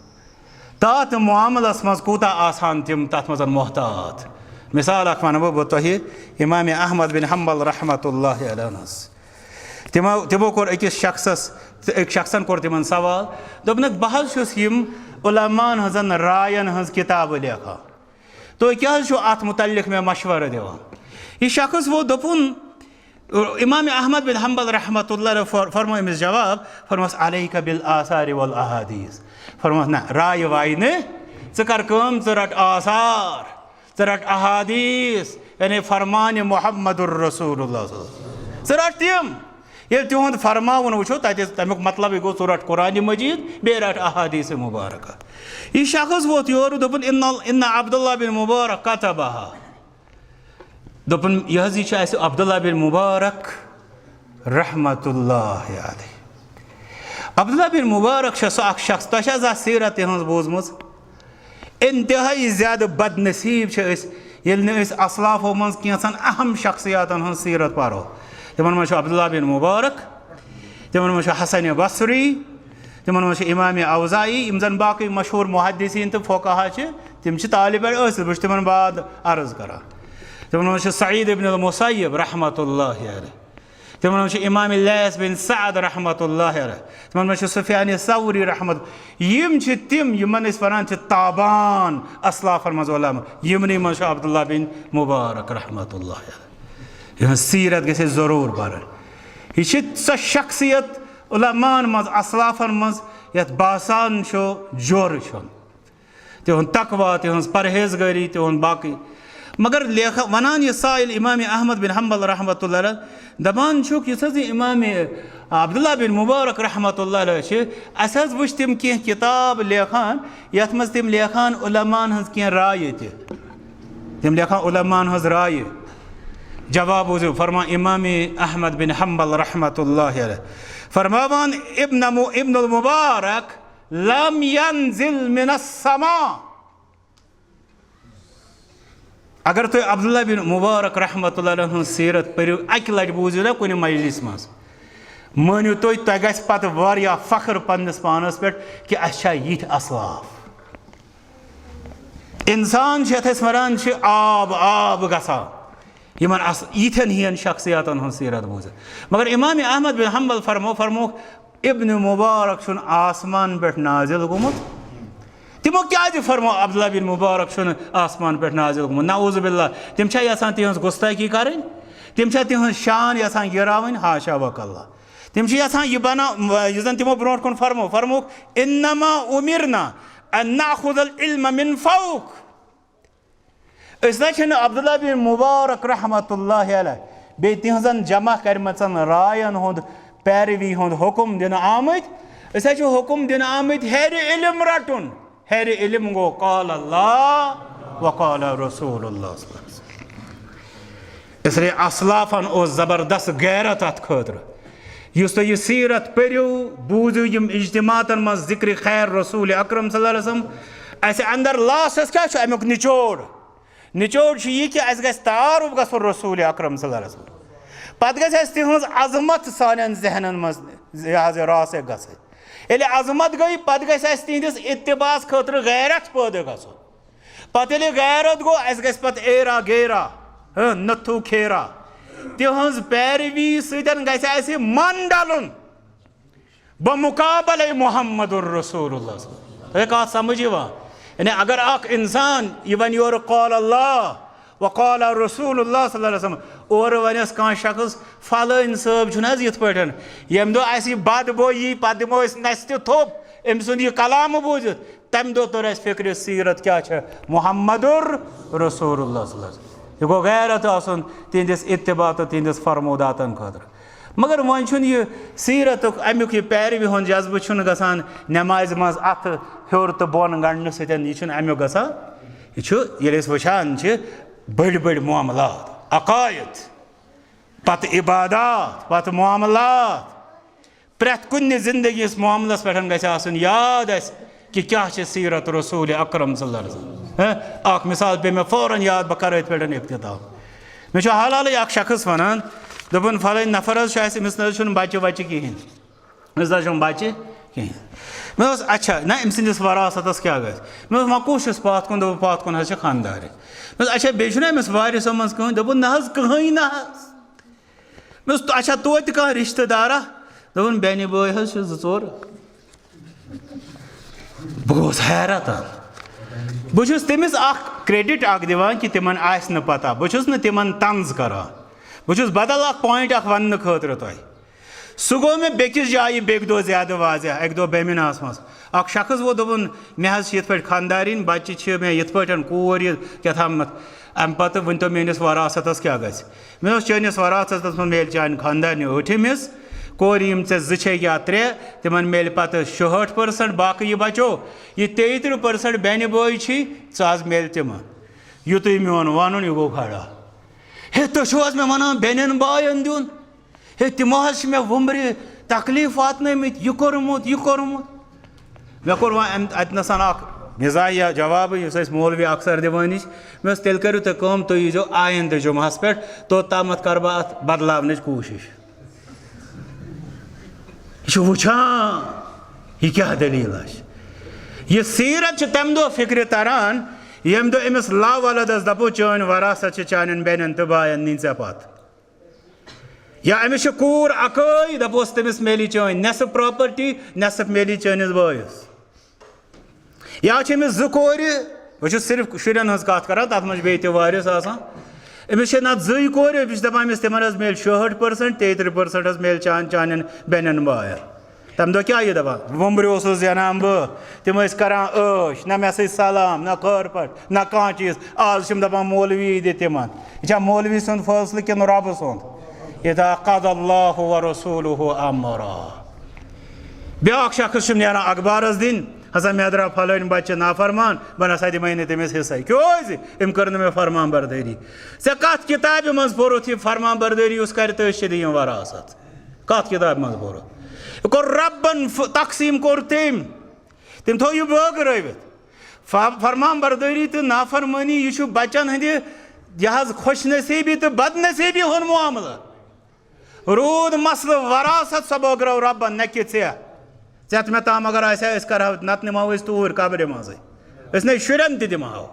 تتھ معاملس منٛز کوٗتاہ آسہٕ ہن تِم تتھ منٛز محتاط؟ مثال اکھ ونہٕ بہٕ بہٕ تۄہہِ، امام احمد بن حنبل رحمت اللہ علیہ ہنس۔ تِمو، تِمو کوٚر أکِس شخصس، تہٕ أکۍ شخصن کوٚر تِمن سوال، دوٚپنکھ، "بہٕ حظ چھُس یِم علماہن ہٕنٛزن راین ہٕنٛز کِتابہٕ لیکھان، تُہۍ کیٛاہ حظ چھِو اتھ متعلق مےٚ مشورٕ دِوان؟" یہِ شخص ووت، دوٚپُن، امام احمد بن حنبل رحمت اللہ علیہ فر-، فرموو أمِس جواب، فرموس، "علیک بالآثار والاحادیث"۔ فرموس، "نہ، رایہِ وایہِ نہٕ، ژٕ کر کٲم، ژٕ رٹ آثار، ژٕ رٹ احادیث، یعنی فرمان محمد الرسول اللہ صلی اللہ علیہ وسلم۔ ژٕ رٹ تِم۔ ییٚلہِ تِہُنٛد فرماوُن وٕچھو، تتہِ تمیُک مطلبٕے گوٚو، ژٕ رٹ قرآن مجید، بیٚیہِ رٹ احادیث مبارکہ۔" یہِ شخص ووت یورٕ، دوٚپُن، "ان، ان عبداللہ بن مبارک کتبہا۔" دوٚپُن، یہِ حظ، یہِ چھُ اَسہِ عبداللہ بن مبارک رحمت اللہ علیہ۔ عبداللہ بن مبارک چھُ سُہ اکھ شخص، تۄہہِ چھا زانٛہہ سیرت تِہٕنٛز بوٗزمٕژ؟ انتہٲیی زیادٕ بدنصیٖب چھِ أسۍ، ییٚلہِ نہٕ أسۍ اسلافو منٛز کینٛژن اہم شخصیاتن ہٕنٛز سیرت پرو۔ تِمن منٛز چھُ عبداللہ بن مبارک، تِمن منٛز چھُ حسن بصری، تِمن منٛز چھُ امام اوزاعی، یِم زن باقٕے مشہوٗر محدثین تہٕ فقہا چھِ، تِم چھِ طالب علم ٲسِتھ، بہٕ چھُس تِمن بعد عرض کران۔ تِمن منٛز چھُ سعید ابن المسیب رحمت اللہ علیہ، تِمن منٛز چھُ امام لیث بن سعد رحمت اللہ علیہ، تِمن منٛز چھُ سفیان ثوری رحمت۔ یِم چھِ تِم، یِمن أسۍ ونان چھِ تابان اسلافن منٛز علماء، یِمنٕے منٛز چھُ عبداللہ بن مبارک رحمت اللہ علیہ۔ یِہٕنٛز سیرت گژھِ اَسہِ ضروٗر پرٕنۍ۔ یہِ چھِ سۄ شخصیت علماہن منٛز، اسلافن منٛز، یتھ باسان چھُ جورٕ چھُنہٕ۔ تِہُنٛد تقویٰ، تِہٕنٛز پرہیزگٲری، تِہُنٛد باقٕے۔ مگر لیکھا-، ونان یہِ سائل امام احمد بن حنبل رحمت اللہ علیہ، دپان چھُکھ، یُس حظ یہِ امام عبداللہ بن مبارک رحمت اللہ علیہ چھِ، اَسہِ حظ وٕچھ تِم کینٛہہ کِتاب لیکھان، یتھ منٛز تِم لیکھان علماہن ہٕنٛز کینٛہہ رایہِ تہِ۔ تِم لیکھان علماہن ہٕنٛز رایہِ۔ جواب بوٗزِو، فرمان امام احمد بن حنبل رحمت اللہ علیہ، فرماوان، ابن مو-، ابن المبارک لم ينزل من السماء۔ اگر تُہۍ عبداللہ بن مبارک رحمۃ اللہ علیہ ہٕنٛز سیرت پٔرِو، اَکہِ لٹہِ بوٗزِو نا کُنہِ مجلس منٛز، مٲنِو تُہۍ، تۄہہِ گژھِ پتہٕ واریاہ فخر پننِس پانس پٮ۪ٹھ کہِ اَسہِ چھا یِتھۍ اسلاف۔ انسان چھِ یَتھ أسۍ وَنان چھِ آب، آب گژھان یِمن اص-، یِتھٮ۪ن ہِوٮ۪ن شخصیاتن ہٕنٛز سیرت بوٗزِتھ۔ مگر امام احمد بن حنبل فرمو، فرموکھ، ابن مبارک چھُنہٕ آسمان پٮ۪ٹھ نازل گوٚمُت۔ تِمو کیازِ فرمو عبداللہ بن مبارک چھُنہٕ آسمان پٮ۪ٹھ نازل گوٚمُت؟ نعوذ باللہ، تِم چھا یژھان تِہنٛز گستٲخی کرٕنۍ؟ تِم چھا تِہنٛز شان یژھان گِراوٕنۍ؟ حاشا وکلا۔ تِم چھِ یژھان یہِ بنا-، یُس زن تِمو برونٛٹھ کُن فرمو، فرموکھ، انما امرنا ان ناخذ العلم من فوق۔ أسۍ نہ چھِنہٕ عبداللہ بن مبارک رحمۃ اللہ علیہ بیٚیہِ تِہنٛزن جمع کٔرمٕژن راین ہُنٛد پیروی ہُنٛد حُکم دِنہٕ آمٕتۍ۔ أسۍ حظ چھِ حُکم دِنہٕ آمٕتۍ ہیرِ علم رٹُن۔ ہیرِ علم گوٚو قال اللہ و قال رسول اللہ صلی اللہ علیہ وسلم۔ اس لیے اسلافن اوس زبردست غیرت اتھ خٲطرٕ۔ یُس تُہۍ یہِ سیرت پٔرِو، بوٗزِو یِم اجتماعاتن منٛز ذکر خیر رسول اکرم صلی اللہ علیہ وسلم، اسہِ اندر لاسس کیٛاہ چھُ امیُک نچوڑ؟ نچوڑ چھُ یہِ کہِ اسہِ گژھِ تعارف گژھُن رسول اکرم صلی اللہ علیہ وسلم۔ پتہٕ گژھِ اسہِ تِہنٛز عظمت سانٮ۪ن ذہنن منٛز یہِ حظ یہِ راسخ گژھٕنۍ۔ ییٚلہِ عظمت گٔے، پتہٕ گژھِ اسہِ تِہنٛدِس اتباعس خٲطرٕ غیرت پٲدٕ گژھُن۔ پتہٕ ییٚلہِ غیرت گوٚو، اسہِ گژھِ پتہٕ ایرا گیرا، ہہ، نتھو کھیرا۔ تِہنٛز پیروی سۭتۍ گژھِ اسہِ من ڈلُن۔ بمقابلہ محمد رسول اللہ۔ تۄہہِ کتھ سمجھ یِوان؟ یعنی اگر اکھ انسان یہِ ونہِ یورٕ قال اللہ و قال رسول اللہ صلی اللہ علیہ وسلم، اورٕ ونٮ۪س کانٛہہ شخص، فلٲنۍ صٲب چھُنہٕ حظ یِتھ پٲٹھۍ، ییٚمہِ دۄہ اسہِ یہِ بد بو یی، پتہٕ دِمو أسۍ نستہِ تھوٚپ أمۍ سُنٛد یہِ کلام بوٗزِتھ، تمہِ دۄہ توٚر اسہِ فکرِ سیرت کیٛاہ چھےٚ محمد رسول اللہ صلی اللہ علیہ وسلم۔ یہِ گوٚو غیرت آسُن تِہنٛدِس اتباع تہٕ تِہنٛدِس فرموداتن خٲطرٕ۔ مگر وۄنۍ چھُنہٕ یہِ سیرتُک، اَمیُک یہِ پیروی ہُنٛد جذبہٕ چھُنہٕ گژھان نٮ۪مازِ منٛز اَتھٕ ہیوٚر تہٕ بۄن گنٛڈنہٕ سۭتۍ، یہِ چھُنہٕ اَمیُک گژھان۔ یہِ چھُ، ییٚلہِ أسۍ وٕچھان چھِ بٔڑۍ بٔڑۍ معاملات، عقاید، پتہٕ عبادات، پتہٕ معاملات، پرٛٮ۪تھ کُنہِ زندگی ہِس معاملس پٮ۪ٹھ گژھِ آسُن یاد اَسہِ کہِ کیٛاہ چھِ سیرت رسول اکرم صلی اللہ علیہ وسلم۔ ہہ؟ اکھ مثال پیٚیہِ مےٚ فوراً یاد، بہٕ کرٕ أتھۍ پٮ۪ٹھ اختتام۔ مےٚ چھُ حال حالٕے اکھ شخص ونان، دوٚپُن، فلٲنۍ نفر حظ چھُ اَسہِ، أمِس نہ حظ چھُنہٕ بچہِ وچہِ کِہیٖنۍ۔ أمِس نہ حظ چھُنہٕ بچہِ کِہیٖنۍ۔ مےٚ اوس، اچھا، نہ، أمۍ سٕنٛدِس وراثتس کیٛاہ گژھِ؟ مےٚ اوس، وۄنۍ کُس چھُس پتھ کُن؟ دوٚپُن، پتھ کُن حظ چھِ خانٛدارِنۍ۔ مےٚ اوس، اچھا، بیٚیہِ چھُنہ أمِس وارثو منٛز کٕہٕنۍ؟ دوٚپُن، نہ حظ، کٕہٕنۍ نہ حظ۔ مےٚ اوس، اچھا، توتہِ کانٛہہ رِشتہٕ دارا؟ دوٚپُن، بیٚنہِ بٲے حظ چھِ زٕ ژور۔ بہٕ گوس حیرتن۔ بہٕ چھُس تٔمِس اکھ credit اکھ دِوان کہِ تِمن آسہِ نہٕ پتہ، بہٕ چھُس نہٕ تِمن طنز کران، بہٕ چھُس بدل اکھ point اکھ وننہٕ خٲطرٕ تۄہہِ۔ سُہ گوٚو مےٚ بیٚکِس جایہِ بیٚکہِ دۄہ زیادٕ واضح، اکہِ دۄہ بیمِناہس منٛز۔ اکھ شخص ووت، دوٚپُن، مےٚ حظ چھِ یِتھ پٲٹھۍ خانٛدارِنۍ، بچہِ چھِ مےٚ، یِتھ پٲٹھۍ کوٗر یہِ کیٛاہ تامَتھ۔ امہِ پتہٕ ؤنۍ تو میٲنِس وراثتس کیٛاہ گژھِ؟ مےٚ اوس چٲنِس وراثتس منٛز میلہِ چانہِ خانٛدارنہِ ٲٹھِم حصہٕ، کورِ یِم ژےٚ زٕ چھے یا ترٛےٚ، تِمن میلہِ پتہٕ شُہٲٹھ percent، باقٕے یہِ بچو، یہِ تیٚیہِ ترٕٛہ percent بیٚنہِ بٲے چھی، ژٕ حظ میلہِ تِمن۔ یُتُے میون ونُن، یہِ گوٚو کھڑا۔ ہے، تُہۍ چھِو حظ مےٚ ونان بیٚنٮ۪ن باین دیُن؟ ہے، تِمو حظ چھِ مےٚ وُمبرِ تکلیٖف واتنٲومٕتۍ، یہِ کوٚرمُت، یہِ کوٚرمُت۔ مےٚ کوٚر وۄنۍ اَمہِ، اَتہِ نَسَن اکھ مزاحیہ جواب، یُس أسۍ مولوی اکثر دِوان چھِ۔ مےٚ اوس، تیٚلہِ کٔرِو تُہۍ کٲم، تُہۍ ییٖزیو آیندٕ جمعہس پٮ۪ٹھ، توٚتامَتھ کَرٕ بہٕ اَتھ بدلاونٕچ کوٗشِش۔ یہِ چھُ وٕچھان، یہِ کیٛاہ دٔلیٖل آسہِ۔ یہِ سیٖرت چھِ تَمہِ دۄہ فِکرِ تَران، ییٚمہِ دۄہ أمِس لاولدَس دَپو، چٲنۍ وراثت چھِ چانٮ۪ن بیٚنٮ۪ن تہٕ باین نِنۍ ژےٚ پَتہٕ۔ یا أمِس چھِ کوٗر اَکٲے، دَپوس تٔمِس میلی چٲنۍ نٮ۪صٕف property، نٮ۪صٕف میلی چٲنِس بٲیِس۔ یا چھِ أمِس زٕ کورِ، بہٕ چھُس صرف شُرٮ۪ن ہٕنٛز کَتھ کَران، تَتھ منٛز چھِ بیٚیہِ تہِ وارِث آسان۔ أمِس چھِ نَتہٕ زٕے کورِ، أمِس چھِ دَپان، أمِس تِمَن حظ میلہِ شُہٲٹھ percent، تیٚیہِ ترٕٛہ percent حظ میلہِ چان-، چانٮ۪ن بیٚنٮ۪ن بایَن۔ تَمہِ دۄہ کیٛاہ یہِ دَپان؟ وُمبرِ اوسُس زینان بہٕ، تِم ٲسۍ کَران عٲش، نہ مےٚ سۭتۍ سلام، نہ خٲر پٲٹھۍ، نہ کانٛہہ چیٖز۔ آز چھِ یِم دَپان، مولوی دِ تِمَن۔ یہِ چھا مولوی سُنٛد فٲصلہٕ کِنہٕ رۄبہٕ سُنٛد؟ اِذا قضى الله ورسوله أمرا۔ بیٛاکھ شخص چھُم نیران اخبارس دِنۍ، ہسا مےٚ درٛاو فلٲنۍ بچہِ نافرمان، بہٕ نسا دِمے نہٕ تٔمِس حصے۔ کیٛازِ؟ أمۍ کٔر نہٕ مےٚ فرمان بردٲری۔ ژےٚ کتھ کتابہِ منٛز پوٚرُتھ یہِ فرمان بردٲری یُس کرِ تٔمِس چھِ دِنۍ وراثت؟ کتھ کتابہِ منٛز پوٚرُتھ؟ یہِ کوٚر ربن ف-، تقسیٖم کوٚر تٔمۍ۔ تٔمۍ تھوٚو یہِ بٲگرٲوِتھ۔ ف-، فرمان بردٲری تہٕ نافرمٲنی، یہِ چھُ بچن ہٕنٛدِ، یہِ حظ، خۄش نصیٖبی تہٕ بد نصیٖبی ہُنٛد معاملہٕ۔ روٗد مسلہٕ وراثت، سۄ بٲگرٲو رۄبن، نہ کہِ ژےٚ۔ ژےٚ تہٕ مےٚ تام اگر آسہِ ہا، أسۍ کرہو، نتہٕ نِمہو أسۍ توٗرۍ قبرِ منٛزٕے۔ أسۍ نے شُرٮ۪ن تہِ دِمہو۔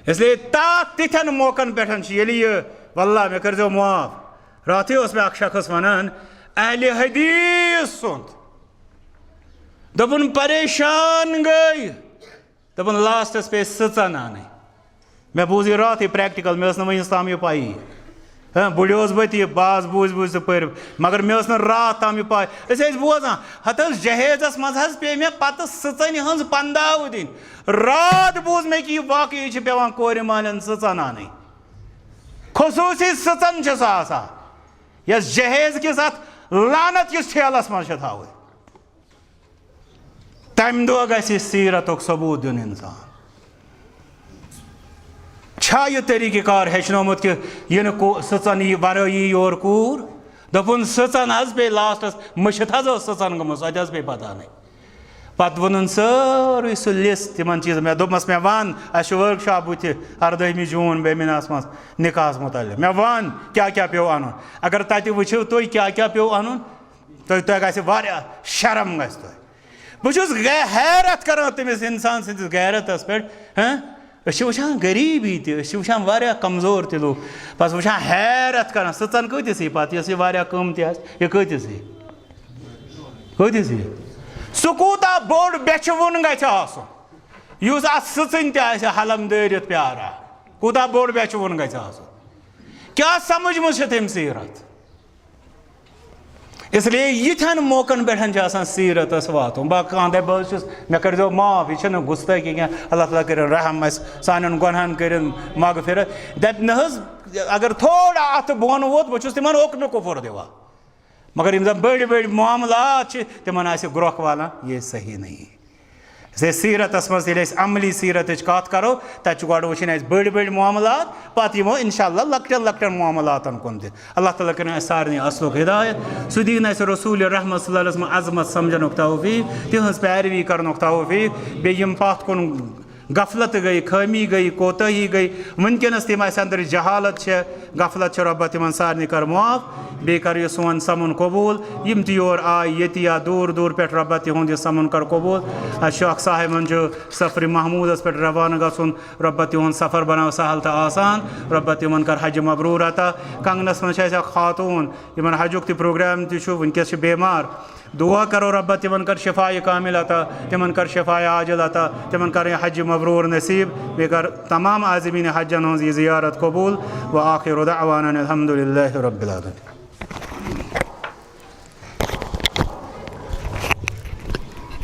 اس لیے تا تِتھٮ۪ن موقعن پٮ۪ٹھ چھِ، ییٚلہِ یہِ، واللہ مےٚ کٔرۍزیو معاف، راتھٕے اوس مےٚ اکھ شخص ونان، اہلِ حدیث سُنٛد، دوٚپُن، پریشان گٔے، دوٚپُن، لاسٹس پیٚیہِ سٕژن انٕنۍ۔ مےٚ بوٗز یہِ راتھٕے پریکٹیکل، مےٚ ٲس نہٕ وۄنۍ اسلام یہِ پَیی۔ ہاں، بُڈٕ اوس بہٕ تہِ، باز بوٗزۍ بوٗزۍ تہٕ پٔرۍ، مگر مےٚ ٲس نہٕ راتھ تام یہِ پَے۔ أسۍ ٲسۍ بوزان، ہتہٕ حظ جہیزس منٛز حظ پیٚیہِ مےٚ پتہٕ سٕژنہِ ہٕنٛز پنداہ دِنۍ۔ راتھ بوٗز مےٚ کہِ یہِ واقعہٕ چھِ پٮ۪وان کورِ مالٮ۪ن سٕژن انٕنۍ۔ خصوٗصی سٕژن چھِ سۄ آسان، یۄس جہیز کِس اتھ لعنت کِس ٹھیلس منٛز چھِ تھاوٕنۍ۔ تَمہِ دۄہ گژھِ سیٖرتُک ثبوٗت دیُن اِنسان۔ چھا یہِ طریٖقہٕ کار ہیٚچھنومُت کہِ یہِ نہٕ کو-، سٕژن یی ورٲیی یور کوٗر؟ دوٚپُن، سٕژن حظ پیٚیہِ لاسٹس مٔشِتھ حظ ٲس سٕژن گٔمٕژ، اَتہِ حظ پیٚیہِ پتہ نٕے۔ پتہٕ ووٚنُن سٲرٕے سُہ لِسٹ تِمن چیٖزن۔ مےٚ دوٚپمس، مےٚ وَن، اَسہِ چھُ ؤرک شاپ بُتھِ اردٲہمہِ جوٗن بیمِناہس منٛز نِکاحس مُتعلق۔ مےٚ وَن، کیٛاہ کیٛاہ پیوٚو اَنُن؟ اگر تَتہِ وٕچھِو تُہۍ کیٛاہ کیٛاہ پیوٚو اَنُن، تۄہہِ، تۄہہِ گژھِ واریاہ شرم گژھِ تۄہہِ۔ بہٕ چھُس غے-، حیرت کران تٔمِس اِنسان سٕنٛدِس غیرتس پٮ۪ٹھ۔ ہاں؟ أسۍ چھِ وٕچھان غریٖبی تہِ، أسۍ چھِ وٕچھان واریاہ کمزور تہِ لُکھ۔ بس وٕچھان حیرت کران، سٕژن کۭتِس یی پتہٕ، یۄس یہِ واریاہ کٲم تہِ آسہِ، یہِ کۭتِس یی؟ کۭتِس یی؟ سُہ کوٗتاہ بوٚڑ بیچھِ وُن گژھِ آسُن، یُس اتھ سٕژٕنۍ تہِ آسہِ حلم دٲرِتھ پیاران؟ کوٗتاہ بوٚڑ بیچھِ وُن گژھِ آسُن؟ کیٛاہ سمجھمٕژ چھِ تٔمۍ سیٖرت؟ اس لیے یِتھٮ۪ن موقعن پٮ۪ٹھ چھِ آسان سیٖرتس واتُن۔ باقٕے کانٛہہ دَپہِ، بہٕ حظ چھُس، مےٚ کٔرۍزیو معاف، یہِ چھَنہٕ گُستٲخی کینٛہہ، اللہ تعالیٰ کٔرِن رحم اَسہِ، سانٮ۪ن گۄنہَن کٔرِن مغفرت۔ دَپہِ، نہ حظ، اگر تھوڑا اَتھٕ بۄن ووت، بہٕ چھُس تِمن اوٚکنہٕ کُفُر دِوان۔ مگر یِم زَن بٔڑۍ بٔڑۍ معاملات چھِ، تِمن آسہِ گرٛۄکھ والان، یہ صحیح نہیں۔ زِ سیٖرتس منٛز ییٚلہِ أسۍ عملی سیٖرتٕچ کتھ کرو، تتہِ چھُ گۄڈٕ وٕچھِنۍ اَسہِ بٔڑۍ بٔڑۍ معاملات، پتہٕ یِمو انشاءاللہ لۄکٹٮ۪ن لۄکٹٮ۪ن معاملاتن کُن تہِ۔ اللہ تعالیٰ کٔرِنۍ اَسہِ سارنٕے اصلُک ہدایت، سُہ دِیِن اَسہِ رسول رحمت صلی اللہ علیہ وسلم عظمت سمجھنُک توفیق، تِہنٛز پیروی کرنُک توفیق، بیٚیہِ یِم پتھ کُن غفلت گٔے، خٲمی گٔے، کوتٲہی گٔے، وٕنکیٚنس تِم اَسہِ اندر جہالت چھےٚ، غفلت چھِ، رۄبہ تِمن سارنٕے کر معاف۔ بیٚیہِ کر یہِ سون سمُن قبوٗل۔ یِم تہِ یور آے ییٚتہِ یا دوٗر دوٗر پٮ۪ٹھ، رۄبہ تِہُنٛد یہِ سمُن کر قبوٗل۔ اَسہِ چھُ اکھ صاحبن چھُ سفرِ محموٗدس پٮ۪ٹھ روانہٕ گژھُن، رۄبہ تِہُنٛد سفر بناو سہل تہٕ آسان۔ رۄبہ تِمن کر حج مبروٗر عطا۔ کنگنس منٛز چھِ اَسہِ اکھ خاتوٗن، یِمن حجُک تہِ پروگرام تہِ چھُ، وٕنکیٚس چھِ بیمار۔ دعا کرو رۄبہ تِمن کر شفایہِ کامل عطا، تِمن کر شفایہِ عاجل عطا، تِمن کر یہِ حج مبروٗر نصیٖب، بیٚیہِ کر تمام عازمین حجن ہٕنٛز یہِ زیارت قبوٗل۔ وآخر دعوانا الحمد للہ رب العالمین۔